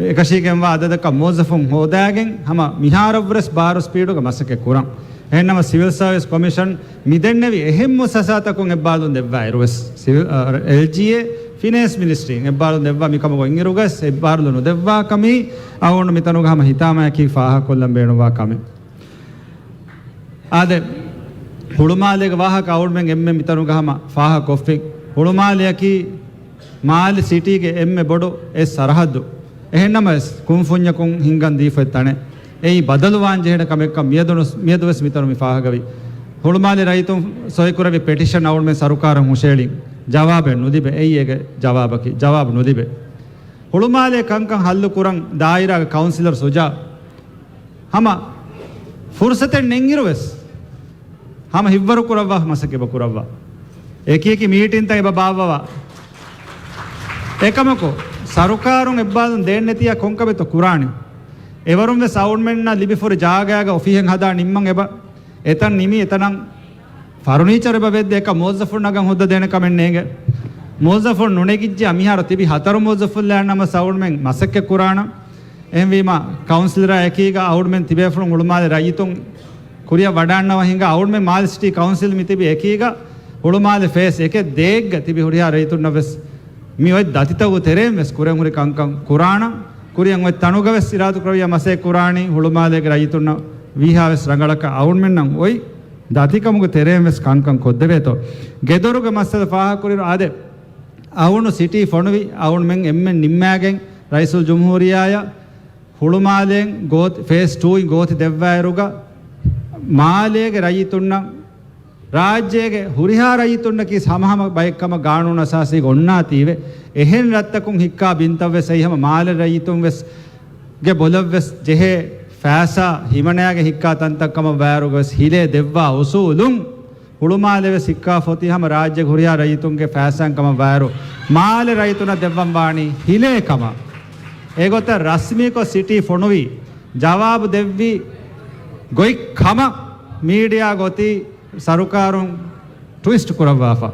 އެކަށީގެންވާ އަދަދަކަށް މުވައްޒަފުން ހޯދާގެން ހަމަ މިހާރަށްވުރެސް ބާރު ސްޕީޑުގަ މަސައްކަތް ކުރަން. އެހެންނަމަ ސިވިލް ސާވިސް ކޮމިޝަން މިދެންނެވި އެހެން މުއައްސަސާތަކުން އެއްބާލުން ދެއްވާއިރުވެސް، ސިވިލް، އަ، އެލްޖީއޭ، ފިނޭންސް މިނިސްޓްރީން އެއްބާލުން ދެއްވާ މިކަމުގަ އިންއިރުގަސް އެއްބާލުން ނުދެއްވާ ކަމީ އަޅުގަނޑު މިތަނުގަ ހަމަ ހިތާމަޔަކީ ފާހަގަކޮށްލަން ބޭނުންވާ ކަމެއް. އާދެ، ހުޅުމާލޭގެ ވާހަކަ އަޅުމެން އެންމެ މިތަނުގަ ހަމަ ފާހަގަކޮށްފިން. ހުޅުމާލެއަކީ މާލެ ސިޓީގެ އެންމެ ބޮޑު އެއް ސަރަހައްދު. އެހެންނަމަވެސް، ކުންފުންޏަކުން ހިންގަން ދީފައި ތަނެއް. އެއީ ބަދަލުވާން ޖެހޭނެ ކަމެއްކަން މިއަދު ނުސް-، މިއަދުވެސް މިތަނު މި ފާހަގަވި. ހުޅުމާލެ ރައްޔިތުން ސޮއިކުރެއްވި ޕެޓިޝަން އަޅުމެން ސަރުކާރަށް ހުށައެޅިން. ޖަވާބެއް ނުލިބޭ. އެއީ އޭގެ ޖަވާބަކީ. ޖަވާބު ނުލިބޭ. ހުޅުމާލޭ ކަންކަން ހައްލު ކުރަން ދާއިރާގެ ކައުންސިލަރ ސުޖާ ހަމަ ފުރުސަތެއް ނެތްއިރުވެސް، ހަމަ ހިއްވަރު ކުރައްވާ މަސައްކަތް އެބަ ކުރައްވާ. އެކި އެކި މީޓިންތައް އެބަ ބާއްވަވާ. އެކަމަކު، ސަރުކާރުން އެއްބާލުން ދޭންނެތިޔާ ކޮންކަމެއްތޯ ކުރާނީ؟ އެވަރުން ވެސް އަޅުމެންނަށް ލިބިފުރި ޖާގައިގަ އޮފީހެއް ހަދާ ނިންމަން އެބަ އެތަން ނިމި އެތަނަށް ފަރުނީޗަރު އެބަ ވެއްދޭ. އެކަ މުވައްޒަފުން ނަގަން ހުއްދަ ދޭނެ ކަމެއް ނޭނގެ. މުވައްޒަފުން ނުނެގިއްޖެ. މިހާރު ތިބި ހަތަރު މުވައްޒަފުން ލާން ނަމަ އަޅުމެން މަސައްކަތް ކުރާނަން. އެހެންވީމާ، ކައުންސިލަރާ އެކީގަ އަޅުމެން ތިބޭފުޅުން ހުޅުމާލެ ރައްޔިތުން ކުރިއަށް ވަޑާންނަވަ ހިނގާ އަޅުމެން މާލެ ސިޓީ ކައުންސިލް މި ތިބި އެކީގަ ހުޅުމާލެ ފޭސް އެކެއް ދޭއްގަ ތިބި ހުރިހާ ރައްޔިތުންނަށް ވެސް މި އޮތް ދަތިތަކު ތެރޭން ވެސް ކުރެން ހުރި ކަންކަން ކުރާނަން. ކުރިއަށް އޮތް ތަނުގަ ވެސް އިރާދަ ކުރެއްވިޔާ މަސައްކަތް ކުރާނީ ހުޅުމާލޭގެ ރައްޔިތުންނަށް ވީހާވެސް ރަނގަޅަކަށް އަޅުމެންނަށް އޮތް ދަތިކަމުގެ ތެރޭން ވެސް ކަންކަން ކޮށްދެވޭތޯ. ގެދޮރުގެ މައްސަލަ ފާހަގަކުރިއިރު އާދެ، އަޅުގަނޑު ސިޓީ ފޮނުވި އަޅުމެން އެންމެން ނިންމާގެން ރައީސުލްޖުމްހޫރިއްޔާއަށް ހުޅުމާލޭން ގޯތި-، ފޭސް ޓޫ އިން ގޯތި ދެއްވާއިރުގަ މާލޭގެ ރައްޔިތުންނަށް ރާއްޖޭގެ ހުރިހާ ރައްޔިތުންނަކީ ހަމަހަމަ ބައެއްކަމަށް ގާނޫނު އަސާސީގަ އޮންނާތީވެ. އެހެން ރަށްތަކުން ހިއްކާ ބިންތައްވެސް އެއީ ހަމަ މާލެ ރައްޔިތުން ވެސް ގެ ބޮލަށްވެސް ޖެހޭ ފައިސާ ހިމަނައިގެން ހިއްކާ ތަންތައް ކަމަށް ވާއިރުގަވެސް ހިލޭ ދެއްވާ އުސޫލުން ހުޅުމާލެ ވެސް ހިއްކާފަ އޮތީ ހަމަ ރާއްޖޭގެ ހުރިހާ ރައްޔިތުންގެ ފައިސާއިން ކަމަށް ވާއިރު މާލެ ރައްޔިތުންނަށް ދެއްވަން ވާނީ ހިލޭ ކަމަށް. އެގޮތަށް ރަސްމީކޮށް ސިޓީ ފޮނުވި ޖަވާބު ދެއްވި ގޮތް ކަމަށް މީޑިއާގަ އޮތީ ސަރުކާރުން ޓުވިސްޓް ކުރައްވާފަ.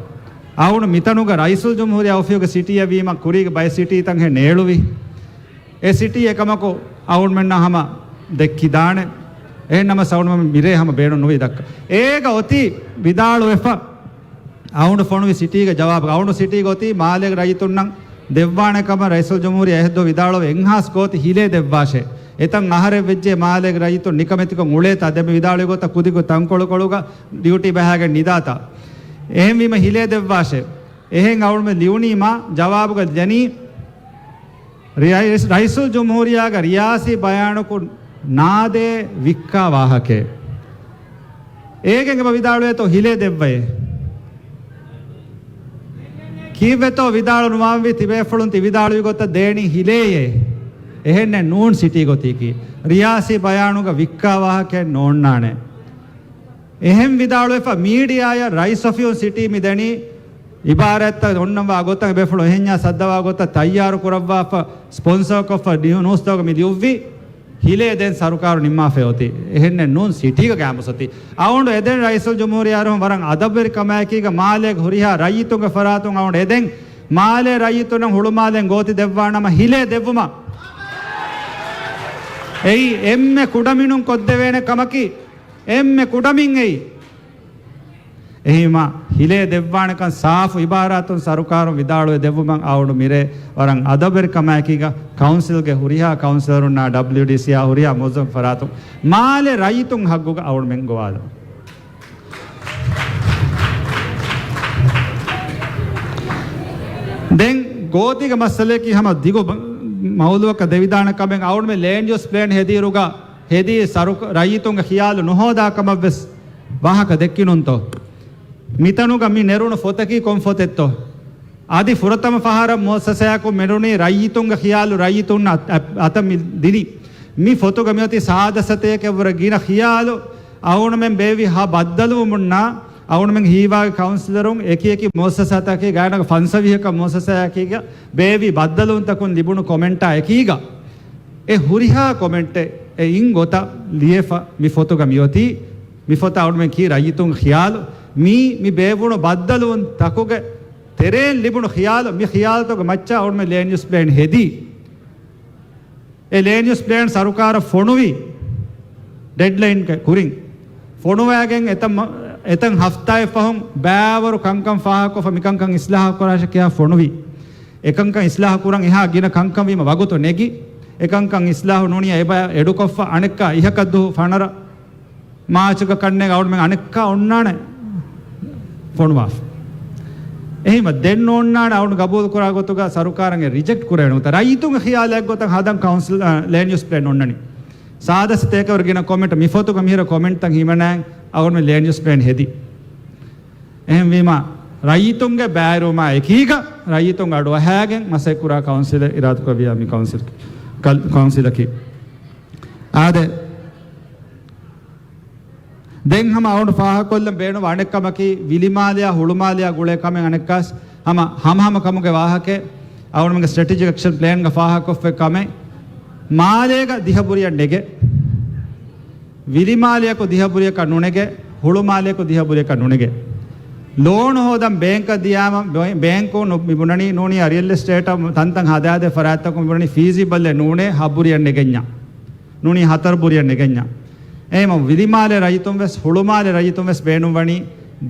އަޅުގަނޑު މިތަނުގަ ރައީސުލްޖުމްހޫރިއްޔާ އޮފީހުގެ ސިޓީއަށް ވީމަ ކުރީގެ ބައެއް ސިޓީތައް ހެން ނޭޅުވި. އެ ސިޓީ އެކަމަކު އަޅުގަނޑުމެންނަށް ހަމަ ދެއްކިދާނެ. އެހެން ނަމަ އަޅުގަނޑުމެން މިރޭ ހަމަ ބޭނުން ނުވި ދައްކަ. އޭގަ އޮތީ ވިދާޅުވެފަ. އަޅުގަނޑު ފޮނުވި ސިޓީގެ ޖަވާބު، އަޅުގަނޑު ސިޓީގަ އޮތީ މާލޭގެ ރައްޔިތުންނަށް ދެއްވާނެ ކަމަށް ރައީސުލްޖުމްހޫރިއްޔާ އެހެއްދޯ ވިދާޅުވެ އެންހާސް ގޯތި ހިލޭ ދެއްވާށޭ. އެތަން އަހަރެއް ވެއްޖެ މާލޭގެ ރައްޔިތުން ނިކަމެތިކޮށް އުޅޭތާ ދެން މި ވިދާޅުވި ގޮތަށް ކުދިކޮށް ތަންކޮޅުކޮޅުގަ ޑިއުޓީ ބަހައިގެން ނިދާތާ. އެހެންވީމަ ހިލޭ ދެއްވާށޭ. އެހެން އަޅުގަނޑުމެން ލިޔުނީމާ ޖަވާބުގަ ދެނީ ރައީސް، ރައީސުލްޖުމްހޫރިއްޔާގެ ރިޔާސީ ބަޔާނަކު ނާދޭ ވިއްކާ ވާހަކައެއް. އޭގެން އެބަ ވިދާޅުވޭތޯ ހިލޭ ދެއްވައޭ. ކީއްވެތޯ ވިދާޅު ނުވާންވީ ތިބޭފުޅުން ތި ވިދާޅުވި ގޮތަށް ދޭނީ ހިލޭއޭ. އެހެންނެއް ނޫން ސިޓީ ގޮތީކީ. ރިޔާސީ ބަޔާނުގަ ވިއްކާ ވާހަކައެއް ނޯންނާނެ. އެހެން ވިދާޅުވެފަ މީޑިއާއަށް ރައީސް އޮފީހުން ސިޓީ މި ދެނީ އިބާރާތްތައް އޮންނަންވާ ގޮތަށް ބޭފުޅުން އެހެންޏާ ސައްދަވާ ގޮތަށް ތައްޔާރު ކުރައްވާފަ ސްޕޮންސަރކޮށްފަ ނިއު-، ނޫސްތަކުގަ މި ލިޔުއްވި ހިލޭ ދެން ސަރުކާރު ނިންމާފައި އޮތީ. އެހެންނެއް ނޫން ސިޓީގަ ގާމުސް އޮތީ. އަޅުގަނޑު އެދެން ރައީސުލްޖުމްހޫރިއްޔާ ވަރަށް އަދަބުވެރިކަމާއެކީގަ މާލޭގެ ހުރިހާ ރައްޔިތުންގެ ފަރާތުން އަޅުގަނޑު އެދެން މާލޭ ރައްޔިތުންނަށް ހުޅުމާލެން ގޯތި ދެއްވާނަމަ ހިލޭ ދެއްވުމަށް. އެއީ އެންމެ ކުޑަމިނުން ކޮށްދެވޭނެ ކަމަކީ. އެންމެ ކުޑަމިން އެއީ. އެހީމާ، ހިލޭ ދެއްވާނެކަން ސާފު އިބާރާތުން ސަރުކާރުން ވިދާޅުވެ ދެއްވުމަށް އަޅުގަނޑު މިރޭ ވަރަށް އަދަބުވެރިކަމާއެކީގަ ކައުންސިލްގެ ހުރިހާ ކައުންސިލަރުންނާ ޑަބްލިޔުޑީސީއާ ހުރިހާ މުވައްޒަފު ފަރާތުން މާލެ ރައްޔިތުން ހައްގުގަ އަޅުގަނޑުމެން ގޮވާލަމު. ދެން ގޯތީގެ މައްސަލައަކީ ހަމަ ދިގު މައުލޫއަކަށް ދެވިދާނެ ކަމެއް. އަޅުގަނޑުމެން ލޭންޑް ޔޫސް ޕްލޭން ހެދިއިރުގަ ހެދީ ސަރު ރައްޔިތުންގެ ޚިޔާލު ނުހޯދާ ކަމަށްވެސް ވާހަކަ ދެއްކިނުންތޯ؟ މިތަނުގަ މި ނެރުނު ފޮތަކީ ކޮން ފޮތެއްތޯ؟ އަދި ފުރަތަމަ ފަހަރަށް މުއައްސަސާއަކުން މެނުނީ ރައްޔިތުންގެ ޚިޔާލު ރައްޔިތުންނަށް އަތަށް މި ދިނީ. މި ފޮތުގަ މިއޮތީ ސާދަ ސަތޭކައަށްވުރެ ގިނަ ޚިޔާލު. އަޅުގަނޑުމެން ބޭއްވި ހަ ބައްދަލުވުމުންނާ އަޅުގަނޑުމެން ހީވާގި ކައުންސިލަރުން އެކި އެކި މުއައްސަސާތަކީ ގާތްގަނޑަކަށް ފަންސަވީހަކަށް މުއައްސަސާއަކީގަ ބޭއްވި ބައްދަލުވުންތަކުން ލިބުނު ކޮމެންޓާ އެކީގަ އެ ހުރިހާ ކޮމެންޓެއް އެ އިން ގޮތަށް ލިޔެފަ މި ފޮތުގަ މިއޮތީ. މި ފޮތަށް އަޅުގަނޑުމެން ކީ ރައްޔިތުން ޚިޔާލު. މީ މި ބޭއްވުނު ބައްދަލުވުން ތަކުގެ ތެރޭން ލިބުނު ޚިޔާލު. މި ޚިޔާލުތަކުގެ މައްޗަށް އަޅުގަނޑުމެން ލޭންޑް ޔޫސް ޕްލޭން ހެދީ. އެ ލޭންޑް ޔޫސް ޕްލޭން ސަރުކާރަށް ފޮނުވީ ޑެޑްލައިންގެ ކުރިން. ފޮނުވާގެން އެތައް މަ-، އެތައް ހަފްތާއެއް ފަހުން ބައިވަރު ކަންކަން ފާހަގަކޮށްފަ މިކަންކަން އިސްލާހު ކުރާށޭ ކިޔާ ފޮނުވީ. އެކަންކަން އިސްލާހު ކުރަން އެހާ ގިނަ ކަންކަން ވީމަ ވަގުތު ނެގި. އެކަންކަން އިސްލާހު ނޫނީ އެބަ އެޑުކޮށްފަ އަނެއްކާ އިހަކަށް ދުހު ފަނަރަ މާޗުގަ ކަންނޭނގެ އަޅުގަނޑުމެން އަނެއްކާ އޮންނާނެ ފޮނުވާފަ. އެހެންވީމަ ދެން ނޯންނާނެ އަޅުގަނޑު ގަބޫލު ކުރާ ގޮތުގަ ސަރުކާރަށް ރިޖެކްޓް ކުރޭނެ ގޮތަށް. ރައްޔިތުންގެ ޚިޔާލާ އެއްގޮތަށް ހަދަން ކައުންސިލް، އަ، ލޭންޑް ޔޫސް ޕްލޭން އޮންނަނީ. ސާދަ ސަތޭކައަށްވުރެ ގިނަ ކޮމެންޓް މި ފޮތުގަ މިހިރަ ކޮމެންޓްތައް ހިމެނޭ އަޅުގަނޑު ލޭންޑް ޔޫސް ޕްލޭން ހެދީ. އެހެންވީމަ ރައްޔިތުންގެ ބައިވެރިވުމާ އެކީގަ ރައްޔިތުން އަޑުއަހައިގެން މަސައްކަތް ކުރާ ކައުންސިލެއް އިރާދަކުރެއްވިޔާ މި ކައުންސިލް، ކައު-، ކައުންސިލަކީ. އާދެ. ދެން ހަމަ އަޅުގަނޑު ފާހަގަކޮށްލަން ބޭނުންވާ އަނެއް ކަމަކީ، ވިލިމާލެއާ ހުޅުމާލެއާ ގުޅޭ ކަމެއް އަނެއްކާސް ހަމަ ހަމަހަމަ ކަމުގެ ވާހަކައެއް. އަޅުގަނޑުމެންގެ ސްޓްރެޓެޖިކް އެކްޝަން ޕްލޭންގަ ފާހަގަކޮށްފައި ކަމެއް، މާލޭގަ ދިހަ ބުރިއަށް ނެގެ، ވިލިމާލެއަކު ދިހަ ބުރިއަކަށް ނުނެގެ، ހުޅުމާލެއަކު ދިހަ ބުރިއަކަށް ނުނެގެ. ލޯނު ހޯދަން ބޭންކަށް ދިޔާމަ، ބޭ-، ބޭންކުން ނު-، މި ބުނަނީ ނޫނީ ރިއަލް އެސްޓޭޓަށް ތަންތަން ހަދާދޭ ފަރާތްތަކުން މި ބުނަނީ ފީޒިބަލްއެއް ނޫނޭ، ހަ ބުރިއަށް ނެގެންޏާ. ނޫނީ ހަތަރު ބުރިއަށް ނެގެންޏާ. އެހެންވީމަ ވިލިމާލެ ރައްޔިތުން ވެސް، ހުޅުމާލެ ރައްޔިތުން ވެސް ބޭނުންވަނީ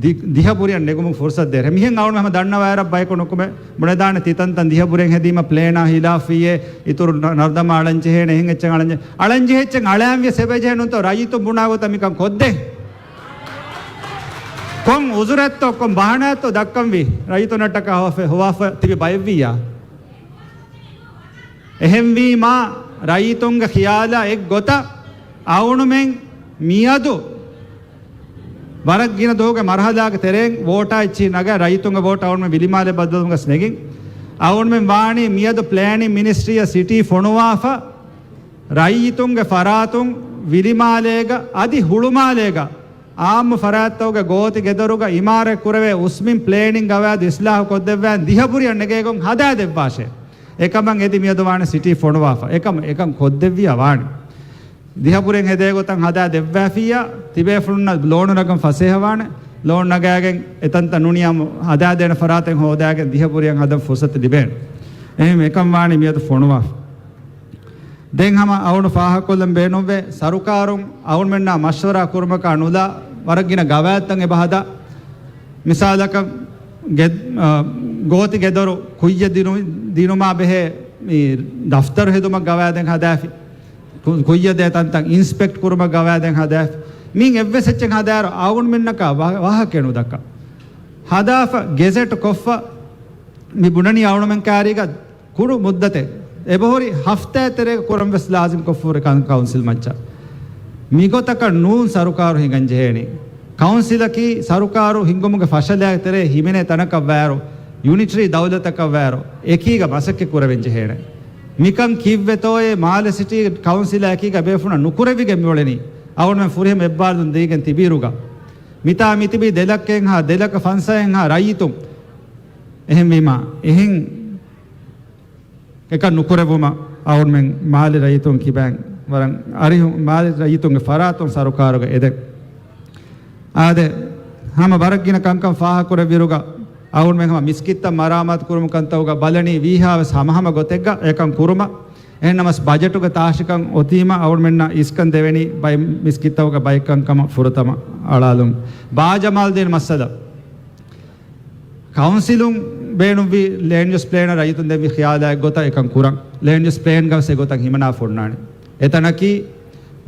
ދި-، ދިހަ ބުރިއަށް ނެގުމުގެ ފުރުސަތު ދޭށޭ. މިހެން އަޅުގަނޑު ހަމަ ދަންނަވާއިރަށް ބަޔަކު ނުކުމެ ބުނެދާނެ ތިތަންތަން ދިހަ ބުރިއަށް ހެދީމަ ޕްލޭނާ ހިލާފުވިއޭ، އިތުރު ނަ-، ނަރުދަމާ އަޅަން ޖެހޭނެ، އެހެން އެއްޗެއް އަޅަން ޖެ-، އަޅަން ޖެހިއްޗެއް އަޅާން ވިޔަސް އެބަޖެހޭ ނޫންތޯ ރައްޔިތުން ބުނާ ގޮތަށް މިކަން ކޮށްދޭ. ކޮން އުޒުރެއްތޯ، ކޮން ބަހަނާތޯ ދައްކަންވީ؟ ރައްޔިތުންނަށްޓަކާ ހޮވާފަ، ހޮވާފަ ތިބި ބައެއްވިއްޔާ. އެހެންވީމާ، ރައްޔިތުންގެ ޚިޔާލާ އެއްގޮތަށް އަޅުގަނޑުމެން މިއަދު ވަރަށް ގިނަ ދުވަހުގެ މަރުހަލާގެ ތެރެއިން ވޯޓާ އެއްޗިހި ނަގާ ރައްޔިތުންގެ ވޯޓް އަޅުގަނޑުމެން ވިލިމާލެ ބައްދަލުވުމުގަސް ނެގިން. އަޅުގަނޑުމެން ވާނީ މިއަދު ޕްލޭނިން މިނިސްޓްރީއަށް ސިޓީ ފޮނުވާފަ، ރައްޔިތުންގެ ފަރާތުން ވިލިމާލޭގަ އަދި ހުޅުމާލޭގަ އާއްމު ފަރާތްތަކުގެ ގޯތި ގެދޮރުގަ އިމާރާތް ކުރެވޭ އުސްމިން ޕްލޭނިން ގަވާއިދު އިސްލާހު ކޮށްދެއްވާން ދިހަބުރިއަށް ނެގޭގޮތް ހަދާ ދެއްވާށޭ. އެކަމަށް އެދި މިއަދު ވާނެ ސިޓީ ފޮނުވާފަ. އެކަމަށް އެކަން ކޮށްދެއްވިޔާ ވާނެ. ދިހަބުރިއަށް ހެދޭ ގޮތަށް ހަދާ ދެއްވާފިއްޔާ، ތިބޭފުޅުންނަށް ލޯނު ނަގަން ފަސޭހަވާނެ. ލޯނު ނަގާގެން އެތަންތަން ނޫނިއްޔާ ހަދާދޭނެ ފަރާތެއް ހޯދާގެން ދިހަބުރިއަށް ހަދަން ފުރުސަތު ލިބޭނެ. އެހެން އެކަން ވާނީ މިއަދު ފޮނުވާފަ. ދެން ހަމަ އަޅުގަނޑު ފާހަގަކޮށްލަން ބޭނުންވޭ، ސަރުކާރުން އަޅުގަނޑުމެންނާ މަޝްވަރާ ކުރުމަކާ ނުލާ، ވަރަށް ގިނަ ގަވާއިދުތައް އެބަ ހަދާ. މިސާލަކަށް ގެ-، އަ، ގޯތި ގެދޮރު ކުއްޔަށް ދިނު-، ދިނުމާ ބެހޭ މި ދަފްތަރު ހެދުމަށް ގަވާއިދެއް ހަދާފި. ކު-، ކުއްޔަށް ދޭ ތަންތަން އިންސްޕެކްޓް ކުރުމަށް ގަވާއިދެއް ހަދާފި. މިއިން އެއްވެސް އެއްޗެއް ހަދާއިރު އަޅުގަނޑުމެންނަކާ ވާ-، ވާހަކައެއް ނުދައްކާ. ހަދާފަ ގެޒެޓް ކޮށްފަ މި ބުނަނީ އަޅުގަނޑުމެން ކާރީގަ ކުރު މުއްދަތެއް އެބަހުރި ހަފްތާއެއް ތެރޭގަ ކުރަން ވެސް ލާޒިމް ކޮށްފަހުރި ކަން ކައުންސިލް މައްޗަށް. މިގޮތަކަށް ނޫން ސަރުކާރު ހިނގަން ޖެހޭނީ. ކައުންސިލަކީ ސަރުކާރު ހިންގުމުގެ ފަށަލާގެ ތެރޭ ހިމެނޭ ތަނަކަށް ވާއިރު، ޔުނިޓަރީ ދައުލަތަކަށް ވާއިރު، އެކީގަ މަސައްކަތް ކުރެވެން ޖެހޭނެ. މިކަން ކީއްވެތޯއޭ މާލެ ސިޓީ ކައުންސިލާ އެކީގަ ބޭފުޅުންނަށް ނުކުރެވިގެން މިއުޅެނީ. އަޅުގަނޑުމެން ފުރިހަމަ އެއްބާރުލުން ދީގެން ތިބިއިރުގަ. މިތާ މިތިބީ ދެ ލައްކައެއްހާ، ދެ ލައްކަ ފަންސާއެއްހާ ރައްޔިތުން. އެހެންވީމާ، އެހެން އެކަން ނުކުރެއްވުމަށް އަޅުގަނޑުމެން މާލެ ރައްޔިތުން ކިބައިން ވަރަށް އަރިހު-، މާލެ ރައްޔިތުންގެ ފަރާތުން ސަރުކާރުގަ އެދެން. އާދެ، ހަމަ ވަރަށް ގިނަ ކަންކަން ފާހަގަކުރެއްވިއިރުގަ އަޅުގަނޑުމެން ހަމަ މިސްކިތްތައް މަރާމާތު ކުރުމު ކަންތަކުގަ ބަލަނީ ވީހާވެސް ހަމަހަމަ ގޮތެއްގަ އެކަން ކުރުމަށް. އެހެންނަމަސް ބަޖެޓުގެ ތާށިކަން އޮތީމަ އަޅުގަނޑުމެންނަށް އިސްކަން ދެވެނީ ބައެއް މިސްކިތްތަކުގެ ބައެއް ކަންކަމަށް ފުރަތަމަ އަޅާލުން. ބާ ޖަމާލްދީން މައްސަލަ. ކައުންސިލުން ބޭނުންވީ ލޭންޑް ޔޫސް ޕްލޭނަށް ރައްޔިތުން ދެއްވި ޚިޔާލާ އެއްގޮތަށް އެކަން ކުރަން. ލޭންޑް ޔޫސް ޕްލޭންގަވެސް އެގޮތަށް ހިމަނާފަ އޮންނާނެ. އެތަނަކީ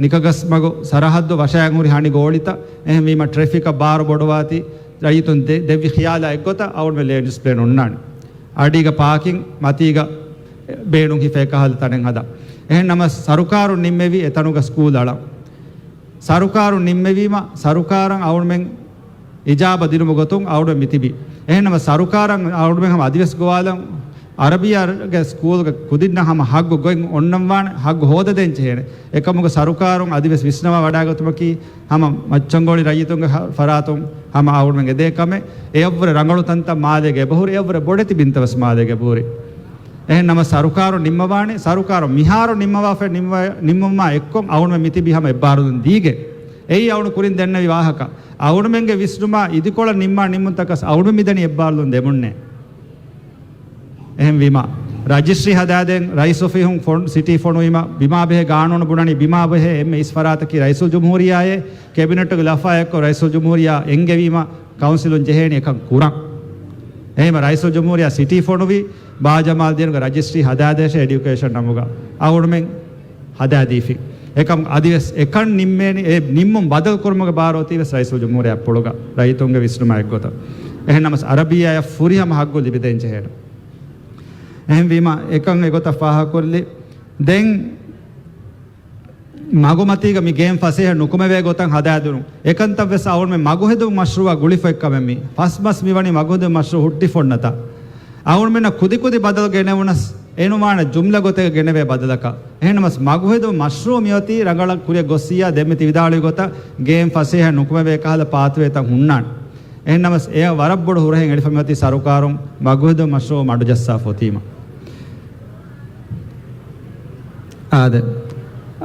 ނިކަގަސްމަގު ސަރަހައްދު ވަށައިގެން ހުރި ހަނި ގޯޅިތައް. އެހެންވީމަ ޓްރެފިކަށް ބާރު ބޮޑުވާތީ ރައްޔިތުން ދެ-، ދެއްވި ޚިޔާލާ އެއްގޮތަށް އަޅުގަނޑުމެން ލޭންޑް ޔޫސް ޕްލޭން އޮންނާނެ. އަޑީގަ ޕާކިން، މަތީގަ ބޭނުން ހިފޭ ކަހަލަ ތަނެއް ހަދާ. އެހެން ނަމަ ސަރުކާރުން ނިންމެވީ އެތަނުގަ ސްކޫލް އަޅަން. ސަރުކާރުން ނިންމެވީމަ، ސަރުކާރަށް އަޅުމެން އިޖާބަ ދިނުމުގެ ގޮތުން އަޅުމެން މިތިބީ. އެހެން ނަމަ ސަރުކާރަށް އަޅުމެން ހަމަ އަދިވެސް ގޮވާލަން، އަރަބިއްޔާގެ ސްކޫލްގެ ކުދިންނަށް ހަމަ ހައްގު ގޮތް އޮންނަންވާނެ، ހައްގު ހޯދަދޭން ޖެހޭނެ. އެކަމުގަ ސަރުކާރުން އަދިވެސް ވިސްނަވާ ވަޑާގަތުމަކީ، ހަމަ މައްޗަންގޮޅި ރައްޔިތުންގެ ހަ-، ފަރާތުން ހަމަ އަޅުމެން އެދޭ ކަމެއް. އެއަށްވުރެ ރަނގަޅު ތަންތަން މާލޭގެ އެބަހުރި، އެއަށްވުރެ ބޮޑެތި ބިންތައް ވެސް މާލޭގެ އެބަހުރި. އެހެން ނަމަ ސަރުކާރުން ނިންމަވާނެ، ސަރުކާރު މިހާރު ނިންމަވާފަ-، ނިންމަ-، ނިންމުމާ އެއްކޮށް އަޅުމެން މިތިބީ ހަމަ އެއްބާރުލުން ދީގެ. އެއީ އަޅުން ކުރިން ދެންނެވި ވާހަކަ. އަޅުމެންގެ ވިސްނުމާ އިދިކޮޅަށް ނިންމާ ނިންމުންތަކަސް އަޅުމެން މިދަނީ އެއްބާރުލުން ދެމުންނޭ. އެހެންވީމަ، ރަޖިސްޓްރީ ހަދާދޭން ރައީސް އޮފީހުން ފޮން-، ސިޓީ ފޮނުވީމަ، ބިމާ ބެހޭ ގާނޫނު ބުނަނީ، ބިމާ ބެހޭ އެންމެ އިސް ފަރާތަކީ ރައީސުލްޖުމްހޫރިއްޔާއޭ، ކެބިނެޓުގެ ލަފާ އެއްކޮށް ރައީސުލްޖުމްހޫރިއްޔާ އެންގެވީމަ، ކައުންސިލުން ޖެހޭނީ އެކަން ކުރަން. އެހެންވީމަ، ރައީސުލްޖުމްހޫރިއްޔާ ސިޓީ ފޮނުވި، ބާޖަމާލް ދީނުގެ ރަޖިސްޓްރީ ހަދާދޭށޭ އެޑިއުކޭޝަން ނަމުގަ އަޅުމެން ހަދާދީފި. އެކަމް އަދިވެސް އެކަން ނިންމޭނީ، އެ ނިންމުން ބަދަލު ކުރުމުގެ ބާރު އޮތީވެސް ރައީސުލްޖުމްހޫރިއްޔާ ޕުޅުގަ ރައްޔިތުންގެ ވިސްނުމާ އެއްގޮތަށް. އެހެން ނަމަސް އަރަބިއްޔާއަށް ފުރިހަމަ ހައްގު ލިބިދޭން ޖެހޭނެ. އެހެންވީމަ، އެކަން އެގޮތަށް ފާހަގަކޮށްލި. ދެން މަގުމަތީގަ މި ގޭން ފަސޭހަ ނުކުމެވޭ ގޮތަށް ހަދާދިނުން. އެކަންތައް ވެސް އަޅުމެން މަގުހެދުން މަޝްރޫއަށް ގުޅިފައި ކަމެއް މީ. ފަސް މަސް މިވަނީ މަގުހެދުން މަޝްރޫއު ހުއްޓިފަ އޮންނަތާ. އަޅުމެންނަށް ކުދިކުދި ބަދަލު ގެނެވުނަސް، އެނުވާނެ ޖުމްލަ ގޮތެއް ގެނެވޭ ބަދަލަކަށް. އެހެންނަމަސް މަގުހެދުން މަޝްރޫއު މިއޮތީ ރަނގަޅަށް ކުރިއަށް ގޮއްސިއްޔާ ދެންމެ ތި ވިދާޅުވި ގޮތަށް ގޭން ފަސޭހަ ނުކުމެވޭ ކަހަލަ ޕާތުވޭތައް ހުންނާނެ. އެހެންނަމަސް އެ ވަރަށް ބޮޑު ހުރަހެއް އެޅިފަ މިއޮތީ ސަރުކާރުން މަގުހެދުން މަޝްރޫއު މަޑުޖައްސާފަ އޮތީމަ. އާދެ.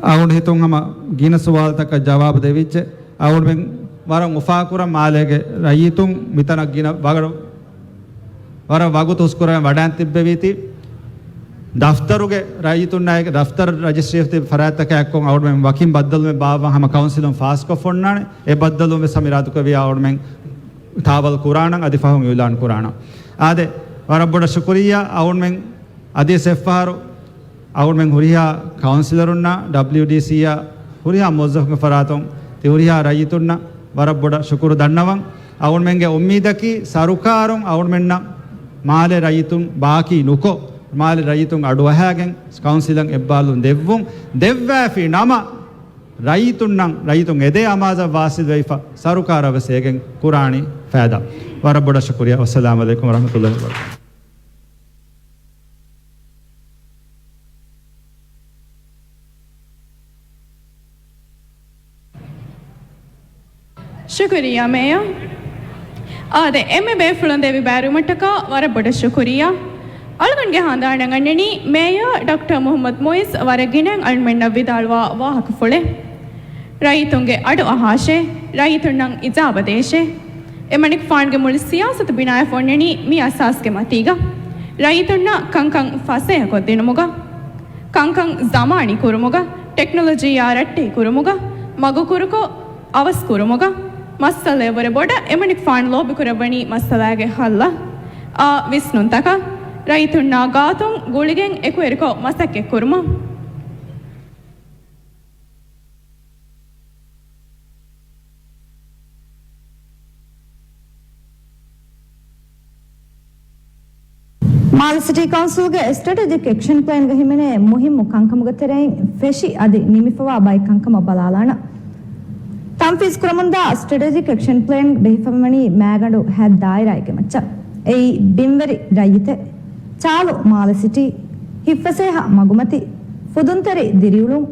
އަޅުގަނޑު ހިތުން ހަމަ ގިނަ ސުވާލުތަކަށް ޖަވާބު ދެވިއްޖެ. އަޅުގަނޑުމެން ވަރަށް އުފާކުރަން މާލޭގެ ރައްޔިތުން މިތަނަށް ގިނަ ވަގަރު-، ވަރަށް ވަގުތު ހުސްކުރަން ވަޑާން ތިއްބެވީތީ. ދަފްތަރުގެ ރައްޔިތުންނާއި ދަފްތަރު ރަޖިސްޓްރީ އޮތީ ފަރާތްތަކާ އެއްކޮށް އަޅުގަނޑުމެން ވަކިން ބައްދަލުވެ ބާއްވާ ހަމަ ކައުންސިލުން ފާސްކޮށްފަ އޮންނާނެ. އެ ބައްދަލުވުން ވެސް ހަމަ އިރާދަކުރެއްވިޔާ އަޅުގަނޑުމެން ތާވަލް ކުރާނަން އަދި ފަހުން އިއުލާން ކުރާނަން. އާދެ، ވަރަށް ބޮޑަށް ޝުކުރިއްޔާ. އަޅުގަނޑުމެން އަދިވެސް އެއްފަހަރު އަޅުގަނޑުމެން ހުރިހާ ކައުންސިލަރުންނާ، ޑަބްލިޔުޑީސީއާ، ހުރިހާ މުވައްޒަފުންގެ ފަރާތުން ތި ހުރިހާ ރައްޔިތުންނަށް ވަރަށް ބޮޑަށް ޝުކުރު ދަންނަވަން. އަޅުގަނޑުމެންގެ އުއްމީދަކީ ސަރުކާރުން އަޅުގަނޑުމެންނަށް މާލޭ ރައްޔިތުން ބާކީ ނުކޮށް، މާލޭ ރައްޔިތުން އަޑުއަހާގެން ކައުންސިލަށް އެއްބާރުލުން ދެއްވުން. ދެއްވާފި ނަމަ، ރައްޔިތުންނަށް ރައްޔިތުން އެދޭ އަމާޒަށް ވާސިލްވެވިފަ، ސަރުކާރަށް ވެސް އޭގެން ކުރާނީ ފައިދާ. ވަރަށް ބޮޑަށް ޝުކުރިއްޔާ. ވައްސަލާމު ޢަލައިކުމް ވަރަޙްމަތުﷲި ވަބަރަކާތުހު. ޝުކުރިއްޔާ މޭޔަރ. އާދެ، އެންމެ ބޭފުޅުން ދެވި ބައިވެރިވުމަށްޓަކާ ވަރަށް ބޮޑަށް ޝުކުރިއްޔާ. އަޅުގަނޑުގެ ހަނދާނަށް އަންނަނީ މޭޔަރ ޑޮކްޓަރ މުޙައްމަދު މުޢިއްޒު ވަރަށް ގިނައިން އަޅުމެންނަށް ވިދާޅުވާ ވާހަކަފުޅެއް. ރައްޔިތުންގެ އަޑު އަހާށޭ، ރައްޔިތުންނަށް އިޖާބަ ދޭށޭ. އެމަނިކުފާނުގެ މުޅި ސިޔާސަތު ބިނާވެފަ އޮންނަނީ މި އަސާސްގެ މަތީގަ. ރައްޔިތުންނަށް ކަންކަން ފަސޭހަކޮށްދިނުމުގަ، ކަންކަން ޒަމާނީ ކުރުމުގަ، ޓެކްނޮލޮޖީއާ ރައްޓެހި ކުރުމުގަ، މަގުކުރުކޮށް، އަވަސް ކުރުމުގަ، މައްސަލައަށްވުރެ ބޮޑަށް އެމަނިކުފާނު ލޯބިކުރައްވަނީ މައްސަލާގެ ހައްލަށް އާ ވިސްނުންތަކަށް ރައްޔިތުންނާ ގާތުން ގުޅިގެން އެކުވެރިކޮށް މަސައްކަތްކުރުމަށް. މާލެ ސިޓީ ކައުންސިލްގެ ސްޓްރެޓެޖިކް އެކްޝަން ޕްލޭންގަ ހިމެނޭ މުހިއްމު ކަންކަމުގެ ތެރެއިން ފެށި އަދި ނިމިފަވާ ބައެއް ކަންކަމަށް ބަލާލާނަން. ތަންފީޒު ކުރަމުންދާ ސްޓްރެޓެޖިކް އެކްޝަން ޕްލޭން ބެހިފަވަނީ މާގަނޑު ހަތް ދާއިރާއެއްގެ މައްޗަށް. އެއީ ބިންވެރި ރައްޔިތެއް، ޗާލު މާލެ ސިޓީ، ހިތްފަސޭހަ މަގުމަތި، ފުދުންތެރި ދިރިއުޅުން،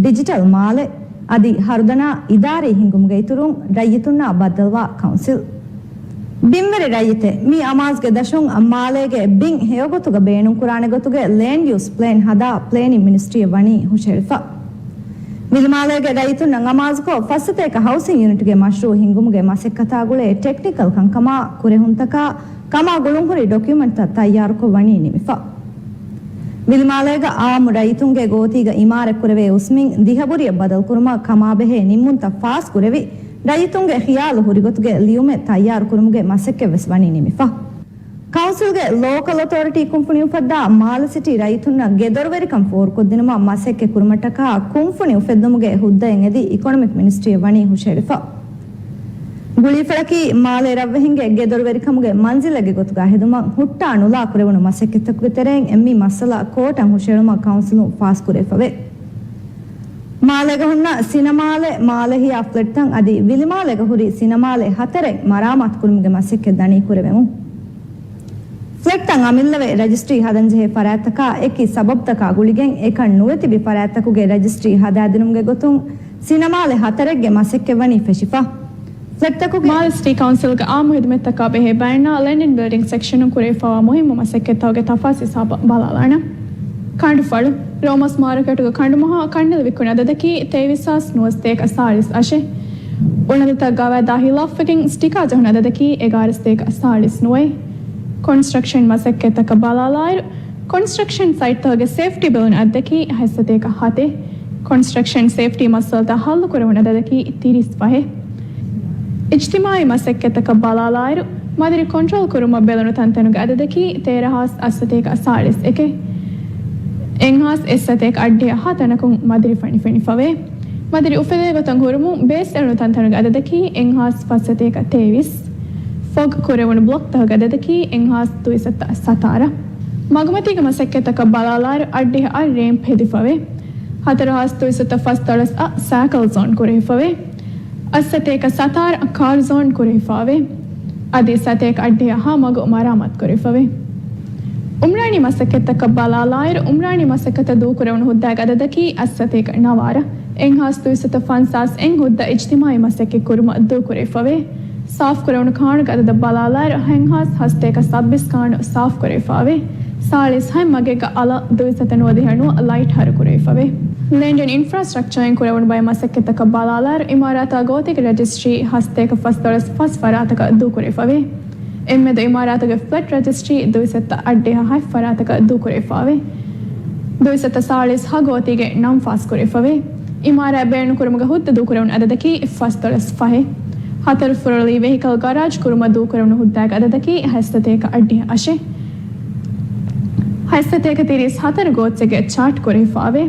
ޑިޖިޓަލް މާލެ، އަދި ހަރުދަނާ އިދާރީ ހިންގުމުގެ އިތުރުން ރައްޔިތުންނާ ބައްދަލުވާ ކައުންސިލް. ބިންވެރި ރައްޔިތެއް، މި އަމާޒުގެ ދަށުން މާލޭގެ ބިން ހެޔޮގޮތުގަ ބޭނުންކުރާނެ ގޮތުގެ ލޭންޑް ޔޫސް ޕްލޭން ހަދާ ޕްލޭނިން މިނިސްޓްރީއަށް ވަނީ ހުށަހެޅިފަ. ވިލިމާލޭގެ ރައްޔިތުންނަށް އަމާޒުކޮށް، ފައްސަތޭކަ ހައުސިން ޔުނިޓްގެ މަޝްރޫއު ހިންގުމުގެ މަސައްކަތާ ގުޅޭ ޓެކްނިކަލް ކަންކަމާ، ކުރެހުންތަކާ ކަމާ ގުޅުންހުރި ޑޮކިއުމެންޓްތައް ތައްޔާރުކޮށް ވަނީ ނިމިފަ. ވިލިމާލޭގަ އާއްމު ރައްޔިތުންގެ ގޯތީގަ އިމާރަތްކުރެވޭ އުސްމިން ދިހަ ބުރިއަށް ބަދަލުކުރުމަށް ކަމާބެހޭ ނިންމުންތައް ފާސްކުރެވި، ރައްޔިތުންގެ ޚިޔާލު ހުރިގޮތުގެ ލިޔުމެއް ތައްޔާރުކުރުމުގެ މަސައްކަތްވެސް ވަނީ ނިމިފަ. ކައުންސިލްގެ ލޯކަލް އޮތޯރިޓީ ކުންފުނި އުފައްދާ މާލެ ސިޓީ ރައްޔިތުންނަށް ގެދޮރުވެރިކަން ފޯރުކޮށްދިނުމަށް މަސައްކަތް ކުރުމަށްޓަކާ ކުންފުނި އުފެއްދުމުގެ ހުއްދައެއް އެދި އިކޮނޮމިކް މިނިސްޓްރީއަށް ވަނީ ހުށަހެޅިފަ. ގުޅީފަޅަކީ މާލޭ ރަށްވެހިންގެ ގެދޮރުވެރިކަމުގެ މަންޒިލެއްގެ ގޮތުގަ ހެދުމަށް ހުއްޓާ ނުލާ ކުރެވުނު މަސައްކަތްތަކުގެ ތެރެއިން އެއްމީ މައްސަލަ ކޯޓަށް ހުށައެޅުމަށް ކައުންސިލުން ފާސްކުރެވިފަވޭ. މާލޭގަ ހުންނަ ސިނަމާލެ، މާލެހިޔާ ފްލެޓްތައް އަދި ވިލިމާލޭގަ ހުރި ސިނަމާލެ ހަތަރެއް މަރާމާތުކުރުމުގެ މަސައްކަތް ދަނީ ކުރެވެމުން. ފްލެޓްތައް އަމިއްލަވެ ރަޖިސްޓްރީ ހަދަންޖެހޭ ފަރާތްތަކާ އެކި ސަބަބުތަކާ ގުޅިގެން އެކަން ނުވެތިބި ފަރާތްތަކުގެ ރަޖިސްޓްރީ ހަދާދިނުމުގެ ގޮތުން ސިނަމާލެ ހަތަރެއްގެ މަސައްކަތްވަނީ ފެށިފަ. ފްލެޓްތަކުގެ މާލެ ސިޓީ ކައުންސިލްގެ އާއްމު ހިދުމަތްތަކާ ބެހޭ ބައެއްނާ ލެންޑިން ބިލްޑިން ސެކްޝަނުން ކުރެވިފައިވާ މުހިއްމު މަސައްކަތްތަކުގެ ތަފާސް ހިސާބަށް ބަލާލާނަން. ކަނޑުފަޅު، ރޯމަސް މާރުކޭޓުގެ ކަނޑުމަހާ ކަންނެލި ވިއްކުނު އަދަދަކީ ތޭވީސް ހާސް ނުވަސަތޭކަ ސާޅީސް އަށެއް. އުނަދަތައް ގަވާއިދާ ހިލާފްވެގެން ސްޓިކާ ޖަހުނު އަދަދަކީ އެގާރަސަތޭކަ ސާޅީސް ނުވައެއް. ކޮންސްޓްރަކްޝަން މަސައްކަތްތަކަށް ބަލާލާއިރު، ކޮންސްޓްރަކްޝަން ސައިޓްތަކުގެ ސޭފްޓީ ބެލުނު އަދަދަކީ ހަތްސަތޭކަ ހަތެއް. ކޮންސްޓްރަކްޝަން ސޭފްޓީ މައްސަލަތައް ހައްލުކުރެވުނު އަދަދަކީ ތިރީސް ފަހެއް. އިޖްތިމާއީ މަސައްކަތްތަކަށް ބަލާލާއިރު، މަދިރި ކޮންޓްރޯލް ކުރުމަށް ބެލުނު ތަންތަނުގެ އަދަދަކީ ތޭރަ ހާސް އަށްސަތޭކަ ސާޅީސް އެކެއް. އެއްހާސް އެއްސަތޭކަ އަށްޑިހަ ހަ ތަނަކުން މަދިރި ފަނިފެނިފަވޭ. މަދިރި އުފެދޭ ގޮތަށް ހުރުމުން ބޭސް އެޅުނު ތަންތަނުގެ އަދަދަކީ އެއްހާސް ފަސްސަތޭކަ ތޭވީސް. ފޮގް ކުރެވުނު ބްލޮކްތަކުގެ އަދަދަކީ އެއްހާސް ދުއިސައްތަ ސަތާރަ. މަގުމަތީގެ މަސައްކަތްތަކަށް ބަލާލާއިރު، އަށްޑިހަ އަށް ރޭމްޕް ހެދިފަވޭ. ހަތަރު ހާސް ދުއިސައްތަ ފަސްދޮޅަސް އަށް ސައިކަލް ޒޯން ކުރެވިފަވޭ. އަށްސަތޭކަ ސަތާރަ ކާރް ޒޯން ކުރެވިފަވޭ. އަދި ސަތޭކަ އަށްޑިހަ ހަ މަގު މަރާމާތު ކުރެވިފަވޭ. އުމްރާނީ މަސައްކަތްތަކަށް ބަލާލާއިރު، އުމްރާނީ މަސައްކަތަށް ދޫކުރެވުނު ހުއްދައިގެ އަދަދަކީ އަށްސަތޭކަ ނަވާރަ. އެއްހާސް ދުއިސައްތަ ފަންސާސް އެއް ހުއްދަ އިޖްތިމާއީ މަސައްކަތް ކުރުމަށް ދޫކުރެވިފަވޭ. ސާފުކުރެވުނު ކާނުގެ އަދަދަށް ބަލާލާއިރު، ހަތްހާސް ހަސަތޭކަ ސައްބީސް ކާނު ސާފުކުރެވިފަވޭ. ސާޅީސް ހަތް މަގެއްގަ އަލަށް ދުއިސައްތަ ނުވަދިހަ ނުވަ ލައިޓް ހަރުކުރެވިފަވޭ. ލެންޑިން އިންފްރާސްޓްރަކްޗަރއިން ކުރެވުނު ބައެއް މަސައްކަތްތަކަށް ބަލާލާއިރު، އިމާރާތާ ގޯތީގެ ރަޖިސްޓްރީ ހަސަތޭކަ ފަސްދޮޅަސް ފަސް ފަރާތަކަށް ދޫކުރެވިފަވޭ. އެންމެދު އިމާރާތުގެ ފްލެޓް ރަޖިސްޓްރީ ދުއިސައްތަ އަށްޑިހަ ހަތް ފަރާތަކަށް ދޫކުރެވިފަވޭ. ދުއިސައްތަ ސާޅީސް ހަ ގޯތީގެ ނަން ފާސްކުރެވިފަވޭ. އިމާރާތް ބޭނުންކުރުމުގެ ހުއްދަ ދޫކުރެވުނު އަދަދަކީ ފަސްދޮޅަސް ފަހެއް. ހަތަރު ފުރޮޅީ ވެހިކަލް ގަރާޖް ކުރުމަށް ދޫކުރެވުނު ހުއްދައިގެ އަދަދަކީ ހަތްސަތޭކަ އަށްޑިހަ އަށެއް. ހަތްސަތޭކަ ތިރީސް ހަތަރު ގޯތްސެއްގެ ޗާޓް ކުރެވިފަވޭ.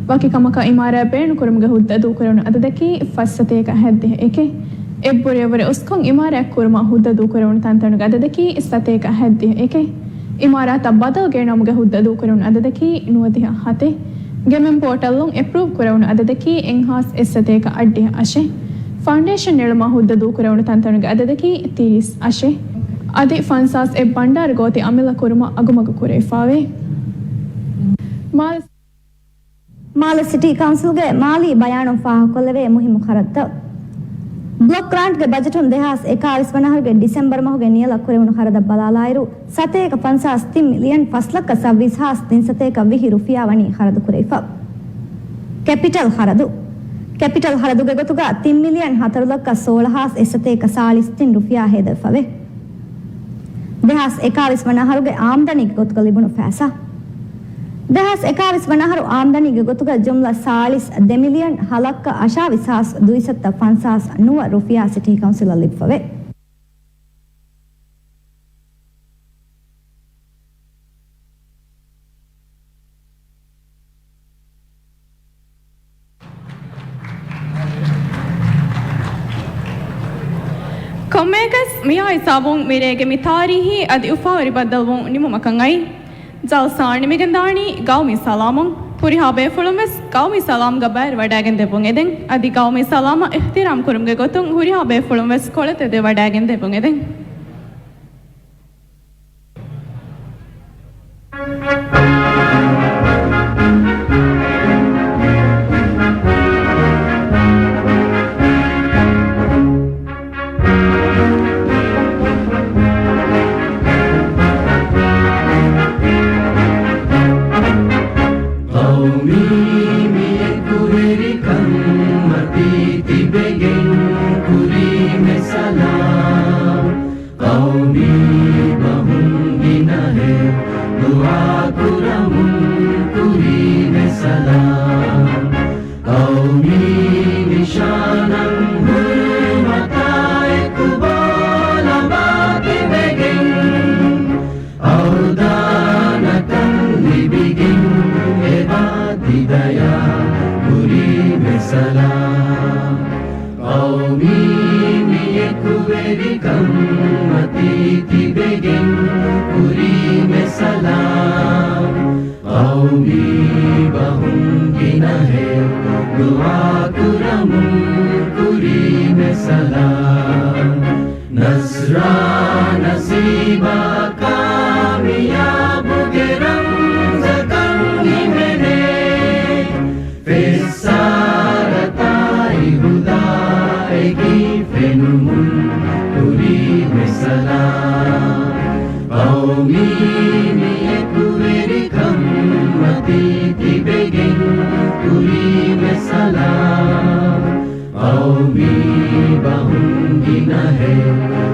ވަކި ކަމަކަށް އިމާރާތް ބޭނުންކުރުމުގެ ހުއްދަ ދޫކުރެވުނު އަދަދަކީ ފަސްސަތޭކަ ހަތްދިހަ އެކެއް. އެއްބުރިއަށްވުރެ އުސްކޮށް އިމާރާތް ކުރުމަށް ހުއްދަ ދޫކުރެވުނު ތަންތަނުގެ އަދަދަކީ ސަތޭކަ ހަތްދިހަ އެކެއް. އިމާރާތަށް ބަދަލު ގެނައުމުގެ ހުއްދަ ދޫކުރެވުނު އަދަދަކީ ނުވަދިހަ ހަތެއް. ގެމެން ޕޯޓަލުން އެޕްރޫވް ކުރެވުނު އަދަދަކީ އެއްހާސް އެއްސަތޭކަ އަށްޑިހަ އަށެއް. ފައުންޑޭޝަން ނެޅުމަށް ހުއްދަ ދޫކުރެވުނު ތަންތަނުގެ އަދަދަކީ ތިރީސް އަށެއް. އަދި ފަންސާސް އެއް ބަންޑާރަ ގޯތި އަމިއްލަ ކުރުމަށް އަގުމަގު ކުރެވިފަވޭ. މާލެ މާލެ ސިޓީ ކައުންސިލްގެ މާލީ ބަޔާނުން ފާހަގަކޮށްލެވޭ މުހިއްމު ޚަރަދުތައް. ބްލޮކް ގްރާންޓްގެ ބަޖެޓުން ދެހާސް އެކާވީސް ވަނަ އަހަރުގެ ޑިސެމްބަރު މަހުގެ ނިޔަލަށް ކުރެވުނު ޚަރަދަށް ބަލާލާއިރު، ސަތޭކަ ފަންސާސް ތިން މިލިއަން ފަސް ލައްކަ ސައްބީސް ހާސް ތިން ސަތޭކަ ވިހި ރުފިޔާ ވަނީ ޚަރަދު ކުރެވިފަ. ކެޕިޓަލް ޚަރަދު. ކެޕިޓަލް ޚަރަދުގެ ގޮތުގަ ތިން މިލިއަން ހަތަރު ލައްކަ ސޯޅަ ހާސް އެއް ސަތޭކަ ސާޅީސް ތިން ރުފިޔާ ހޭދަވެފަވޭ. ދެހާސް އެކާވީސް ވަނަ އަހަރުގެ އާމްދަނީގެ ގޮތުގަ ލިބުނު ފައިސާ. ދެހާސް އެކާވީސް ވަނަ އަހަރު އާމްދަނީގެ ގޮތުގަ ޖުމްލަ ސާޅީސް ދެ މިލިއަން ހަ ލައްކަ އަށާވީސް ހާސް ދުއިސައްތަ ފަންސާސް ނުވަ ރުފިޔާ ސިޓީ ކައުންސިލަށް ލިބިފަވޭ. ކޮންމެއަކަސް މިއާ ހިސާބުން މިރޭގެ މި ތާރީހީ އަދި އުފާވެރި ބައްދަލުވުން ނިމުމަކަށް އައި. ޖަލްސާ ނިމިގެންދާނީ ގައުމީ ސަލާމުން. ހުރިހާ ބޭފުޅުން ވެސް ގައުމީ ސަލާމްގަ ބައިވެރިވަޑައިގެން ދެއްވުން އެދެން. އަދި ގައުމީ ސަލާމަށް އިޙްތިރާމް ކުރުމުގެ ގޮތުން ހުރިހާ ބޭފުޅުން ވެސް ކޮޅަށް ތެދުވެވަޑައިގެން ދެއްވުން އެދެން. ޤައުމީ މި އެކުވެރިކަން މަތީ ތިބެގެން ކުރީމެ ސަލާމް. ޤައުމީ ބަހުން ގިނަހެއް ދުޢާ ކުރަމުން ކުރީމެ ސަލާމް. ޤައުމީ ނިޝާނަށް ހުރުމަތާ އެކު ބޯ ލަނބާ ތިބެގެން، އަޅުދާނަކަން ލިބިގެން އެބާ ތި ދަޔާ ކުރީމެ ސަލާމް. ޤައުމީ މި ކުވެރިކަން މަތީ ތިބެގެން ކުރީމެ ސަލާމް. ޤައުމީ ބަހުން ގިނަހެއް ދުޢާ ކުރަމުން ކުރީމެ ސަލާމް. ނަޞްރާ ނަސީބާ ކާމިޔާބުގެ ރަމްޒަކަށް ހިމެނޭ. ފެއްސާރަތާއި ހުދާއެކީ ފެނުމުން ކުރީމެ ސަލާމް. ޤައުމީ މި އެކުވެރިކަން މަތީ ތިބެގެން ކުރީމެ ސަލާމް. ޤައުމީ ބަހުން ގިނަހެއް